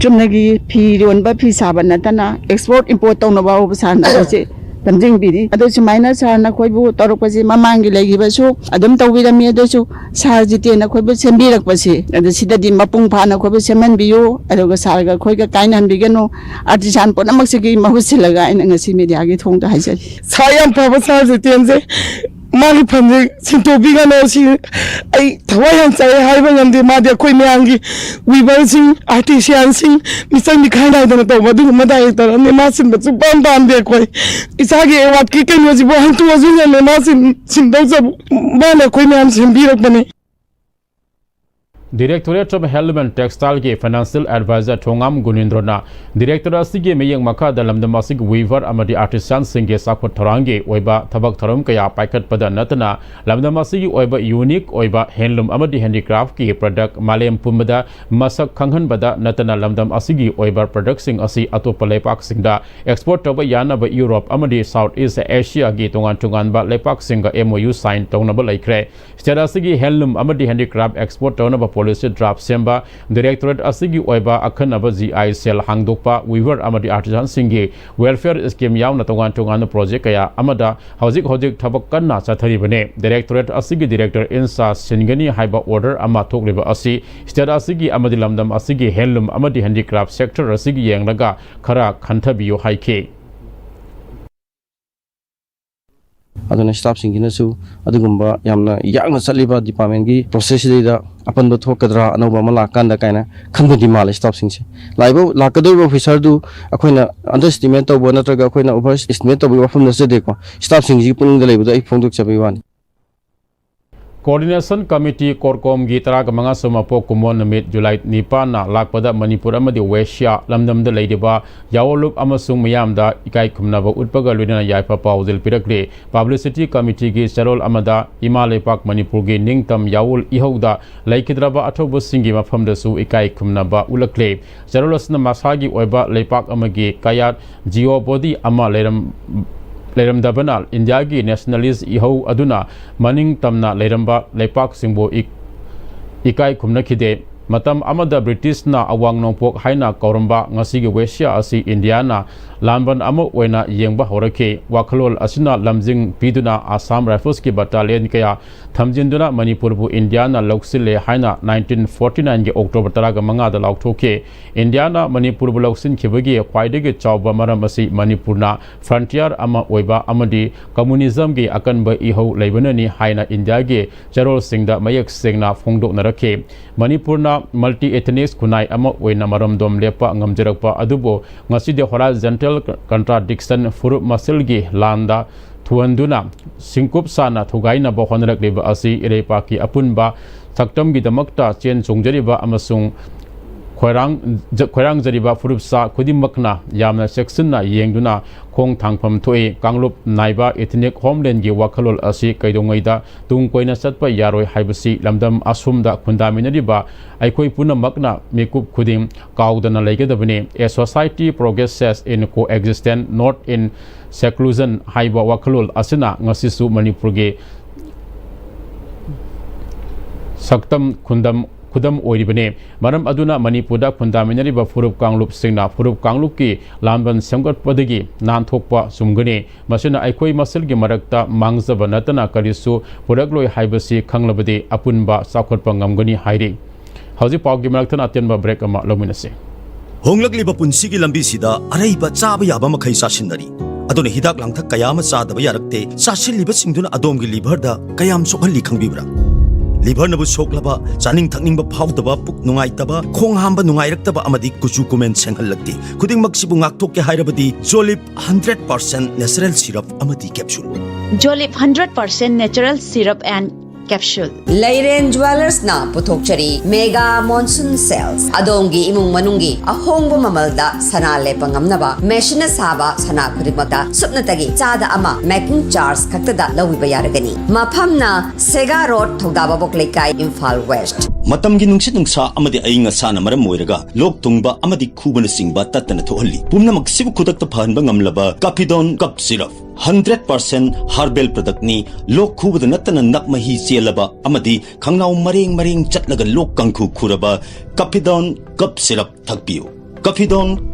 ꯆꯨꯝꯅꯒꯤ ꯐꯤ ꯌꯣꯟꯕ ꯐꯤ ꯁꯥꯕ ꯅꯠꯇꯅ export import ꯇꯧꯅꯕ ꯐꯥꯎꯕ ꯁꯥꯔꯅ ꯑꯩꯈꯣꯏꯁꯦ ꯂꯝꯖꯤꯡꯕꯤꯔꯤ꯫ ꯑꯗꯨ ꯁꯨꯃꯥꯏꯅ ꯁꯥꯔꯅ ꯑꯩꯈꯣꯏꯕꯨ ꯇꯧꯔꯛꯄꯁꯦ ꯃꯃꯥꯡꯒꯤ ꯂꯩꯈꯤꯕꯁꯨ ꯑꯗꯨꯝ ꯇꯧꯕꯤꯔꯝꯃꯤ꯫ ꯑꯗꯨꯁꯨ ꯁꯥꯔ ꯖꯤꯇꯦꯟꯅ ꯑꯩꯈꯣꯏꯕꯨ ꯁꯦꯝꯕꯤꯔꯛꯄꯁꯦ ꯑꯗꯨ ꯁꯤꯗꯗꯤ ꯃꯄꯨꯡ ꯐꯥꯅ ꯑꯩꯈꯣꯏꯕꯨ ꯁꯦꯝꯍꯟꯕꯤꯌꯨ꯫ ꯑꯗꯨꯒ ꯁꯥꯔꯒ ꯑꯩꯈꯣꯏꯒ ꯀꯥꯏꯅꯍꯟꯕꯤꯒꯅꯨ꯫ Artisan ꯄꯨꯝꯅꯃꯛꯁꯤꯒꯤ ꯃꯍꯨꯠ ꯁꯤꯜꯂꯒ ꯑꯩꯅ ꯉꯁꯤ media ꯒꯤ ꯊꯣꯡꯗ ꯍꯥꯏꯖꯔꯤ꯫ ꯁꯥꯔ ꯌꯥꯝ ꯐꯕ ꯁꯥꯔ ꯖꯤꯇꯦꯟꯁꯦ ꯃꯥꯒꯤ ꯐꯝꯁꯦ ꯁꯤꯟꯇꯣꯛꯄꯤꯒꯅꯣ ꯁꯤ ꯑꯩ ꯊꯋꯥꯏ ꯌꯥꯝ ꯆꯥꯛꯑꯦ ꯍꯥꯏꯕ ꯉꯝꯗꯦ꯫ ꯃꯥꯗꯤ ꯑꯩꯈꯣꯏ ꯃꯌꯥꯝꯒꯤ weaver ꯁꯤꯡ, artisan ꯁꯤꯡ ꯃꯤꯆꯪ ꯃꯤꯈꯥꯏ ꯅꯥꯏꯗꯅ ꯇꯧꯕ ꯑꯗꯨꯒꯨꯝꯕ director ꯑꯃꯅꯤ꯫ ꯃꯥ ꯁꯤꯟꯕ ꯁꯨꯡꯄꯥꯝ ꯄꯥꯝꯗꯦ꯫ ꯑꯩꯈꯣꯏ ꯏꯁꯥꯒꯤ award ꯀꯤ ꯀꯩꯅꯣꯁꯤꯕꯨ ꯍꯟꯇꯣꯛꯑꯁꯨ ꯉꯝꯃꯦ꯫ ꯃꯥ ꯁꯤꯟ ꯁꯤꯟꯗꯧꯖꯕ ꯃꯥꯅ ꯑꯩꯈꯣꯏ ꯃꯌꯥꯝ ꯁꯦꯝꯕꯤꯔꯛꯄꯅꯦ꯫ Directorate of Handloom and Textile ꯒꯤ Financial Advisor ꯊꯣꯉꯥꯝ ꯒꯨꯅꯤꯟꯗ꯭ꯔꯣꯅ Directorate ꯑꯁꯤꯒꯤ ꯃꯤꯠꯌꯦꯡ ꯃꯈꯥꯗ ꯂꯝꯗꯝ ꯑꯁꯤꯒꯤ weaver ꯑꯃꯗꯤ artisan ꯁꯤꯡꯒꯤ ꯆꯥꯎꯈꯠ ꯊꯧꯔꯥꯡꯒꯤ ꯑꯣꯏꯕ ꯊꯕꯛ ꯊꯧꯔꯝ ꯀꯌꯥ ꯄꯥꯏꯈꯠꯄꯗ ꯅꯠꯇꯅ ꯂꯝꯗꯝ ꯑꯁꯤꯒꯤ ꯑꯣꯏꯕ unique ꯑꯣꯏꯕ handloom ꯑꯃꯗꯤ handicraft ꯀꯤ product ꯃꯥꯂꯦꯝ ꯄꯨꯝꯕꯗ ꯃꯁꯛ ꯈꯪꯍꯟꯕꯗ ꯅꯠꯇꯅ ꯂꯝꯗꯝ ꯑꯁꯤꯒꯤ ꯑꯣꯏꯕ product ꯁꯤꯡ ꯑꯁꯤ ꯑꯇꯣꯞꯄ ꯂꯩꯄꯥꯛꯁꯤꯡꯗ export ꯇꯧꯕ ꯌꯥꯅꯕ Europe ꯑꯃꯗꯤ South East Asia ꯒꯤ ꯇꯣꯉꯥꯟ ꯇꯣꯉꯥꯟꯕ ꯂꯩꯄꯥꯛꯁꯤꯡꯒ M O U sign ꯇꯧꯅꯕ ꯂꯩꯈ꯭ꯔꯦ꯫ State ꯑꯁꯤꯒꯤ handloom ꯑꯃꯗꯤ handicraft export ꯇꯧꯅꯕ policy draft ꯁꯦꯝꯕ, Directorate ꯑꯁꯤꯒꯤ ꯑꯣꯏꯕ ꯑꯈꯟꯅꯕ G I cell ꯍꯥꯡꯗꯣꯛꯄ, weaver ꯑꯃꯗꯤ artisan ꯁꯤꯡꯒꯤ welfare scheme ꯌꯥꯎꯅ ꯇꯣꯉꯥꯟ ꯇꯣꯉꯥꯟꯕ project ꯀꯌꯥ ꯑꯃꯗ ꯍꯧꯖꯤꯛ ꯍꯧꯖꯤꯛ ꯊꯕꯛ ꯀꯟꯅ ꯆꯠꯊꯔꯤꯕꯅꯤ꯫ Directorate ꯑꯁꯤꯒꯤ director in charge ꯁꯤꯟꯒꯅꯤ ꯍꯥꯏꯕ order ꯑꯃ ꯊꯣꯛꯂꯤꯕ ꯑꯁꯤ state ꯑꯁꯤꯒꯤ ꯑꯃꯗꯤ ꯂꯝꯗꯝ ꯑꯁꯤꯒꯤ handloom ꯑꯃꯗꯤ handicraft sector ꯑꯁꯤꯒꯤ ꯌꯦꯡꯂꯒ ꯈꯔ ꯈꯟꯊꯕꯤꯌꯨ ꯍꯥꯏꯈꯤ꯫ ꯑꯗꯨꯅ staff ꯁꯤꯡꯁꯤꯅꯁꯨ ꯑꯗꯨꯒꯨꯝꯕ ꯌꯥꯝꯅ ꯌꯥꯡꯅ ꯆꯠꯂꯤꯕ department ꯀꯤ process ꯁꯤꯗꯩꯗ ꯑꯄꯟꯕ ꯊꯣꯛꯀꯗ꯭ꯔꯥ, ꯑꯅꯧꯕ ꯑꯃ ꯂꯥꯛꯀꯥꯟꯗ ꯀꯥꯏꯅ ꯈꯟꯕꯗꯤ ꯃꯥꯜꯂꯦ staff ꯁꯤꯡꯁꯦ꯫ ꯂꯥꯛꯏꯕ, ꯂꯥꯛꯀꯗꯧꯔꯤꯕ officer ꯗꯨ ꯑꯩꯈꯣꯏꯅ underestimate ꯇꯧꯕ ꯅꯠꯇ꯭ꯔꯒ ꯑꯩꯈꯣꯏꯅ over estimate ꯇꯧꯕꯒꯤ ꯋꯥꯐꯝ ꯅꯠꯆꯗꯦꯀꯣ꯫ Staff ꯁꯤꯡꯁꯤꯒꯤ ꯄꯨꯛꯅꯤꯡꯗ ꯂꯩꯕꯗꯣ ꯑꯩ ꯐꯣꯡꯗꯣꯛꯆꯕꯒꯤ ꯋꯥꯅꯤ꯫ Coordination Committee CORCOM ꯒꯤ ꯇꯔꯥꯒ ꯃꯉꯥ ꯁꯨꯕ ꯃꯄꯣꯛ ꯀꯨꯝꯑꯣꯟ ꯅꯨꯃꯤꯠ July ꯅꯤꯄꯥꯟꯅ ꯂꯥꯛꯄꯗ ꯃꯅꯤꯄꯨꯔ ꯑꯃꯗꯤ Asia ꯂꯝꯗꯝꯗ ꯂꯩꯔꯤꯕ ꯌꯥꯑꯣꯟꯂꯨꯞ ꯑꯃꯁꯨꯡ ꯃꯤꯌꯥꯝꯗ ꯏꯀꯥꯏ ꯈꯨꯝꯅꯕ ꯎꯠꯄꯒ ꯂꯣꯏꯅꯅ ꯌꯥꯏꯐ ꯄꯥꯎꯖꯦꯜ ꯄꯤꯔꯛꯂꯤ꯫ Publicity Committee ꯒꯤ ꯆꯦꯔꯣꯜ ꯑꯃꯗ ꯏꯃꯥ ꯂꯩꯄꯥꯛ ꯃꯅꯤꯄꯨꯔꯒꯤ ꯅꯤꯡꯇꯝ ꯌꯥꯑꯣꯜ ꯏꯍꯧꯗ ꯂꯩꯈꯤꯗ꯭ꯔꯕ ꯑꯊꯧꯕꯁꯤꯡꯒꯤ ꯃꯐꯝꯗꯁꯨ ꯏꯀꯥꯏ ꯈꯨꯝꯅꯕ ꯎꯠꯂꯛꯂꯤ꯫ ꯆꯦꯔꯣꯜ ꯑꯁꯤꯅ ꯃꯁꯥꯒꯤ ꯑꯣꯏꯕ ꯂꯩꯄꯥꯛ ꯑꯃꯒꯤ ꯀꯌꯥꯠ geo body ꯑꯃ ꯂꯩꯔꯝ-, ꯂꯩꯔꯝꯗꯕꯅ ꯏꯟꯗꯤꯌꯥꯒꯤ nationalist ꯏꯍꯧ ꯑꯗꯨꯅ ꯃꯅꯤꯡ ꯇꯝꯅ ꯂꯩꯔꯝꯕ ꯂꯩꯄꯥꯛꯁꯤꯡꯕꯨ ꯏ-, ꯏꯀꯥꯏ ꯈꯨꯝꯅꯈꯤꯗꯦ꯫ ꯃꯇꯝ ꯑꯃꯗ ꯕ꯭ꯔꯤꯇꯤꯁꯅ ꯑꯋꯥꯡ ꯅꯣꯡꯄꯣꯛ ꯍꯥꯏꯅ ꯀꯧꯔꯝꯕ ꯉꯁꯤꯒꯤ Asia ꯑꯁꯤ ꯏꯟꯗꯤꯌꯥꯅ ꯂꯥꯟꯕꯟ ꯑꯃ ꯑꯣꯏꯅ ꯌꯦꯡꯕ ꯍꯧꯔꯛꯈꯤ꯫ ꯋꯥꯈꯜꯂꯣꯟ ꯑꯁꯤꯅ ꯂꯝꯖꯤꯡ ꯄꯤꯗꯨꯅ Assam Rifles ꯀꯤ battalion ꯀꯌꯥ ꯊꯝꯖꯤꯟꯗꯨꯅ ꯃꯅꯤꯄꯨꯔꯕꯨ ꯏꯟꯗꯤꯌꯥꯅ ꯂꯧꯁꯤꯜꯂꯦ ꯍꯥꯏꯅ nineteen forty nine ꯒꯤ October ꯇꯔꯥꯒ ꯃꯉꯥꯗ ꯂꯥꯎꯊꯣꯛꯈꯤ꯫ ꯏꯟꯗꯤꯌꯥꯅ ꯃꯅꯤꯄꯨꯔꯕꯨ ꯂꯧꯁꯤꯟꯈꯤꯕꯒꯤ ꯈ꯭ꯋꯥꯏꯗꯒꯤ ꯆꯥꯎꯕ ꯃꯔꯝ ꯑꯁꯤ ꯃꯅꯤꯄꯨꯔꯅ frontier ꯑꯃ ꯑꯣꯏꯕ ꯑꯃꯗꯤ communism ꯒꯤ ꯑꯀꯟꯕ ꯏꯍꯧ ꯂꯩꯕꯅꯅꯤ ꯍꯥꯏꯅ ꯏꯟꯗꯤꯌꯥꯒꯤ ꯆꯦꯔꯣꯜꯁꯤꯡꯗ ꯃꯌꯦꯛ ꯁꯦꯡꯅ ꯐꯣꯡꯗꯣꯛꯅꯔꯛꯈꯤ꯫ ꯃꯅꯤꯄꯨꯔꯅ multi ethnic ꯈꯨꯟꯅꯥꯏ ꯑꯃ ꯑꯣꯏꯅ ꯃꯔꯣꯝꯗꯣꯝ ꯂꯦꯞꯄ ꯉꯝꯖꯔꯛꯄ ꯑꯗꯨꯕꯨ ꯉꯁꯤꯗꯤ horizontal contradiction, ꯐꯨꯔꯨꯞ ꯃꯁꯦꯜꯒꯤ ꯂꯥꯟꯗ ꯊꯨꯍꯟꯗꯨꯅ ꯁꯤꯡꯀꯨꯞ ꯁꯥꯅ ꯊꯨꯒꯥꯏꯅꯕ ꯍꯣꯠꯅꯔꯛꯂꯤꯕ ꯑꯁꯤ ꯏꯔꯩꯄꯥꯛꯀꯤ ꯑꯄꯨꯟꯕ ꯁꯛꯇꯝꯒꯤꯗꯃꯛꯇ ꯆꯦꯟ ꯆꯣꯡꯖꯔꯤꯕ ꯑꯃꯁꯨꯡ ꯈꯣꯏꯔꯥꯡ-, ꯈꯣꯏꯔꯥꯡꯖꯔꯤꯕ ꯐꯨꯔꯨꯞꯁꯥ ꯈꯨꯗꯤꯡꯃꯛꯅ ꯌꯥꯝꯅ ꯆꯦꯛꯁꯤꯟꯅ ꯌꯦꯡꯗꯨꯅ ꯈꯣꯡ ꯊꯥꯡꯐꯝ ꯊꯣꯛꯏ꯫ ꯀꯥꯡꯂꯨꯞ ꯅꯥꯏꯕ ethnic homelandꯒꯤ ꯋꯥꯈꯜꯂꯣꯟ ꯑꯁꯤ ꯀꯩꯗꯧꯉꯩꯗ ꯇꯨꯡ ꯀꯣꯏꯅ ꯆꯠꯄ ꯌꯥꯔꯣꯏ ꯍꯥꯏꯕꯁꯤ ꯂꯝꯗꯝ ꯑꯁꯣꯝꯗ ꯈꯨꯟꯗꯥꯃꯤꯟꯅꯔꯤꯕ ꯑꯩꯈꯣꯏ ꯄꯨꯝꯅꯃꯛꯅ ꯃꯤꯀꯨꯞ ꯈꯨꯗꯤꯡ ꯀꯥꯎꯗꯅ ꯂꯩꯒꯗꯕꯅꯤ꯫ A society progresses in coexistence, not in seclusion ꯍꯥꯏꯕ ꯋꯥꯈꯜꯂꯣꯟ ꯑꯁꯤꯅ ꯉꯁꯤꯁꯨ ꯃꯅꯤꯄꯨꯔꯒꯤ ꯁꯛꯇꯝ ꯈꯨꯟꯗꯝ, ꯈꯨꯗꯝ ꯑꯣꯏꯔꯤꯕꯅꯤ꯫ ꯃꯔꯝ ꯑꯗꯨꯅ ꯃꯅꯤꯄꯨꯔꯗ ꯈꯨꯟꯗꯥꯃꯤꯟꯅꯔꯤꯕ ꯐꯨꯔꯨꯞ ꯀꯥꯡꯂꯨꯞꯁꯤꯡꯅ ꯐꯨꯔꯨꯞ ꯀꯥꯡꯂꯨꯞꯀꯤ ꯂꯥꯟꯕꯟ ꯁꯦꯝꯒꯠꯄꯗꯒꯤ ꯅꯥꯟꯊꯣꯛꯄ ꯆꯨꯝꯒꯅꯤ꯫ ꯃꯁꯤꯅ ꯑꯩꯈꯣꯏ ꯃꯁꯦꯜꯒꯤ ꯃꯔꯛꯇ ꯃꯥꯡꯖꯕ ꯅꯠꯇꯅ ꯀꯔꯤꯁꯨ ꯄꯨꯔꯛꯂꯣꯏ ꯍꯥꯏꯕꯁꯤ ꯈꯪꯂꯕꯗꯤ ꯑꯄꯨꯟꯕ ꯆꯥꯎꯈꯠꯄ ꯉꯝꯒꯅꯤ ꯍꯥꯏꯔꯤ꯫ ꯍꯧꯖꯤꯛ ꯄꯥꯎꯒꯤ ꯃꯔꯛꯇꯅ ꯑꯇꯦꯟꯕ break ꯑꯃ ꯂꯧꯃꯤꯟꯅꯁꯤ꯫ ꯍꯣꯡꯂꯛꯂꯤꯕ ꯄꯨꯟꯁꯤꯒꯤ ꯂꯝꯕꯤꯁꯤꯗ ꯑꯔꯩꯕ ꯆꯥꯕ ꯌꯥꯕ ꯃꯈꯩ ꯆꯥꯁꯤꯟꯅꯔꯤ꯫ ꯑꯗꯨꯅ ꯍꯤꯗꯥꯛ ꯂꯥꯡꯊꯛ ꯀꯌꯥ ꯑꯃ ꯆꯥꯗꯕ ꯌꯥꯔꯛꯇꯦ꯫ ꯆꯥꯁꯤꯜꯂꯤꯕꯁꯤꯡꯗꯨꯅ ꯑꯗꯣꯝꯒꯤ liverꯗ ꯀꯌꯥꯝ ꯁꯣꯛꯍꯜꯂꯤ ꯈꯪꯕꯤꯕ꯭ꯔꯥ? Liverꯅꯕꯨ ꯁꯣꯛꯂꯕ, ꯆꯥꯅꯤꯡ ꯊꯛꯅꯤꯡꯕ ꯐꯥꯎꯗꯕ, ꯄꯨꯛ ꯅꯨꯡꯉꯥꯏꯇꯕ, ꯈꯣꯡ ꯍꯥꯝꯕ ꯅꯨꯡꯉꯥꯏꯔꯛꯇꯕ ꯑꯃꯗꯤ ꯀꯨꯆꯨ ꯀꯨꯃꯦꯟ ꯁꯦꯡꯍꯜꯂꯛꯇꯦ꯫ ꯈꯨꯗꯤꯡꯃꯛꯁꯤꯕꯨ ꯉꯥꯛꯊꯣꯛꯀꯦ ꯍꯥꯏꯔꯕꯗꯤ Jolib hundred percent natural syrup ꯑꯃꯗꯤ capsule꯫ Jolib hundred percent natural syrup and capsule꯫ ꯂꯩꯔꯦꯟ ꯖ꯭ꯋꯦꯂꯔꯁꯅ ꯄꯨꯊꯣꯛꯆꯔꯤ Mega Monsoon Sales꯫ ꯑꯗꯣꯝꯒꯤ ꯏꯃꯨꯡ ꯃꯅꯨꯡꯒꯤ ꯑꯍꯣꯡꯕ ꯃꯃꯜꯗ ꯁꯅꯥ ꯂꯦꯞꯄ ꯉꯝꯅꯕ ꯃꯦꯁꯤꯟꯅ ꯁꯥꯕ ꯁꯅꯥ ꯈꯨꯗꯤꯡꯃꯛꯇ ꯁꯨꯞꯅꯇꯒꯤ ꯆꯥꯗ ꯑꯃ making charge ꯈꯛꯇꯗ ꯂꯧꯕꯤꯕ ꯌꯥꯔꯒꯅꯤ꯫ ꯃꯐꯝꯅ ꯁꯦꯒꯥ ꯔꯣꯗ, ꯊꯧꯗꯥꯕꯥꯕꯣꯛ ꯂꯩꯀꯥꯏ, ꯏꯝꯐꯥꯜ ꯋꯦꯁ꯭ꯠ꯫ ꯃꯇꯝꯒꯤ ꯅꯨꯡꯁꯤꯠ ꯅꯨꯡꯁꯥ ꯑꯃꯗꯤ ꯑꯏꯪ ꯑꯁꯥꯅ ꯃꯔꯝ ꯑꯣꯏꯔꯒ ꯂꯣꯛ ꯊꯨꯡꯕ ꯑꯃꯗꯤ ꯈꯨꯕꯅꯆꯤꯡꯕ ꯇꯠꯇꯅ ꯊꯣꯛꯍꯜꯂꯤ꯫ ꯄꯨꯝꯅꯃꯛꯁꯤꯕꯨ ꯈꯨꯗꯛꯇ ꯐꯍꯟꯕ ꯉꯝꯂꯕ Capidon Cough Syrup꯫ Hundred percent herbal productꯅꯤ꯫ ꯂꯣꯛ ꯈꯨꯕꯗ ꯅꯠꯇꯅ ꯅꯞ ꯃꯍꯤ ꯆꯦꯜꯂꯕ ꯑꯃꯗꯤ ꯈꯪꯅꯥꯎ ꯃꯔꯦꯡ ꯃꯔꯦꯡ ꯆꯠꯂꯒ ꯂꯣꯛ ꯀꯥꯡꯈꯨ ꯈꯨꯔꯕ Capidon Cough Syrup ꯊꯛꯄꯤꯌꯨ꯫ Capidon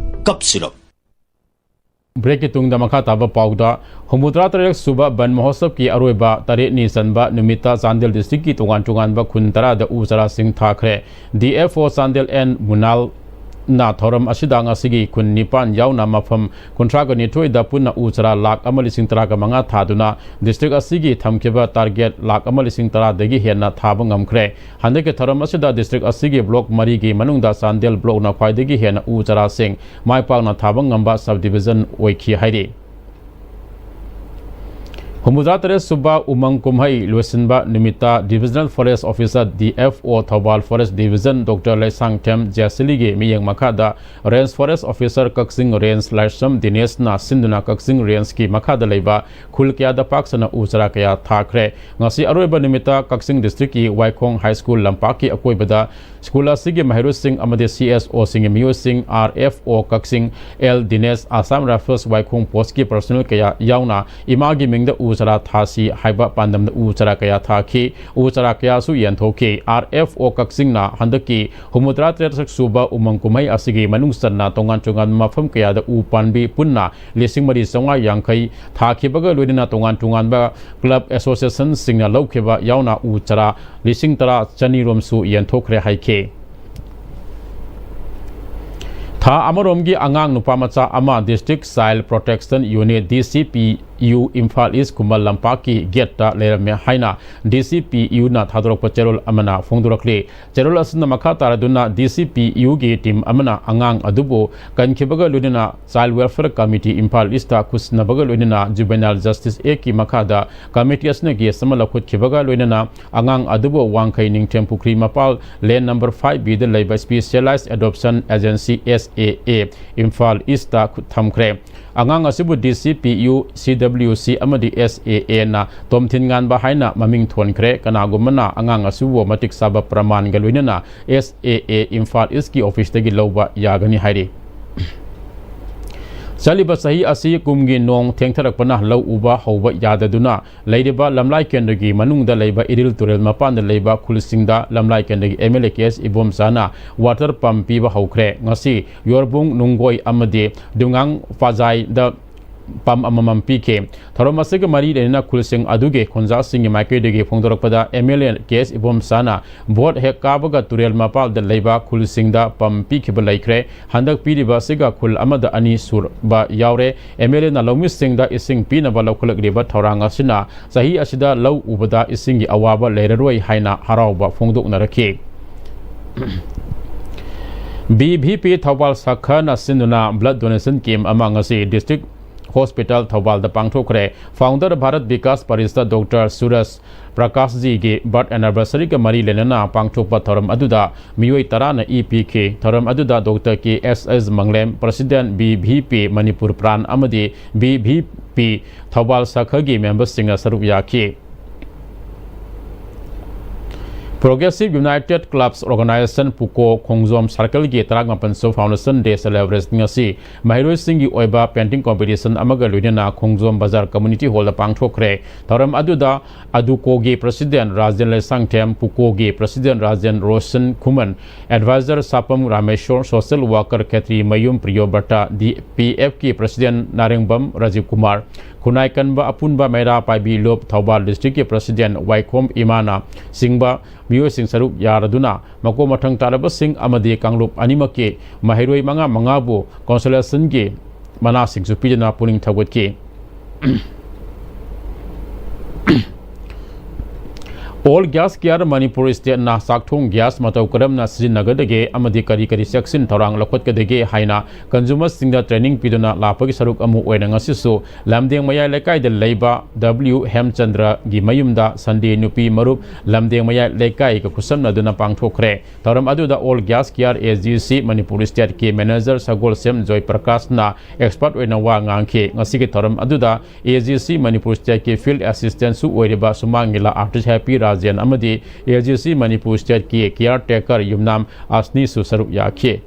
Cough Syrup꯫ Breakꯀꯤ ꯇꯨꯡꯗ ꯃꯈꯥ ꯇꯥꯕ ꯄꯥꯎꯗ, ꯍꯨꯝꯐꯨꯇꯔꯥ ꯇꯔꯦꯠ ꯁꯨꯕ ꯕꯟ ꯃꯍꯣꯠꯁꯕꯀꯤ ꯑꯔꯣꯏꯕ ꯇꯔꯦꯠꯅꯤ ꯆꯟꯕ ꯅꯨꯃꯤꯠꯇ ꯆꯥꯟꯗꯦꯜ districtꯀꯤ ꯇꯣꯉꯥꯟ ꯇꯣꯉꯥꯟꯕ ꯈꯨꯟ ꯇꯔꯥꯗ ꯎ ꯆꯥꯔꯥꯁꯤꯡ ꯊꯥꯈ꯭ꯔꯦ꯫ DFO ꯆꯥꯟꯗꯦꯜ ꯑꯦꯟ ꯃꯨꯅꯥꯜꯅ ꯊꯧꯔꯝ ꯑꯁꯤꯗ ꯉꯁꯤꯒꯤ ꯈꯨꯟ ꯅꯤꯄꯥꯟ ꯌꯥꯎꯅ ꯃꯐꯝ ꯀꯨꯟꯊ꯭ꯔꯥꯒ ꯅꯤꯊꯣꯏꯗ ꯄꯨꯟꯅ ꯎ ꯆꯥꯔꯥ ꯂꯥꯈ ꯑꯃ ꯂꯤꯁꯤꯡ ꯇꯔꯥꯒ ꯃꯉꯥ ꯊꯥꯗꯨꯅ district ꯑꯁꯤꯒꯤ ꯊꯝꯈꯤꯕ target ꯂꯥꯈ ꯑꯃ ꯂꯤꯁꯤꯡ ꯇꯔꯥꯗꯒꯤ ꯍꯦꯟꯅ ꯊꯥꯕ ꯉꯝꯈ꯭ꯔꯦ꯫ ꯍꯟꯗꯛꯀꯤ ꯊꯧꯔꯝ ꯑꯁꯤꯗ district ꯑꯁꯤꯒꯤ block ꯃꯔꯤꯒꯤ ꯃꯅꯨꯡꯗ ꯆꯥꯟꯗꯦꯜ blockꯅ ꯈ꯭ꯋꯥꯏꯗꯒꯤ ꯍꯦꯟꯅ ꯎ ꯆꯥꯔꯥꯁꯤꯡ ꯃꯥꯏ ꯄꯥꯛꯅ ꯊꯥꯕ ꯉꯝꯕ subdivision ꯑꯣꯏꯈꯤ ꯍꯥꯏꯔꯤ꯫ ꯍꯨꯝꯐꯨꯇꯔꯦꯠ ꯁꯨꯕ ꯎꯃꯪ ꯀꯨꯝꯍꯩ ꯂꯣꯏꯁꯤꯟꯕ ꯅꯨꯃꯤꯠꯇ Divisional Forest Officer, D F O, Thoubal Forest Division, Doctor Leishangthem ꯖꯦꯁꯂꯤꯒꯤ ꯃꯤꯠꯌꯦꯡ ꯃꯈꯥꯗ Range Forest Officer ꯀꯛꯆꯤꯡ Range ꯂꯥꯏꯁ꯭ꯔꯝ ꯗꯤꯅꯦꯁꯅ ꯁꯤꯟꯗꯨꯅ ꯀꯛꯆꯤꯡ Rangeꯀꯤ ꯃꯈꯥꯗ ꯂꯩꯕ ꯈꯨꯜ ꯀꯌꯥꯗ ꯄꯥꯛ ꯁꯟꯅ ꯎ ꯆꯥꯔꯥ ꯀꯌꯥ ꯊꯥꯈ꯭ꯔꯦ꯫ ꯉꯁꯤ ꯑꯔꯣꯏꯕ ꯅꯨꯃꯤꯠꯇ ꯀꯛꯆꯤꯡ districtꯀꯤ ꯋꯥꯏꯈꯣꯡ High School ꯂꯝꯄꯥꯛꯀꯤ ꯑꯀꯣꯏꯕꯗ ꯁ꯭ꯀꯨꯜ ꯑꯁꯤꯒꯤ ꯃꯍꯩꯔꯣꯏꯁꯤꯡ ꯑꯃꯗꯤ C S Oꯁꯤꯡꯒꯤ ꯃꯤꯑꯣꯏꯁꯤꯡ, R F O ꯀꯛꯆꯤꯡ, L ꯗꯤꯅꯦꯁ, Assam Rifles ꯋꯥꯏꯈꯣꯡ postꯀꯤ personnel ꯀꯌꯥ ꯌꯥꯎꯅ ꯏꯃꯥꯒꯤ ꯃꯤꯡꯗ ꯎ ꯆꯥꯔꯥ ꯊꯥꯁꯤ ꯍꯥꯏꯕ ꯄꯥꯟꯗꯝꯗ ꯎ ꯆꯥꯔꯥ ꯀꯌꯥ ꯊꯥꯈꯤ꯫ ꯎ ꯆꯥꯔꯥ ꯀꯌꯥꯁꯨ ꯌꯦꯟꯊꯣꯛꯈꯤ꯫ R F O ꯀꯛꯆꯤꯡꯅ ꯍꯟꯗꯛꯀꯤ ꯍꯨꯝꯐꯨꯇꯔꯥ ꯇꯔꯦꯠ ꯁꯨꯕ ꯎꯃꯪ ꯀꯨꯝꯍꯩ ꯑꯁꯤꯒꯤ ꯃꯅꯨꯡ ꯆꯟꯅ ꯇꯣꯉꯥꯟ ꯇꯣꯉꯥꯟꯕ ꯃꯐꯝ ꯀꯌꯥꯗ ꯎ ꯄꯥꯝꯕꯤ ꯄꯨꯟꯅ ꯂꯤꯁꯤꯡ ꯃꯔꯤ ꯆꯥꯝꯃꯉꯥ ꯌꯥꯡꯈꯩ ꯊꯥꯈꯤꯕꯒ ꯂꯣꯏꯅꯅ ꯇꯣꯉꯥꯟ ꯇꯣꯉꯥꯟꯕ club associationꯁꯤꯡꯅ ꯂꯧꯈꯤꯕ ꯌꯥꯎꯅ ꯎ ꯆꯥꯔꯥ ꯂꯤꯁꯤꯡ ꯇꯔꯥ ꯆꯅꯤ ꯔꯣꯝꯁꯨ ꯌꯦꯟꯊꯣꯛꯈ꯭ꯔꯦ ꯍꯥꯏꯈꯤ꯫ ꯊꯥ ꯑꯃꯔꯣꯝꯒꯤ ꯑꯉꯥꯡ ꯅꯨꯄꯥ ꯃꯆꯥ ꯑꯃ District Child Protection Unit, D C P U, Imphal east Khuman ꯂꯝꯄꯥꯛꯀꯤ gateꯇ ꯂꯩꯔꯝꯃꯦ ꯍꯥꯏꯅ D C P Uꯅ ꯊꯥꯗꯣꯔꯛꯄ ꯆꯦꯔꯣꯜ ꯑꯃꯅ ꯐꯣꯡꯗꯣꯔꯛꯂꯤ꯫ ꯆꯦꯔꯣꯜ ꯑꯁꯤꯅ ꯃꯈꯥ ꯇꯥꯔꯗꯨꯅ D C P Uꯒꯤ team ꯑꯃꯅ ꯑꯉꯥꯡ ꯑꯗꯨꯕꯨ ꯀꯟꯈꯤꯕꯒ ꯂꯣꯏꯅꯅ Child Welfare Committee ꯏꯝꯐꯥꯜ ꯏꯁ꯭ꯠꯇ ꯈꯨꯠꯁꯤꯟꯅꯕꯒ ꯂꯣꯏꯅꯅ Juvenile Justice Actꯀꯤ ꯃꯈꯥꯗ committee ꯑꯁꯤꯅ case ꯑꯃ ꯂꯧꯈꯠꯈꯤꯕꯒ ꯂꯣꯏꯅꯅ ꯑꯉꯥꯡ ꯑꯗꯨꯕꯨ ꯋꯥꯡꯈꯩ ꯅꯤꯡꯊꯦꯝꯄꯨꯈ꯭ꯔꯤ ꯃꯄꯥꯜ lane number five Bꯗ ꯂꯩꯕ Specialized Adoption Agency, S A A, Imphal ꯏꯁ꯭ꯠꯇ ꯈꯨꯠ ꯊꯝꯈ꯭ꯔꯦ꯫ ꯑꯉꯥꯡ ꯑꯁꯤꯕꯨ D C P U, C W C ꯑꯃꯗꯤ S A Aꯅ ꯇꯣꯝꯊꯤꯟ ꯉꯥꯟꯕ ꯍꯥꯏꯅ ꯃꯃꯤꯡ ꯊꯣꯟꯈ꯭ꯔꯦ꯫ ꯀꯅꯥꯒꯨꯝꯕꯅ ꯑꯉꯥꯡ ꯑꯁꯤꯕꯨ ꯃꯇꯤꯛ ꯆꯥꯕ ꯄ꯭ꯔꯃꯥꯟꯒ ꯂꯣꯏꯅꯅ S A A ꯏꯝꯐꯥꯜ ꯏꯁ꯭ꯠꯀꯤ officeꯇꯒꯤ ꯂꯧꯕ ꯌꯥꯒꯅꯤ ꯍꯥꯏꯔꯤ꯫ ꯆꯠꯂꯤꯕ ꯆꯍꯤ ꯑꯁꯤ ꯀꯨꯝꯒꯤ ꯅꯣꯡ ꯊꯦꯡꯊꯔꯛꯄꯅ ꯂꯧ ꯎꯕ ꯍꯧꯕ ꯌꯥꯗꯗꯨꯅ ꯂꯩꯔꯤꯕ ꯂꯝꯂꯥꯏ ꯀꯦꯟꯗ꯭ꯔꯒꯤ ꯃꯅꯨꯡꯗ ꯂꯩꯕ ꯏꯔꯤꯜ ꯇꯨꯔꯦꯜ ꯃꯄꯥꯟꯗ ꯂꯩꯕ ꯈꯨꯜꯁꯤꯡꯗ ꯂꯝꯂꯥꯏ ꯀꯦꯟꯗ꯭ꯔꯒꯤ M L A K S ꯏꯕꯣꯝꯆꯥꯅ water pump ꯄꯤꯕ ꯍꯧꯈ꯭ꯔꯦ꯫ ꯉꯁꯤ ꯌꯣꯔꯕꯨꯡ, ꯅꯨꯡꯒꯣꯏ ꯑꯃꯗꯤ ꯗꯨꯉꯥꯡ ꯄꯥꯖꯥꯏꯗ pump ꯑꯃꯃꯝ ꯄꯤꯈꯤ꯫ ꯊꯧꯔꯝ ꯑꯁꯤꯒ ꯃꯔꯤ ꯂꯩꯅꯅ ꯈꯨꯜꯁꯤꯡ ꯑꯗꯨꯒꯤ ꯈꯨꯟꯖꯥꯁꯤꯡꯒꯤ ꯃꯥꯏꯀꯩꯗꯒꯤ ꯐꯣꯡꯗꯣꯔꯛꯄꯗ M L A K S ꯏꯕꯣꯝꯆꯥꯅ vote ꯍꯦꯛ ꯀꯥꯕꯒ ꯇꯨꯔꯦꯜ ꯃꯄꯥꯜꯗ ꯂꯩꯕ ꯈꯨꯜꯁꯤꯡꯗ pump ꯄꯤꯈꯤꯕ ꯂꯩꯈ꯭ꯔꯦ꯫ ꯍꯟꯗꯛ ꯄꯤꯔꯤꯕ ꯑꯁꯤꯒ ꯈꯨꯜ ꯑꯃꯗ ꯑꯅꯤ ꯁꯨꯕ ꯌꯥꯎꯔꯦ꯫ M L Aꯅ ꯂꯧꯃꯤꯁꯤꯡꯗ ꯏꯁꯤꯡ ꯄꯤꯅꯕ ꯂꯧꯈꯠꯂꯛꯂꯤꯕ ꯊꯧꯔꯥꯡ ꯑꯁꯤꯅ ꯆꯍꯤ ꯑꯁꯤꯗ ꯂꯧ ꯎꯕꯗ ꯏꯁꯤꯡꯒꯤ ꯑꯋꯥꯕ ꯂꯩꯔꯔꯣꯏ ꯍꯥꯏꯅ ꯍꯔꯥꯎꯕ ꯐꯣꯡꯗꯣꯛꯅꯔꯛꯈꯤ꯫ B V P ꯊꯧꯕꯥꯜ ꯁꯥꯈꯥꯅ ꯁꯤꯟꯗꯨꯅ blood donation camp ꯑꯃ ꯉꯁꯤ district ꯍꯣꯁꯄꯤꯇꯥꯜ ꯊꯧꯕꯥꯜꯗ ꯄꯥꯡꯊꯣꯛꯈ꯭ꯔꯦ꯫ ꯐꯥꯎꯟꯗꯔ ꯚꯥꯔꯠ ꯕꯤꯀꯥꯁ ꯄꯔꯤꯁꯗ ꯗꯣꯛꯇꯔ ꯁꯨꯔꯖ ꯄ꯭ꯔꯀꯥꯁꯖꯤꯒꯤ ꯕꯔꯊ ꯑꯦꯅꯤꯚꯔꯁꯔꯤꯒ ꯃꯔꯤ ꯂꯩꯅꯅ ꯄꯥꯡꯊꯣꯛꯄ ꯊꯧꯔꯝ ꯑꯗꯨꯗ ꯃꯤꯑꯣꯏ ꯇꯔꯥꯅ ꯏ ꯄꯤꯈꯤ꯫ ꯊꯧꯔꯝ ꯑꯗꯨꯗ doctor K S S Manglem, president B V P Manipur Prant ꯑꯃꯗꯤ ꯕꯤ ꯚꯤ ꯄꯤ ꯊꯧꯕꯥꯜ ꯁꯥꯈꯥꯒꯤ ꯃꯦꯝꯕꯔꯁꯤꯡꯅ ꯁꯔꯨꯛ ꯌꯥꯈꯤ꯫ Progressive United Clubs Organization, ꯄꯨꯀꯣ, ꯈꯣꯡꯖꯣꯝ ꯁꯥꯔꯀꯜꯒꯤ ꯇꯔꯥꯃꯥꯄꯟꯁꯨ Foundation Day celebration ꯉꯁꯤ ꯃꯍꯩꯔꯣꯏꯁꯤꯡꯒꯤ ꯑꯣꯏꯕ painting competition ꯑꯃꯒ ꯂꯣꯏꯅꯅ ꯈꯣꯡꯖꯣꯝ ꯕꯖꯥꯔ community hall ꯗ ꯄꯥꯡꯊꯣꯛꯈ꯭ꯔꯦ꯫ ꯊꯧꯔꯝ ꯑꯗꯨꯗ ꯑꯗꯨꯀꯣꯒꯤ president ꯔꯥꯖꯦꯟ ꯂꯩꯁꯥꯡꯊꯦꯝ, ꯄꯨꯀꯣꯒꯤ president ꯔꯥꯖꯦꯟ ꯔꯣꯁꯟ ꯈꯨꯃꯟ, advisor ꯁꯥꯄꯝ ꯔꯥꯃꯦꯁꯣꯔ, social worker ꯈꯦꯇ꯭ꯔꯤ ꯃꯌꯨꯝ ꯄ꯭ꯔꯤꯌꯣꯕ꯭ꯔꯇ, ꯗꯤ ꯄꯤ ꯑꯦꯐ ꯀꯤ president ꯅꯥꯔꯦꯡꯕꯝ ꯔꯥꯖꯤꯕ ꯀꯨꯃꯥꯔ, ꯈꯨꯟꯅꯥꯏ ꯀꯟꯕ ꯑꯄꯨꯟꯕ ꯃꯩꯔꯥ ꯄꯥꯏꯕꯤ ꯂꯨꯞ ꯊꯧꯕꯥꯜ district ꯀꯤ president ꯋꯥꯏꯈꯣꯝ ꯏꯃꯥꯅ ꯆꯤꯡꯕ ꯃꯤꯑꯣꯏꯁꯤꯡ ꯁꯔꯨꯛ ꯌꯥꯔꯗꯨꯅ ꯃꯀꯣꯛ ꯃꯊꯪ ꯇꯥꯔꯕꯁꯤꯡ ꯑꯃꯗꯤ ꯀꯥꯡꯂꯨꯞ ꯑꯅꯤꯃꯛꯀꯤ ꯃꯍꯩꯔꯣꯏ ꯃꯉꯥ ꯃꯉꯥꯕꯨ consolation ꯒꯤ ꯃꯅꯥꯁꯤꯡꯁꯨ ꯄꯤꯗꯨꯅ ꯄꯨꯛꯅꯤꯡ ꯊꯧꯒꯠꯈꯤ꯫ All Gas Care Manipur state ꯅ ꯆꯥꯛꯊꯣꯡ gas ꯃꯇꯧ ꯀꯔꯝꯅ ꯁꯤꯖꯤꯟꯅꯒꯗꯒꯦ ꯑꯃꯗꯤ ꯀꯔꯤ ꯀꯔꯤ ꯆꯦꯛꯁꯤꯟ ꯊꯧꯔꯥꯡ ꯂꯧꯈꯠꯀꯗꯒꯦ ꯍꯥꯏꯅ consumer ꯁꯤꯡꯗ training ꯄꯤꯗꯨꯅ ꯂꯥꯛꯄꯒꯤ ꯁꯔꯨꯛ ꯑꯃ ꯑꯣꯏꯅ ꯉꯁꯤꯁꯨ ꯂꯝꯗꯦꯡ ꯃꯌꯥꯏ ꯂꯩꯀꯥꯏꯗ ꯂꯩꯕ ꯗꯕ꯭ꯂꯤꯎ ꯍꯦꯝꯆꯟꯗ꯭ꯔꯒꯤ ꯃꯌꯨꯝꯗ Sunday ꯅꯨꯄꯤ ꯃꯔꯨꯞ ꯂꯝꯗꯦꯡ ꯃꯌꯥꯏ ꯂꯩꯀꯥꯏꯒ ꯈꯨꯠꯁꯝꯅꯗꯨꯅ ꯄꯥꯡꯊꯣꯛꯈ꯭ꯔꯦ꯫ ꯊꯧꯔꯝ ꯑꯗꯨꯗ All Gas Care A G C Manipur state ꯀꯤ manager ꯁꯒꯣꯜꯁꯦꯝ ꯖꯣꯏ ꯄ꯭ꯔꯀꯥꯁꯅ expert ꯑꯣꯏꯅ ꯋꯥ ꯉꯥꯡꯈꯤ꯫ ꯉꯁꯤꯒꯤ ꯊꯧꯔꯝ ꯑꯗꯨꯗ A G C Manipur state ꯀꯤ field assistant ꯁꯨ ꯑꯣꯏꯔꯤꯕ ꯁꯨꯃꯥꯡ ꯂꯤꯂꯥ artist ꯍꯦꯄꯤ ꯔꯥꯖꯦꯟ ꯑꯃꯗꯤ A G C Manipur state ꯀꯤ caretaker ꯌꯨꯝꯅꯥꯝ ꯑꯁꯅꯤꯁꯨ ꯁꯔꯨꯛ ꯌꯥꯈꯤ꯫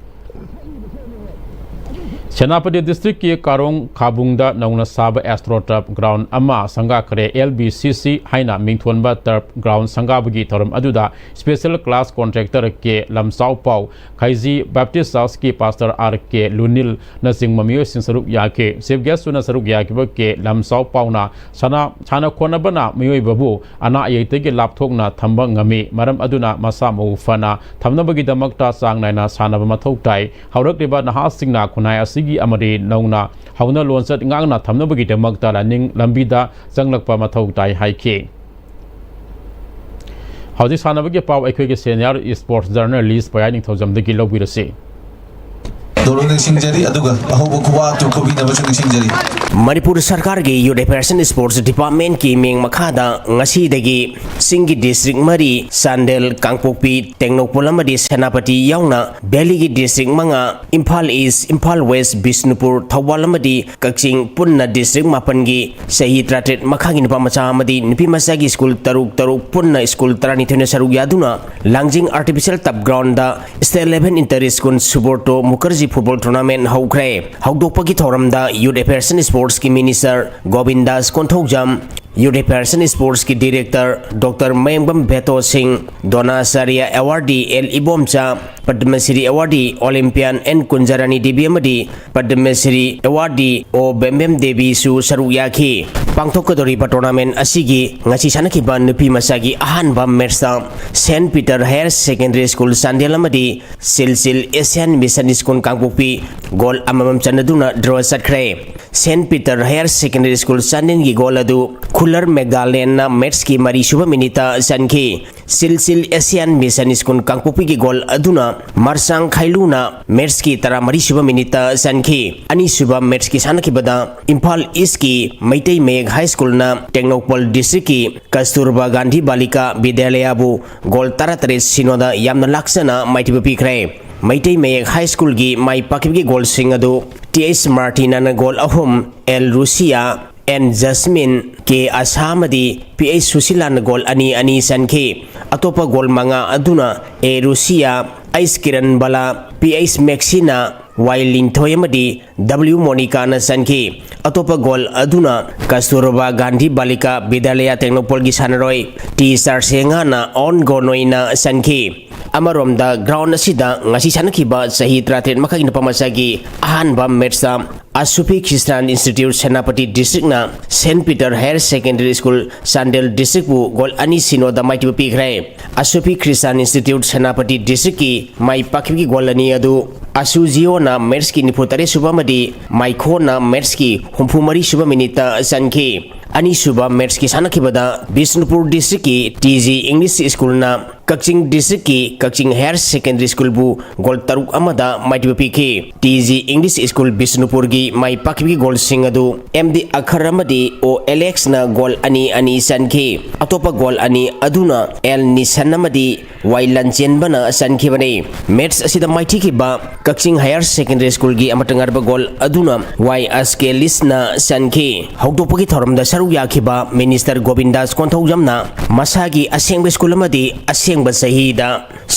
ꯁꯦꯅꯥꯄꯇꯤ district ꯀꯤ ꯀꯥꯔꯣꯡ ꯈꯥꯕꯨꯡꯗ ꯅꯧꯅ ꯁꯥꯕ AstroTurf ground ꯑꯃ ꯁꯪꯒꯥꯈ꯭ꯔꯦ꯫ L B C C ꯍꯥꯏꯅ ꯃꯤꯡꯊꯣꯟꯕ turf ground ꯁꯪꯒꯥꯕꯒꯤ ꯊꯧꯔꯝ ꯑꯗꯨꯗ special class contractor ꯀꯦ ꯂꯝꯆꯥꯎꯄꯥꯎ, ꯈꯩꯖꯤ Baptist Church ꯀꯤ pastor ꯑꯥꯔ ꯀꯦ ꯂꯨꯅꯤꯜꯅꯆꯤꯡꯕ ꯃꯤꯑꯣꯏꯁꯤꯡ ꯁꯔꯨꯛ ꯌꯥꯈꯤ꯫ Chief guest ꯑꯣꯏꯅ ꯁꯔꯨꯛ ꯌꯥꯈꯤꯕ ꯀꯦ ꯂꯝꯆꯥꯎꯄꯥꯎꯅ ꯁꯥꯟꯅ, ꯁꯥꯟꯅ ꯈꯣꯠꯅꯕꯅ ꯃꯤꯑꯣꯏꯕꯕꯨ ꯑꯅꯥ ꯑꯌꯦꯛꯇꯒꯤ ꯂꯥꯞꯊꯣꯛꯅ ꯊꯝꯕ ꯉꯝꯃꯤ꯫ ꯃꯔꯝ ꯑꯗꯨꯅ ꯃꯁꯥ ꯃꯎ ꯐꯅ ꯊꯝꯅꯕꯒꯤꯗꯃꯛꯇ ꯆꯥꯡ ꯅꯥꯏꯅ ꯁꯥꯟꯅꯕ ꯃꯊꯧ ꯇꯥꯏ꯫ ꯍꯧꯔꯛꯂꯤꯕ ꯅꯍꯥꯁꯤꯡꯅ ꯈꯨꯟꯅꯥꯏ ꯑꯁꯤꯒꯤ ꯑꯃꯗꯤ ꯅꯧꯅ ꯍꯧꯅ ꯂꯣꯟꯆꯠ ꯉꯥꯛꯅ ꯊꯝꯅꯕꯒꯤꯗꯃꯛꯇ ꯂꯥꯏꯅꯤꯡ ꯂꯝꯕꯤꯗ ꯆꯪꯂꯛꯄ ꯃꯊꯧ ꯇꯥꯏ ꯍꯥꯏꯈꯤ꯫ ꯍꯧꯖꯤꯛ ꯁꯥꯟꯅꯕꯒꯤ ꯄꯥꯎ ꯑꯩꯈꯣꯏꯒꯤ senior sports journalist ꯄꯌꯥ ꯅꯤꯡꯊꯧꯖꯝꯗꯒꯤ ꯂꯧꯕꯤꯔꯁꯤ꯫ ꯅꯤꯡꯁꯤꯡꯖꯔꯤ, ꯑꯗꯨꯒ ꯑꯍꯧꯕ ꯈꯨꯕꯥꯛ ꯑꯗꯨ ꯈꯨꯕꯤꯅꯕꯁꯨ ꯅꯤꯡꯁꯤꯡꯖꯔꯤ꯫ ꯃꯅꯤꯄꯨꯔ ꯁꯔꯀꯥꯔꯒꯤ Youth Affairs and Sports Departmentꯀꯤ ꯃꯤꯡ ꯃꯈꯥꯗ ꯉꯁꯤꯗꯒꯤ ꯆꯤꯡꯒꯤ district ꯃꯔꯤ, ꯆꯥꯟꯗꯦꯜ, ꯀꯥꯡꯄꯣꯛꯄꯤ, ꯇꯦꯡꯅꯧꯄꯜ ꯑꯃꯗꯤ ꯁꯦꯅꯥꯄꯇꯤ ꯌꯥꯎꯅ valleyꯒꯤ district ꯃꯉꯥ, ꯏꯝꯐꯥꯜ East, ꯏꯝꯐꯥꯜ West, ꯕꯤꯁꯅꯨꯄꯨꯔ, ꯊꯧꯕꯥꯜ ꯑꯃꯗꯤ ꯀꯛꯆꯤꯡ ꯄꯨꯟꯅ district ꯃꯥꯄꯟꯒꯤ ꯆꯍꯤ ꯇꯔꯥꯇꯔꯦꯠ ꯃꯈꯥꯒꯤ ꯅꯨꯄꯥ ꯃꯆꯥ ꯑꯃꯗꯤ ꯅꯨꯄꯤ ꯃꯆꯥꯒꯤ school ꯇꯔꯨꯛ ꯇꯔꯨꯛ ꯄꯨꯟꯅ school ꯇꯔꯥꯅꯤꯊꯣꯏꯅ ꯁꯔꯨꯛ ꯌꯥꯗꯨꯅ ꯂꯥꯡꯖꯤꯡ Artificial Turf Groundꯗ State Level Inter School Subrata Mukherjee Football Tournament ꯍꯧꯈ꯭ꯔꯦ꯫ ꯍꯧꯗꯣꯛꯄꯒꯤ ꯊꯧꯔꯝꯗ Youth Affairs and Sportsꯀꯤ Minister ꯒꯣꯕꯤꯟꯗꯥꯁ Konthoujam, Youth Affairs and Sportsꯀꯤ Director Doctor Mayengbam Veto Singh, Dronacharya Awardee L Ibomcha, Padma Shri Awardee Olympian N Kunjarani Devi ꯑꯃꯗꯤ ꯄꯗꯃ ꯁ꯭ꯔꯤ Awardee ꯑꯣ ꯕꯦꯝꯕꯦꯝ ꯗꯦꯕꯤꯁꯨ ꯁꯔꯨꯛ ꯌꯥꯈꯤ꯫ ꯄꯥꯡꯊꯣꯛꯀꯗꯧꯔꯤꯕ tournament ꯑꯁꯤꯒꯤ ꯉꯁꯤ ꯁꯥꯟꯅꯈꯤꯕ ꯅꯨꯄꯤ ꯃꯆꯥꯒꯤ ꯑꯍꯥꯟꯕ matchꯇ Saint Peter Higher Secondary School Chandel ꯑꯃꯗꯤ ꯁꯤꯜ ꯁꯤꯜ Asian Mission School ꯀꯥꯡꯄꯣꯛꯄꯤ goal ꯑꯃꯃꯝ ꯆꯟꯅꯗꯨꯅ draw ꯆꯠꯈ꯭ꯔꯦ꯫ Saint Peter Higher Secondary School ꯆꯥꯟꯗꯦꯜꯒꯤ goal ꯑꯗꯨ ꯈꯨꯂꯔ ꯃꯦꯒꯗꯥꯂꯦꯟꯅ matchꯀꯤ ꯃꯔꯤꯁꯨꯕ minuteꯇ ꯆꯟꯈꯤ꯫ ꯁꯤꯜ ꯁꯤꯜ Asian Mission School ꯀꯥꯡꯄꯣꯛꯄꯤꯒꯤ goal ꯑꯗꯨꯅ ꯃꯔꯁꯥꯡ ꯈꯥꯏꯂꯨꯅ matchꯀꯤ ꯇꯔꯥꯃꯔꯤꯁꯨꯕ minuteꯇ ꯆꯟꯈꯤ꯫ ꯑꯅꯤꯁꯨꯕ matchꯀꯤ ꯁꯥꯟꯅꯈꯤꯕꯗ ꯏꯝꯐꯥꯜ Eastꯀꯤ ꯃꯩꯇꯩ ꯃꯌꯦꯛ High Schoolꯅ ꯇꯦꯡꯅꯧꯄꯜ districtꯀꯤ ꯀꯁꯇꯨꯔꯕꯥ ꯒꯥꯟꯙꯤ ꯕꯥꯂꯤꯀꯥ ꯕꯤꯗ꯭ꯌꯥꯂꯌꯕꯨ goal ꯇꯔꯥꯇꯔꯦꯠ ꯁꯤꯅꯣꯗ ꯌꯥꯝꯅ ꯂꯥꯛꯆꯅ ꯃꯥꯏꯊꯤꯕ ꯄꯤꯈ꯭ꯔꯦ꯫ ꯃꯩꯇꯩ ꯃꯌꯦꯛ High Schoolꯒꯤ ꯃꯥꯏ ꯄꯥꯛꯈꯤꯕꯒꯤ goalꯁꯤꯡ ꯑꯗꯨ ꯇꯤ ꯑꯩꯆ ꯃꯥꯔꯇꯤꯅꯥꯅ goal ꯑꯍꯨꯝ, ꯑꯦꯜ ꯔꯨꯁꯤꯌꯥ, ꯑꯦꯟ ꯖꯁꯃꯤꯟ, ꯀꯦ ꯑꯁꯥ ꯑꯃꯗꯤ ꯄꯤ ꯑꯩꯆ ꯁꯨꯁꯤꯂꯥꯅ goal ꯑꯅꯤ ꯑꯅꯤ ꯆꯟꯈꯤ꯫ ꯑꯇꯣꯞꯄ goal ꯃꯉꯥ ꯑꯗꯨꯅ A Rushia, H Kiran Bala, P H Maxina, Y Linthoi ꯑꯃꯗꯤ ꯗꯕ꯭ꯂꯤꯎ ꯃꯣꯅꯤꯀꯥꯅ ꯆꯟꯈꯤ꯫ ꯑꯇꯣꯞꯄ goal ꯑꯗꯨꯅ ꯀꯁꯇꯨꯔꯕꯥ ꯒꯥꯟꯙꯤ ꯕꯥꯂꯤꯀꯥ ꯕꯤꯗ꯭ꯌꯥꯂꯌ ꯇꯦꯡꯅꯧꯄꯜꯒꯤ ꯁꯥꯟꯅꯔꯣꯏ ꯇꯤ ꯆꯥꯔꯁꯦꯉꯥꯅ ꯑꯣꯟ ꯒꯣꯅꯣꯏꯅ ꯆꯟꯈꯤ꯫ ꯑꯃꯔꯣꯝꯗ ground ꯑꯁꯤꯗ ꯉꯁꯤ ꯁꯥꯟꯅꯈꯤꯕ ꯆꯍꯤ ꯇꯔꯥꯇꯔꯦꯠ ꯃꯈꯥꯒꯤ ꯅꯨꯄꯥ ꯃꯆꯥꯒꯤ ꯑꯍꯥꯟꯕ matchꯇ ꯑꯁꯨꯄꯤ Christian Institute Senapati districtꯅ Saint Peter Higher Secondary School Chandel districtꯄꯨ goal ꯑꯅꯤ ꯁꯤꯅꯣꯗ ꯃꯥꯏꯊꯤꯕ ꯄꯤꯈ꯭ꯔꯦ꯫ ꯑꯁꯨꯄꯤ Christian Institute ꯁꯦꯅꯥꯄꯇꯤ districtꯀꯤ ꯃꯥꯏ ꯄꯥꯛꯈꯤꯕꯒꯤ goal ꯑꯅꯤ ꯑꯗꯨ ꯑꯁꯨꯖꯤꯑꯣꯅ matchꯀꯤ ꯅꯤꯐꯨꯇꯔꯦꯠ ꯁꯨꯕ ꯑꯃꯗꯤ ꯃꯥꯏꯈꯣꯅ matchꯀꯤ ꯍꯨꯝꯐꯨꯃꯔꯤ ꯁꯨꯕ minuteꯇ ꯆꯟꯈꯤ꯫ ꯑꯅꯤꯁꯨꯕ matchꯀꯤ ꯁꯥꯟꯅꯈꯤꯕꯗ ꯕꯤꯁꯅꯨꯄꯨꯔ districtꯀꯤ ꯇꯤ ꯖꯤ English Schoolꯅ ꯀꯛꯆꯤꯡ ꯗꯤꯁꯇ꯭ꯔꯤꯛꯀꯤ ꯀꯛꯆꯤꯡ ꯍꯥꯌꯔ ꯁꯦꯀꯦꯟꯗꯔꯤ ꯁ꯭ꯀꯨꯜꯕꯨ ꯒꯣꯜ ꯇꯔꯨꯛ ꯑꯃꯗ ꯃꯥꯏꯊꯤꯕ ꯄꯤꯈꯤ꯫ ꯇꯤ ꯖꯤ ꯏꯪꯂꯤꯁ ꯁ꯭ꯀꯨꯜ ꯕꯤꯁꯅꯨꯄꯨꯔꯒꯤ ꯃꯥꯏ ꯄꯥꯛꯈꯤꯕꯒꯤ ꯒꯣꯜꯁꯤꯡ ꯑꯗꯨ ꯑꯦꯝ ꯗꯤ ꯑꯈꯔ ꯑꯃꯗꯤ ꯑꯣ ꯑꯦꯂꯦꯛꯁꯅ ꯒꯣꯜ ꯑꯅꯤ ꯑꯅꯤ ꯆꯟꯈꯤ꯫ ꯑꯇꯣꯞꯄ ꯒꯣꯜ ꯑꯅꯤ ꯑꯗꯨꯅ ꯑꯦꯜ ꯅꯤꯁꯟ ꯑꯃꯗꯤ ꯋꯥꯏ ꯂꯟꯆꯦꯟꯕꯅ ꯆꯟꯈꯤꯕꯅꯤ꯫ ꯃꯦꯠꯆ ꯑꯁꯤꯗ ꯃꯥꯏꯊꯤꯈꯤꯕ ꯀꯛꯆꯤꯡ ꯍꯥꯌꯔ ꯁꯦꯀꯦꯟꯗꯔꯤ ꯁ꯭ꯀꯨꯜꯒꯤ ꯑꯃꯠꯇ ꯉꯥꯏꯔꯕ ꯒꯣꯜ ꯑꯗꯨꯅ ꯋꯥꯏ ꯑꯁ ꯀꯦ ꯂꯤꯁꯅ ꯆꯟꯈꯤ꯫ ꯍꯧꯗꯣꯛꯄꯒꯤ ꯊꯧꯔꯝꯗ ꯁꯔꯨꯛ ꯌꯥꯈꯤꯕ ꯃꯤꯅꯤꯁꯇꯔ ꯒꯣꯕꯤꯟꯗꯥꯁ ꯀꯣꯟꯊꯧꯖꯝꯅ ꯃꯁꯥꯒꯤ ꯑꯁꯦꯡꯕ ꯁ꯭ꯀꯨꯜ ꯑꯃꯗꯤ ꯑꯁꯦꯡꯕ ꯆꯍꯤꯗ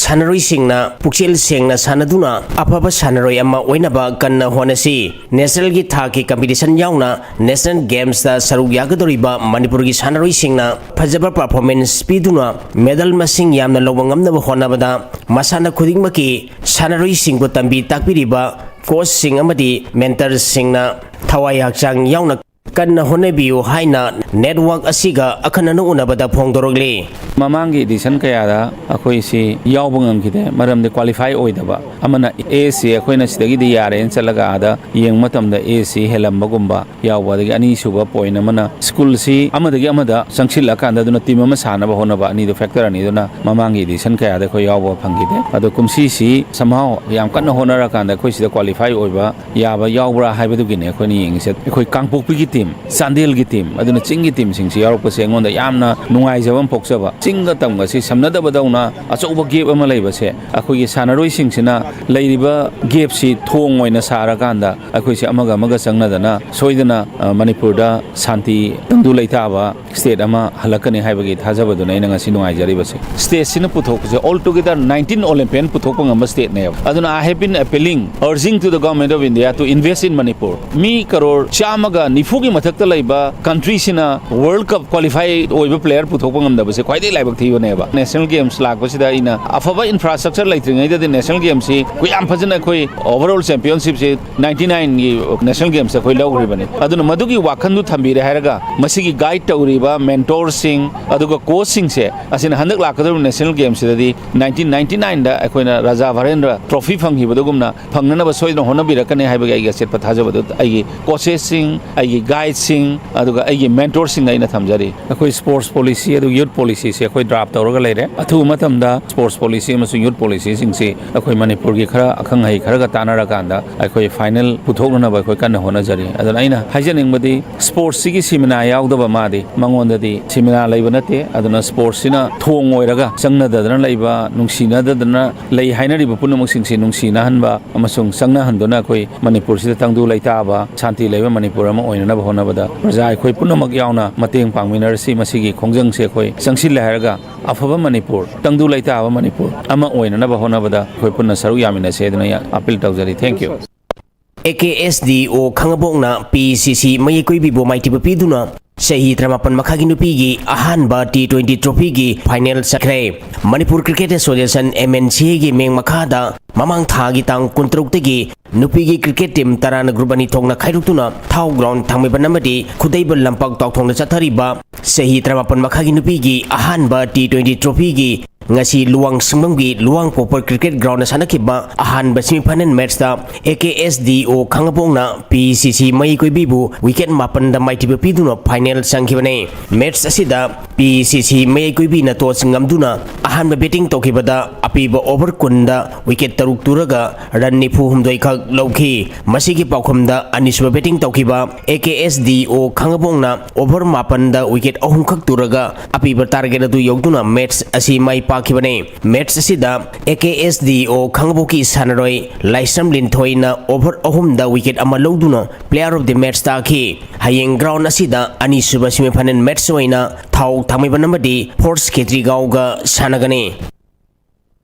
ꯁꯥꯟꯅꯔꯣꯏꯁꯤꯡꯅ ꯄꯨꯛꯆꯦꯜ ꯁꯦꯡꯅ ꯁꯥꯟꯅꯗꯨꯅ ꯑꯐꯕ ꯁꯥꯟꯅꯔꯣꯏ ꯑꯃ ꯑꯣꯏꯅꯕ ꯀꯟꯅ ꯍꯣꯠꯅꯁꯤ꯫ ꯅꯦꯁꯅꯦꯜꯒꯤ ꯊꯥꯛꯀꯤ ꯀꯝꯄꯤꯇꯤꯁꯟ ꯌꯥꯎꯅ ꯅꯦꯁꯅꯦꯜ ꯒꯦꯝꯁꯇ ꯁꯔꯨꯛ ꯌꯥꯒꯗꯧꯔꯤꯕ ꯃꯅꯤꯄꯨꯔꯒꯤ ꯁꯥꯟꯅꯔꯣꯏꯁꯤꯡꯅ ꯐꯖꯕ ꯄꯔꯐꯣꯔꯃꯦꯟꯁ ꯄꯤꯗꯨꯅ ꯃꯦꯗꯜ ꯃꯁꯤꯡ ꯌꯥꯝꯅ ꯂꯧꯕ ꯉꯝꯅꯕ ꯍꯣꯠꯅꯕꯗ ꯃꯁꯥꯟꯅ ꯈꯨꯗꯤꯡꯃꯛꯀꯤ ꯁꯥꯟꯅꯔꯣꯏꯁꯤꯡꯕꯨ ꯇꯝꯕꯤ ꯇꯥꯛꯄꯤꯔꯤꯕ ꯀꯣꯆꯁꯤꯡ ꯑꯃꯗꯤ ꯃꯦꯟꯇꯔꯁꯤꯡꯅ ꯊꯋꯥꯏ ꯍꯛꯆꯥꯡ ꯌꯥꯎꯅ ꯀꯟꯅ ꯍꯣꯠꯅꯕꯤꯌꯨ ꯍꯥꯏꯅ ꯅꯦꯠꯋꯥꯔꯛ ꯑꯁꯤꯒ ꯑꯈꯟꯅꯅ ꯎꯅꯕꯗ ꯐꯣꯡꯗꯣꯔꯛꯂꯤ꯫ ꯃꯃꯥꯡꯒꯤ ꯏꯗꯤꯁꯟ ꯀꯌꯥꯗ ꯑꯩꯈꯣꯏꯁꯤ ꯌꯥꯎꯕ ꯉꯝꯈꯤꯗꯦ, ꯃꯔꯝꯗꯤ ꯀ꯭ꯋꯥꯂꯤꯐꯥꯏ ꯑꯣꯏꯗꯕ꯫ ꯑꯃꯅ ꯑꯦ ꯁꯤ ꯑꯩꯈꯣꯏꯅ ꯁꯤꯗꯒꯤꯗꯤ ꯌꯥꯔꯦꯅ ꯆꯠꯂꯒ ꯑꯥꯗ ꯌꯦꯡꯕ ꯃꯇꯝꯗ ꯑꯦ ꯁꯤ ꯍꯦꯜꯂꯝꯕꯒꯨꯝꯕ ꯌꯥꯎꯕ, ꯑꯗꯒꯤ ꯑꯅꯤꯁꯨꯕ ꯄꯣꯏꯟ ꯑꯃꯅ ꯁ꯭ꯀꯨꯜꯁꯤ ꯑꯃꯗꯒꯤ ꯑꯃꯗ ꯆꯪꯁꯤꯜꯂꯀꯥꯟꯗ ꯑꯗꯨꯅ ꯇꯤꯝ ꯑꯃ ꯁꯥꯟꯅꯕ ꯍꯣꯠꯅꯕ, ꯑꯅꯤꯗꯨ ꯐꯦꯛꯇꯔ ꯑꯅꯤꯗꯨꯅ ꯃꯃꯥꯡꯒꯤ ꯏꯗꯤꯁꯟ ꯀꯌꯥꯗ ꯑꯩꯈꯣꯏ ꯌꯥꯎꯕ ꯐꯪꯈꯤꯗꯦ꯫ ꯑꯗꯣ ꯀꯨꯝꯁꯤꯁꯤ somehow ꯌꯥꯝ ꯀꯟꯅ ꯍꯣꯠꯅꯔꯀꯥꯟꯗ ꯑꯩꯈꯣꯏ ꯁꯤꯗ ꯀ꯭ꯋꯥꯂꯤꯐꯥꯏ ꯑꯣꯏꯕ ꯌꯥꯕ ꯌꯥꯎꯕ꯭ꯔꯥ ꯍꯥꯏꯕꯗꯨꯒꯤꯅꯦ ꯑꯩꯈꯣꯏꯅ ꯌꯦꯡꯉꯤꯁꯦ꯫ ꯑꯩꯈꯣꯏ ꯀꯥꯡꯄꯣꯛꯄꯤꯒꯤ ꯇꯤꯝ, ꯆꯥꯟꯗꯦꯜꯒꯤ ꯇꯤꯝ, ꯑꯗꯨꯅ ꯆꯤꯡꯒꯤ ꯇꯤꯝꯁꯤꯡꯁꯤ ꯌꯥꯎꯔꯛꯄꯁꯦ ꯑꯩꯉꯣꯟꯗ ꯌꯥꯝꯅ ꯅꯨꯡꯉꯥꯏꯖꯕ ꯑꯃ ꯄꯣꯛꯆꯕ꯫ ꯆꯤꯡꯒ ꯇꯝꯒꯁꯤ ꯁꯝꯅꯗꯕꯗꯧꯅ ꯑꯆꯧꯕ ꯒꯦꯞ ꯑꯃ ꯂꯩꯕꯁꯦ, ꯑꯩꯈꯣꯏꯒꯤ ꯁꯥꯟꯅꯔꯣꯏꯁꯤꯡꯁꯤꯅ ꯂꯩꯔꯤꯕ ꯒꯦꯞꯁꯤ ꯊꯣꯡ ꯑꯣꯏꯅ ꯁꯥꯔꯀꯥꯟꯗ ꯑꯩꯈꯣꯏꯁꯦ ꯑꯃꯒ ꯑꯃꯒ ꯆꯪꯅꯗꯅ ꯁꯣꯏꯗꯅ, ꯑ, ꯃꯅꯤꯄꯨꯔꯗ ꯁꯥꯟꯇꯤ ꯇꯪꯗꯨ ꯂꯩꯇꯥꯕ ꯁ꯭ꯇꯦꯠ ꯑꯃ ꯍꯜꯂꯛꯀꯅꯤ ꯍꯥꯏꯕꯒꯤ ꯊꯥꯖꯕꯗꯨꯅ ꯑꯩꯅ ꯉꯁꯤ ꯅꯨꯡꯉꯥꯏꯖꯔꯤꯕꯁꯦ꯫ ꯁ꯭ꯇꯦꯠꯁꯤꯅ ꯄꯨꯊꯣꯛꯄꯁꯦ, all together nineteen Olympian ꯄꯨꯊꯣꯛꯄ ꯉꯝꯕ ꯁ꯭ꯇꯦꯠꯅꯦꯕ꯫ ꯑꯗꯨꯅ I have been appealing, urging to the Government of India to invest in Manipur. ꯃꯤ ꯀꯔꯣꯔ ꯆꯥꯝꯃꯒ ꯅꯤꯐꯨꯒꯤ ꯃꯊꯛꯇ ꯂꯩꯕ ꯀꯟꯇ꯭ꯔꯤꯁꯤꯅ ꯋꯥꯔꯜ ꯀꯞ ꯀ꯭ꯋꯥꯂꯤꯐꯥꯏ ꯑꯣꯏꯕ ꯄ꯭ꯂꯦꯌꯔ ꯄꯨꯊꯣꯛꯄ ꯉꯝꯗꯕꯁꯦ ꯈ꯭ꯋꯥꯏꯗꯒꯤ ꯂꯥꯏꯕꯛ ꯊꯤꯕꯅꯦꯕ꯫ ꯅꯦꯁꯅꯦꯜ ꯒꯦꯝꯁ ꯂꯥꯛꯄꯁꯤꯗ ꯑꯩꯅ ꯑꯐꯕ ꯏꯟꯐ꯭ꯔꯥꯁ꯭ꯇ꯭ꯔꯛꯆꯔ ꯂꯩꯇ꯭ꯔꯤꯉꯩꯗꯗꯤ ꯅꯦꯁꯅꯦꯜ ꯒꯦꯝꯁꯤ ꯑꯩꯈꯣꯏ ꯌꯥꯝ ꯐꯖꯅ, ꯑꯩꯈꯣꯏ ꯑꯣꯚꯔ ꯑꯣꯜ ꯆꯦꯝꯄꯤꯌꯟꯁꯤꯞꯁꯤ ꯅꯥꯏꯟꯇꯤ ꯅꯥꯏꯟꯒꯤ ꯅꯦꯁꯅꯦꯜ ꯒꯦꯝꯁꯇ ꯑꯩꯈꯣꯏ ꯂꯧꯈ꯭ꯔꯤꯕꯅꯤ꯫ ꯑꯗꯨꯅ ꯃꯗꯨꯒꯤ ꯋꯥꯈꯜꯗꯨ ꯊꯝꯕꯤꯔꯦ ꯍꯥꯏꯔꯒ, ꯃꯁꯤꯒꯤ ꯒꯥꯏꯗ ꯇꯧꯔꯤꯕ ꯃꯦꯟꯇꯣꯔꯁꯤꯡ, ꯑꯗꯨꯒ ꯀꯣꯆꯁꯤꯡꯁꯦ ꯑꯁꯤꯅ ꯍꯟꯗꯛ ꯂꯥꯛꯀꯗꯧꯔꯤꯕ ꯅꯦꯁꯅꯦꯜ ꯒꯦꯝꯁꯤꯗꯗꯤ ꯅꯥꯏꯟꯇꯤꯟ ꯅꯥꯏꯟꯇꯤ ꯅꯥꯏꯟꯗ ꯑꯩꯈꯣꯏꯅ ꯔꯥꯖꯥ ꯚꯥꯔꯦꯟꯗ꯭ꯔ ꯇ꯭ꯔꯣꯐꯤ ꯐꯪꯈꯤꯕꯗꯨꯒꯨꯝꯅ ꯐꯪꯅꯅꯕ ꯁꯣꯏꯗꯅ ꯍꯣꯠꯅꯕꯤꯔꯛꯀꯅꯤ ꯍꯥꯏꯕꯒꯤ ꯑꯩꯒꯤ ꯑꯆꯦꯠꯄ ꯊꯥꯖꯕꯗꯨ ꯑꯩꯒꯤ ꯀꯣꯆꯦꯁꯁꯤꯡ, ꯑꯩꯒꯤ ꯒꯥꯏꯗ ꯒꯥꯏꯗꯁꯤꯡ, ꯑꯗꯨꯒ ꯑꯩꯒꯤ ꯃꯦꯟꯇꯣꯔꯁꯤꯡꯗ ꯑꯩꯅ ꯊꯝꯖꯔꯤ꯫ ꯑꯩꯈꯣꯏ ꯁ꯭ꯄꯣꯔꯠꯁ ꯄꯣꯂꯤꯁꯤ ꯑꯗꯨꯒ ꯌꯨꯠ ꯄꯣꯂꯤꯁꯤꯁꯦ ꯑꯩꯈꯣꯏ ꯗ꯭ꯔꯥꯐ ꯇꯧꯔꯒ ꯂꯩꯔꯦ꯫ ꯑꯊꯨꯕ ꯃꯇꯝꯗ ꯁ꯭ꯄꯣꯔꯠꯁ ꯄꯣꯂꯤꯁꯤ ꯑꯃꯁꯨꯡ ꯌꯨꯠ ꯄꯣꯂꯤꯁꯤꯁꯤꯡꯁꯤ ꯑꯩꯈꯣꯏ ꯃꯅꯤꯄꯨꯔꯒꯤ ꯈꯔ ꯑꯈꯪ ꯑꯍꯩ ꯈꯔꯒ ꯇꯥꯟꯅꯔꯀꯥꯟꯗ ꯑꯩꯈꯣꯏ ꯐꯥꯏꯅꯦꯜ ꯄꯨꯊꯣꯛꯅꯅꯕ ꯑꯩꯈꯣꯏ ꯀꯟꯅ ꯍꯣꯠꯅꯖꯔꯤ꯫ ꯑꯗꯨꯅ ꯑꯩꯅ ꯍꯥꯏꯖꯅꯤꯡꯕꯗꯤ, ꯁ꯭ꯄꯣꯔꯠꯁꯁꯤꯒꯤ ꯁꯤꯃꯤꯅꯥ ꯌꯥꯎꯗꯕ ꯃꯥꯗꯤ ꯃꯉꯣꯟꯗꯗꯤ ꯁꯤꯃꯤꯅꯥ ꯂꯩꯕ ꯅꯠꯇꯦ꯫ ꯑꯗꯨꯅ ꯁ꯭ꯄꯣꯔꯠꯁꯁꯤꯅ ꯊꯣꯡ ꯑꯣꯏꯔꯒ ꯆꯪꯅꯗꯗꯅ ꯂꯩꯕ, ꯅꯨꯡꯁꯤꯅꯗꯗꯅ ꯂꯩ ꯍꯥꯏꯅꯔꯤꯕ ꯄꯨꯝꯅꯃꯛꯁꯤꯡꯁꯤ ꯅꯨꯡꯁꯤꯅꯍꯟꯕ ꯑꯃꯁꯨꯡ ꯆꯪꯅꯍꯟꯗꯨꯅ ꯑꯩꯈꯣꯏ ꯃꯅꯤꯄꯨꯔꯁꯤꯗ ꯇꯪꯗꯨ ꯂꯩꯇꯥꯕ, ꯁꯥꯟꯇꯤ ꯂꯩꯕ ꯃꯅꯤꯄꯨꯔ ꯑꯃ ꯑꯣꯏꯅꯅꯕ ꯍꯣꯠꯅꯕꯗ ꯄ꯭ꯔꯖꯥ ꯑꯩꯈꯣꯏ ꯄꯨꯝꯅꯃꯛ ꯌꯥꯎꯅ ꯃꯇꯦꯡ ꯄꯥꯡꯃꯤꯟꯅꯔꯁꯤ꯫ ꯃꯁꯤꯒꯤ ꯈꯣꯡꯖꯪꯁꯦ ꯑꯩꯈꯣꯏ ꯆꯪꯁꯤꯜꯂꯦ ꯍꯥꯏꯔꯒ ꯑꯐꯕ ꯃꯅꯤꯄꯨꯔ, ꯇꯪꯗꯨ ꯂꯩꯇꯥꯕ ꯃꯅꯤꯄꯨꯔ ꯑꯃ ꯑꯣꯏꯅꯅꯕ ꯍꯣꯠꯅꯕꯗ ꯑꯩꯈꯣꯏ ꯄꯨꯟꯅ ꯁꯔꯨꯛ ꯌꯥꯃꯤꯟꯅꯁꯦ ꯍꯥꯏꯗꯨꯅ ꯑꯩ ꯑꯄꯤꯜ ꯇꯧꯖꯔꯤ꯫ Thank you꯫ A K S D ꯑꯣ ꯈꯥꯉꯕꯣꯛꯅ ꯄꯤ ꯁꯤ ꯁꯤ ꯃꯌꯥꯏ ꯀꯣꯏꯕꯤꯕꯨ ꯃꯥꯏꯊꯤꯕ ꯄꯤꯗꯨꯅ ꯆꯍꯤ ꯇꯔꯥꯃꯥꯄꯟ ꯃꯈꯥꯒꯤ ꯅꯨꯄꯤꯒꯤ ꯑꯍꯥꯟꯕ ꯇꯤ ꯇ꯭ꯋꯦꯟꯇꯤ ꯇ꯭ꯔꯣꯐꯤꯒꯤ ꯐꯥꯏꯅꯦꯜ ꯆꯠꯈ꯭ꯔꯦ꯫ Manipur cricket association, M N C ꯑꯦꯒꯤ ꯃꯤꯠꯌꯦꯡ ꯃꯈꯥꯗ ꯃꯃꯥꯡ ꯊꯥꯒꯤ ꯇꯥꯡ ꯀꯨꯟꯇꯔꯨꯛꯇꯒꯤ ꯅꯨꯄꯤꯒꯤ ꯀ꯭ꯔꯤꯀꯦꯠ ꯇꯤꯝ ꯇꯔꯥꯅ ꯒ꯭ꯔꯨꯞ ꯑꯅꯤ ꯊꯣꯛꯅ ꯈꯥꯏꯗꯣꯛꯇꯨꯅ ꯊꯥꯎ ꯒ꯭ꯔꯥꯎꯟ ꯊꯥꯡꯃꯩꯕꯟ ꯑꯃꯗꯤ ꯈꯨꯗꯩꯕ ꯂꯝꯄꯥꯛ ꯇꯥꯎꯊꯣꯡꯗ ꯆꯠꯊꯔꯤꯕ ꯆꯍꯤ ꯇꯔꯥꯃꯥꯄꯟ ꯃꯈꯥꯒꯤ ꯅꯨꯄꯤꯒꯤ ꯑꯍꯥꯟꯕ ꯇꯤ ꯇ꯭ꯋꯦꯟꯇꯤ ꯇ꯭ꯔꯣꯐꯤꯒꯤ ꯉꯁꯤ ꯂꯨꯋꯥꯡ ꯁꯤꯡꯕꯝꯒꯤ ꯂꯨꯋꯥꯡ ꯄꯣꯄꯔ ꯀ꯭ꯔꯤꯀꯦꯠ ꯒ꯭ꯔꯥꯎꯟꯗ ꯁꯥꯟꯅꯈꯤꯕ ꯑꯍꯥꯟꯕ semifinal ꯃꯦꯠꯆꯇ A K S D ꯑꯣ ꯈꯥꯉꯕꯣꯛꯅ ꯄꯤ ꯁꯤ ꯁꯤ ꯃꯌꯥꯏ ꯀꯣꯏꯕꯤꯕꯨ ꯋꯤꯀꯦꯠ ꯃꯥꯄꯟꯗ ꯃꯥꯏꯊꯤꯕ ꯄꯤꯗꯨꯅ ꯐꯥꯏꯅꯦꯜ ꯆꯪꯈꯤꯕꯅꯤ꯫ ꯃꯦꯠꯆ ꯑꯁꯤꯗ ꯄꯤ ꯁꯤ ꯁꯤ ꯃꯌꯥꯏ ꯀꯣꯏꯕꯤꯅ ꯇꯣꯁ ꯉꯝꯗꯨꯅ ꯑꯍꯥꯟꯕ ꯕꯦꯇꯤꯡ ꯇꯧꯈꯤꯕꯗ ꯑꯄꯤꯕ ꯑꯣꯚꯔ ꯀꯨꯟꯗ ꯋꯤꯀꯦꯠ ꯇꯔꯨꯛ ꯇꯨꯔꯒ ꯔꯟ ꯅꯤꯐꯨ ꯍꯨꯝꯗꯣꯏ ꯈꯛ ꯂꯧꯈꯤ꯫ ꯃꯁꯤꯒꯤ ꯄꯥꯎꯈꯨꯝꯗ ꯑꯅꯤꯁꯨꯕ ꯕꯦꯇꯤꯡ ꯇꯧꯈꯤꯕ ꯑꯦ ꯀꯦ ꯑꯦꯁ ꯗꯤ ꯑꯣ ꯈꯥꯉꯕꯣꯛꯅ ꯑꯣꯚꯔ ꯃꯥꯄꯟꯗ ꯋꯤꯀꯦꯠ ꯑꯍꯨꯝ ꯈꯛ ꯇꯨꯔꯒ ꯑꯄꯤꯕ ꯇꯥꯔꯒꯦꯠ ꯑꯗꯨ ꯌꯧꯗꯨꯅ ꯃꯦꯠꯆ ꯑꯁꯤ ꯃꯥꯏ ꯄꯥꯛꯈꯤꯕꯅꯤ꯫ ꯃꯦꯠꯆ ꯑꯁꯤꯗ ꯑꯦ ꯀꯦ ꯑꯦꯁ ꯗꯤ ꯑꯣ ꯈꯥꯉꯕꯣꯛꯀꯤ ꯁꯥꯟꯅꯔꯣꯏ ꯂꯥꯏꯁ꯭ꯔꯝ ꯂꯤꯟꯊꯣꯏꯅ ꯑꯣꯚꯔ ꯑꯍꯨꯝꯗ ꯋꯤꯀꯦꯠ ꯑꯃ ꯂꯧꯗꯨꯅ Player of the Match ꯇꯥꯈꯤ꯫ ꯍꯌꯦꯡ ꯒ꯭ꯔꯥꯎꯟ ꯑꯁꯤꯗ ꯑꯅꯤꯁꯨꯕ ꯁꯦꯃꯤꯐꯥꯏꯅꯦꯜ ꯃꯦꯠꯆ ꯑꯣꯏꯅ ꯊꯥꯎ ꯊꯥꯡꯃꯩꯕꯟ ꯑꯃꯗꯤ ꯐꯣꯔꯁ ꯈꯦꯇ꯭ꯔꯤꯒꯥꯎꯒ ꯁꯥꯟꯅꯒꯅꯤ꯫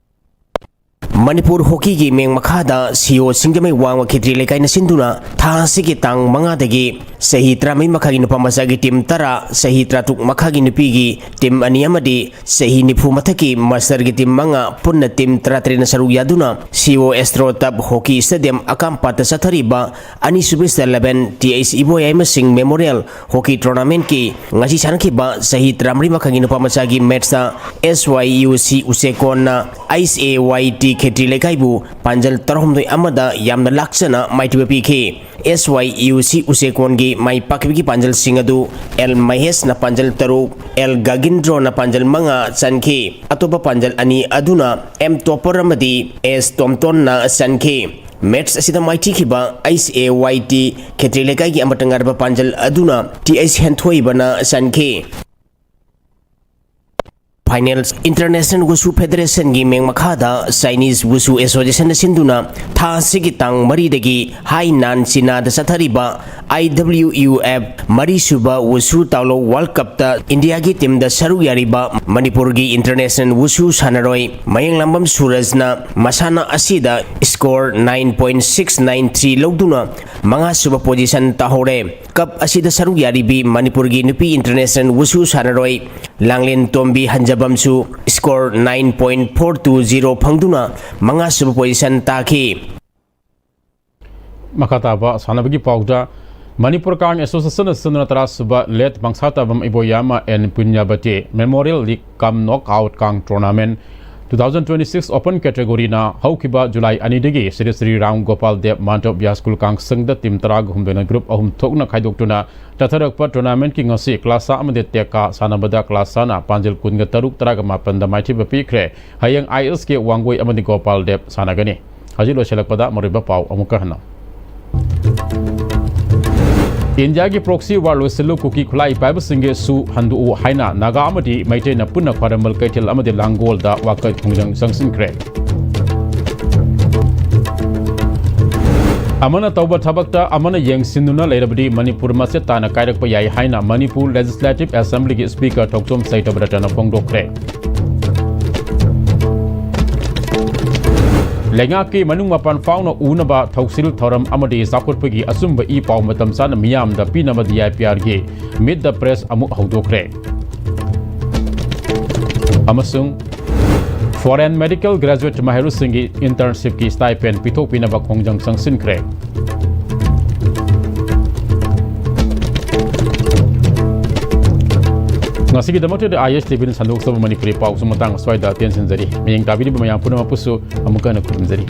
ꯃꯅꯤꯄꯨꯔ ꯍꯣꯀꯤꯒꯤ ꯃꯤꯠꯌꯦꯡ ꯃꯈꯥꯗ ꯁꯤ ꯑꯣ ꯁꯤꯡꯖꯃꯩ ꯋꯥꯡꯃ ꯈꯦꯇ꯭ꯔꯤ ꯂꯩꯀꯥꯏꯅ ꯁꯤꯟꯗꯨꯅ ꯊꯥ ꯑꯁꯤꯒꯤ ꯇꯥꯡ ꯃꯉꯥꯗꯒꯤ ꯆꯍꯤ ꯇꯔꯥꯃꯔꯤ ꯃꯈꯥꯒꯤ ꯅꯨꯄꯥ ꯃꯆꯥꯒꯤ ꯇꯤꯝ ꯇꯔꯥ, ꯆꯍꯤ ꯇꯔꯥꯇꯔꯨꯛ ꯃꯈꯥꯒꯤ ꯅꯨꯄꯤꯒꯤ ꯇꯤꯝ ꯑꯅꯤ ꯑꯃꯗꯤ ꯆꯍꯤ ꯅꯤꯐꯨ ꯃꯊꯛꯀꯤ ꯃꯥꯁꯇꯔꯒꯤ ꯇꯤꯝ ꯃꯉꯥ, ꯄꯨꯟꯅ ꯇꯤꯝ ꯇꯔꯥꯇꯔꯦꯠꯅ ꯁꯔꯨꯛ ꯌꯥꯗꯨꯅ ꯁꯤ ꯑꯣ ꯑꯦꯁꯇ꯭ꯔꯣ ꯇꯞ ꯍꯣꯀꯤ ꯁ꯭ꯇꯦꯗꯤꯌꯝ ꯑꯀꯥꯝꯄꯥꯠꯇ ꯆꯠꯊꯔꯤꯕ ꯑꯅꯤꯁꯨꯕ ꯁ꯭ꯇꯦꯠ ꯏꯂꯦꯚꯦꯟ ꯇꯤ ꯑꯩꯆ ꯏꯕꯣꯌꯥꯏꯃ ꯁꯤꯡ ꯃꯦꯃꯣꯔꯤꯌꯦꯜ ꯍꯣꯀꯤ ꯇꯣꯔꯅꯥꯃꯦꯟꯠꯀꯤ ꯉꯁꯤ ꯁꯥꯟꯅꯈꯤꯕ ꯆꯍꯤ ꯇꯔꯥꯃꯔꯤ ꯃꯈꯥꯒꯤ ꯅꯨꯄꯥ ꯃꯆꯥꯒꯤ ꯃꯦꯠꯁꯇ ꯑꯦꯁ ꯋꯥꯏ ꯌꯨ ꯁꯤ ꯎꯆꯦꯀꯣꯟꯅ ꯑꯩꯆ ꯑꯦ ꯋꯥꯏ ꯇꯤ ꯈꯦꯇ꯭ꯔꯤ ꯂꯩꯀꯥꯏꯕꯨ ꯄꯥꯟꯖꯜ ꯇꯔꯥꯍꯨꯝꯗꯣꯏ ꯑꯃꯗ ꯌꯥꯝꯅ ꯂꯥꯛꯆꯅ ꯃꯥꯏꯊꯤꯕ ꯄꯤꯈꯤ꯫ ꯑꯦꯁ ꯋꯥꯏ ꯌꯨ ꯁꯤ ꯎꯆꯦꯀꯣꯟꯒꯤ ꯃꯥꯏ ꯄꯥꯛꯈꯤꯕꯒꯤ ꯄꯥꯟꯖꯜꯁꯤꯡ ꯑꯗꯨ ꯑꯦꯜ ꯃꯍꯦꯁꯅ ꯄꯥꯟꯖꯜ ꯇꯔꯨꯛ, ꯑꯦꯜ ꯒꯒꯤꯟꯗ꯭ꯔꯣꯅ ꯄꯥꯟꯖꯜ ꯃꯉꯥ ꯆꯟꯈꯤ꯫ ꯑꯇꯣꯞꯄ ꯄꯥꯟꯖꯜ ꯑꯅꯤ ꯑꯗꯨꯅ ꯑꯦꯝ ꯇꯣꯄꯔ ꯑꯃꯗꯤ ꯑꯦꯁ ꯇꯣꯝꯇꯣꯟꯅ ꯆꯟꯈꯤ꯫ ꯃꯦꯠꯁ ꯑꯁꯤꯗ ꯃꯥꯏꯊꯤꯈꯤꯕ ꯑꯩꯆ ꯑꯦ ꯋꯥꯏ ꯇꯤ ꯈꯦꯇ꯭ꯔꯤ ꯂꯩꯀꯥꯏꯒꯤ ꯑꯃꯠꯇ ꯉꯥꯏꯔꯕ ꯄꯥꯟꯖꯜ ꯑꯗꯨꯅ ꯇꯤ ꯑꯩꯆ ꯍꯦꯟꯊꯣꯏꯕꯅ ꯆꯟꯈꯤ꯫ ꯐꯥꯏꯅꯦꯜꯁ꯫ ꯏꯟꯇꯔꯅꯦꯁꯅꯦꯜ ꯋꯨꯁꯨ ꯐꯦꯗꯔꯦꯁꯟꯒꯤ ꯃꯤꯡ ꯃꯈꯥꯗ ꯆꯥꯏꯅꯤꯁ ꯋꯨꯁꯨ ꯑꯦꯁꯣꯁꯤꯌꯦꯁꯟꯅ ꯁꯤꯟꯗꯨꯅ ꯊꯥ ꯑꯁꯤꯒꯤ ꯇꯥꯡ ꯃꯔꯤꯗꯒꯤ ꯍꯥꯏꯅꯥꯟ ꯆꯤꯅꯥꯗ ꯆꯠꯊꯔꯤꯕ ꯑꯥꯏ ꯗꯕ꯭ꯂꯤꯎ ꯌꯨ ꯑꯦꯐ ꯃꯔꯤꯁꯨꯕ ꯋꯨꯁꯨ ꯇꯥꯎꯂꯣ ꯋꯥꯔꯜꯗ ꯀꯞꯇ ꯏꯟꯗꯤꯌꯥꯒꯤ ꯇꯤꯝꯗ ꯁꯔꯨꯛ ꯌꯥꯔꯤꯕ ꯃꯅꯤꯄꯨꯔꯒꯤ ꯏꯟꯇꯔꯅꯦꯁꯅꯦꯜ ꯋꯨꯁꯨ ꯁꯥꯟꯅꯔꯣꯏ ꯃꯌꯦꯡꯂꯥꯡꯕꯝ ꯁꯨꯔꯖꯅ ꯃꯁꯥꯟꯅ ꯑꯁꯤꯗ score nine point six nine three ꯂꯧꯗꯨꯅ ꯃꯉꯥꯁꯨꯕ ꯄꯣꯖꯤꯁꯟ ꯇꯥꯍꯧꯔꯦ꯫ ꯀꯞ ꯑꯁꯤꯗ ꯁꯔꯨꯛ ꯌꯥꯔꯤꯕꯤ ꯃꯅꯤꯄꯨꯔꯒꯤ ꯅꯨꯄꯤ ꯏꯟꯇꯔꯅꯦꯁꯅꯦꯜ ꯋꯨꯁꯨ ꯁꯥꯟꯅꯔꯣꯏ ꯂꯥꯡꯂꯦꯟ ꯇꯣꯝꯕꯤ ꯍꯟꯖꯕꯝꯁꯨ score nine point four two zero ꯐꯪꯗꯨꯅ ꯃꯉꯥꯁꯨꯕ ꯄꯣꯖꯤꯁꯟ ꯇꯥꯈꯤ꯫ ꯃꯈꯥ ꯇꯥꯕ ꯁꯥꯟꯅꯕꯒꯤ ꯄꯥꯎꯗ, ꯃꯅꯤꯄꯨꯔ ꯀꯥꯡ ꯑꯦꯁꯣꯁꯤꯌꯦꯁꯟꯅ ꯁꯤꯟꯗꯨꯅ ꯇꯔꯥꯁꯨꯕ late Mangsatabam Iboyaima N Punyabati memorial league cum knock out Kang tournament two thousand twenty six open category ꯅ ꯍꯧꯈꯤꯕ ꯖꯨꯂꯥꯏ ꯑꯅꯤꯗꯒꯤ ꯁ꯭ꯔꯤ ꯁ꯭ꯔꯤ ꯔꯥꯝ ꯒꯣꯄꯥꯜ ꯗꯦꯕ ꯃꯥꯟꯗꯣꯞ ꯌꯥꯁꯀꯨꯜ ꯀꯥꯡꯁꯪꯗ ꯇꯤꯝ ꯇꯔꯥꯒ ꯍꯨꯝꯗꯣꯏꯅ ꯒ꯭ꯔꯨꯞ ꯑꯍꯨꯝ ꯊꯣꯛꯅ ꯈꯥꯏꯗꯣꯛꯇꯨꯅ ꯆꯠꯊꯔꯛꯄ ꯇꯣꯔꯅꯥꯃꯦꯟꯒꯤ ꯉꯁꯤ ꯀ꯭ꯂꯥꯁ ꯑꯃꯗꯤ ꯇꯦꯛꯀꯥ ꯁꯥꯟꯅꯕꯗ ꯀ꯭ꯂꯥꯁ ꯑꯅ ꯄꯥꯟꯖꯜ ꯀꯨꯟꯒ ꯇꯔꯨꯛ, ꯇꯔꯥꯒ ꯃꯥꯄꯟꯗ ꯃꯥꯏꯊꯤꯕ ꯄꯤꯈ꯭ꯔꯦ꯫ ꯍꯌꯦꯡ ꯑꯥꯏ ꯑꯦꯁ ꯀꯦ ꯋꯥꯡꯒꯣꯏ ꯑꯃꯗꯤ ꯒꯣꯄꯥꯜ ꯗꯦꯕ ꯁꯥꯟꯅꯒꯅꯤ꯫ ꯍꯧꯖꯤꯛ ꯂꯣꯏꯁꯤꯜꯂꯛꯄꯗ ꯃꯔꯨꯑꯣꯏꯕ ꯄꯥꯎ ꯑꯃꯨꯛꯀ ꯍꯟꯅ꯫ ꯏꯟꯗꯤꯌꯥꯒꯤ ꯄ꯭ꯔꯣꯛꯁꯤ ꯋꯥꯔ ꯂꯣꯏꯁꯤꯜꯂꯨ, ꯀꯨꯀꯤ ꯈꯨꯠꯂꯥꯏ ꯄꯥꯏꯕꯁꯤꯡꯒꯤ ꯁꯨ ꯍꯟꯗꯣꯛꯎ ꯍꯥꯏꯅ ꯅꯥꯒꯥ ꯑꯃꯗꯤ ꯃꯩꯇꯩꯅ ꯄꯨꯟꯅ ꯈ꯭ꯋꯥꯏꯔꯝꯕꯟ ꯀꯩꯊꯦꯜ ꯑꯃꯗꯤ ꯂꯥꯡꯒꯣꯜꯗ ꯋꯥꯀꯠ ꯈꯣꯡꯖꯪ ꯆꯪꯁꯤꯟꯈ꯭ꯔꯦ꯫ ꯑꯃꯅ ꯇꯧꯕ ꯊꯕꯛꯇ ꯑꯃꯅ ꯌꯦꯡꯁꯤꯟꯗꯨꯅ ꯂꯩꯔꯕꯗꯤ ꯃꯅꯤꯄꯨꯔ ꯃꯆꯦꯠ ꯇꯥꯅ ꯀꯥꯏꯔꯛꯄ ꯌꯥꯏ ꯍꯥꯏꯅ ꯃꯅꯤꯄꯨꯔ ꯂꯦꯖꯤꯁꯂꯦꯇꯤꯚ ꯑꯦꯁꯦꯝꯕ꯭ꯂꯤꯒꯤ ꯁ꯭ꯄꯤꯀꯔ ꯊꯣꯛꯆꯣꯝ ꯁꯩꯇꯕ꯭ꯔꯇꯅ ꯐꯣꯡꯗꯣꯛꯈ꯭ꯔꯦ꯫ ꯂꯩꯉꯥꯛꯀꯤ ꯃꯅꯨꯡ ꯃꯄꯥꯟ ꯐꯥꯎꯅ ꯎꯅꯕ ꯊꯧꯁꯤꯜ ꯊꯧꯔꯝ ꯑꯃꯗꯤ ꯆꯥꯎꯈꯠꯄꯒꯤ ꯑꯆꯨꯝꯕ ꯏ ꯄꯥꯎ ꯃꯇꯝ ꯆꯥꯅ ꯃꯤꯌꯥꯝꯗ ꯄꯤꯅꯕ D I P ꯑꯥꯔꯒꯤ Meet the Press ꯑꯃꯨꯛ ꯍꯧꯗꯣꯛꯈ꯭ꯔꯦ꯫ ꯑꯃꯁꯨꯡ foreign medical graduate ꯃꯍꯩꯔꯣꯏꯁꯤꯡꯒꯤ internshipꯀꯤ stipend ꯄꯤꯊꯣꯛꯄꯤꯅꯕ ꯈꯣꯡꯖꯪ ꯆꯪꯁꯤꯟꯈ꯭ꯔꯦ꯫ ꯉꯁꯤꯒꯤꯗꯃꯛꯇꯗꯤ ꯑꯥꯏ ꯑꯦꯁ ꯇꯤ ꯚꯤꯅ ꯁꯟꯗꯣꯛꯆꯕ ꯃꯅꯤꯄꯨꯔꯤ ꯄꯥꯎꯁꯨ ꯃꯇꯥꯡ ꯑꯁ꯭ꯋꯥꯏꯗ ꯇꯦꯟꯁꯤꯟꯖꯔꯤ꯫ ꯃꯤꯠꯌꯦꯡ ꯇꯥꯕꯤꯔꯤꯕ ꯃꯌꯥꯝ ꯄꯨꯝꯅꯃꯛꯄꯨꯁꯨ ꯑꯃꯨꯛꯀ ꯍꯟꯅ ꯈꯨꯔꯨꯝꯖꯔꯤ꯫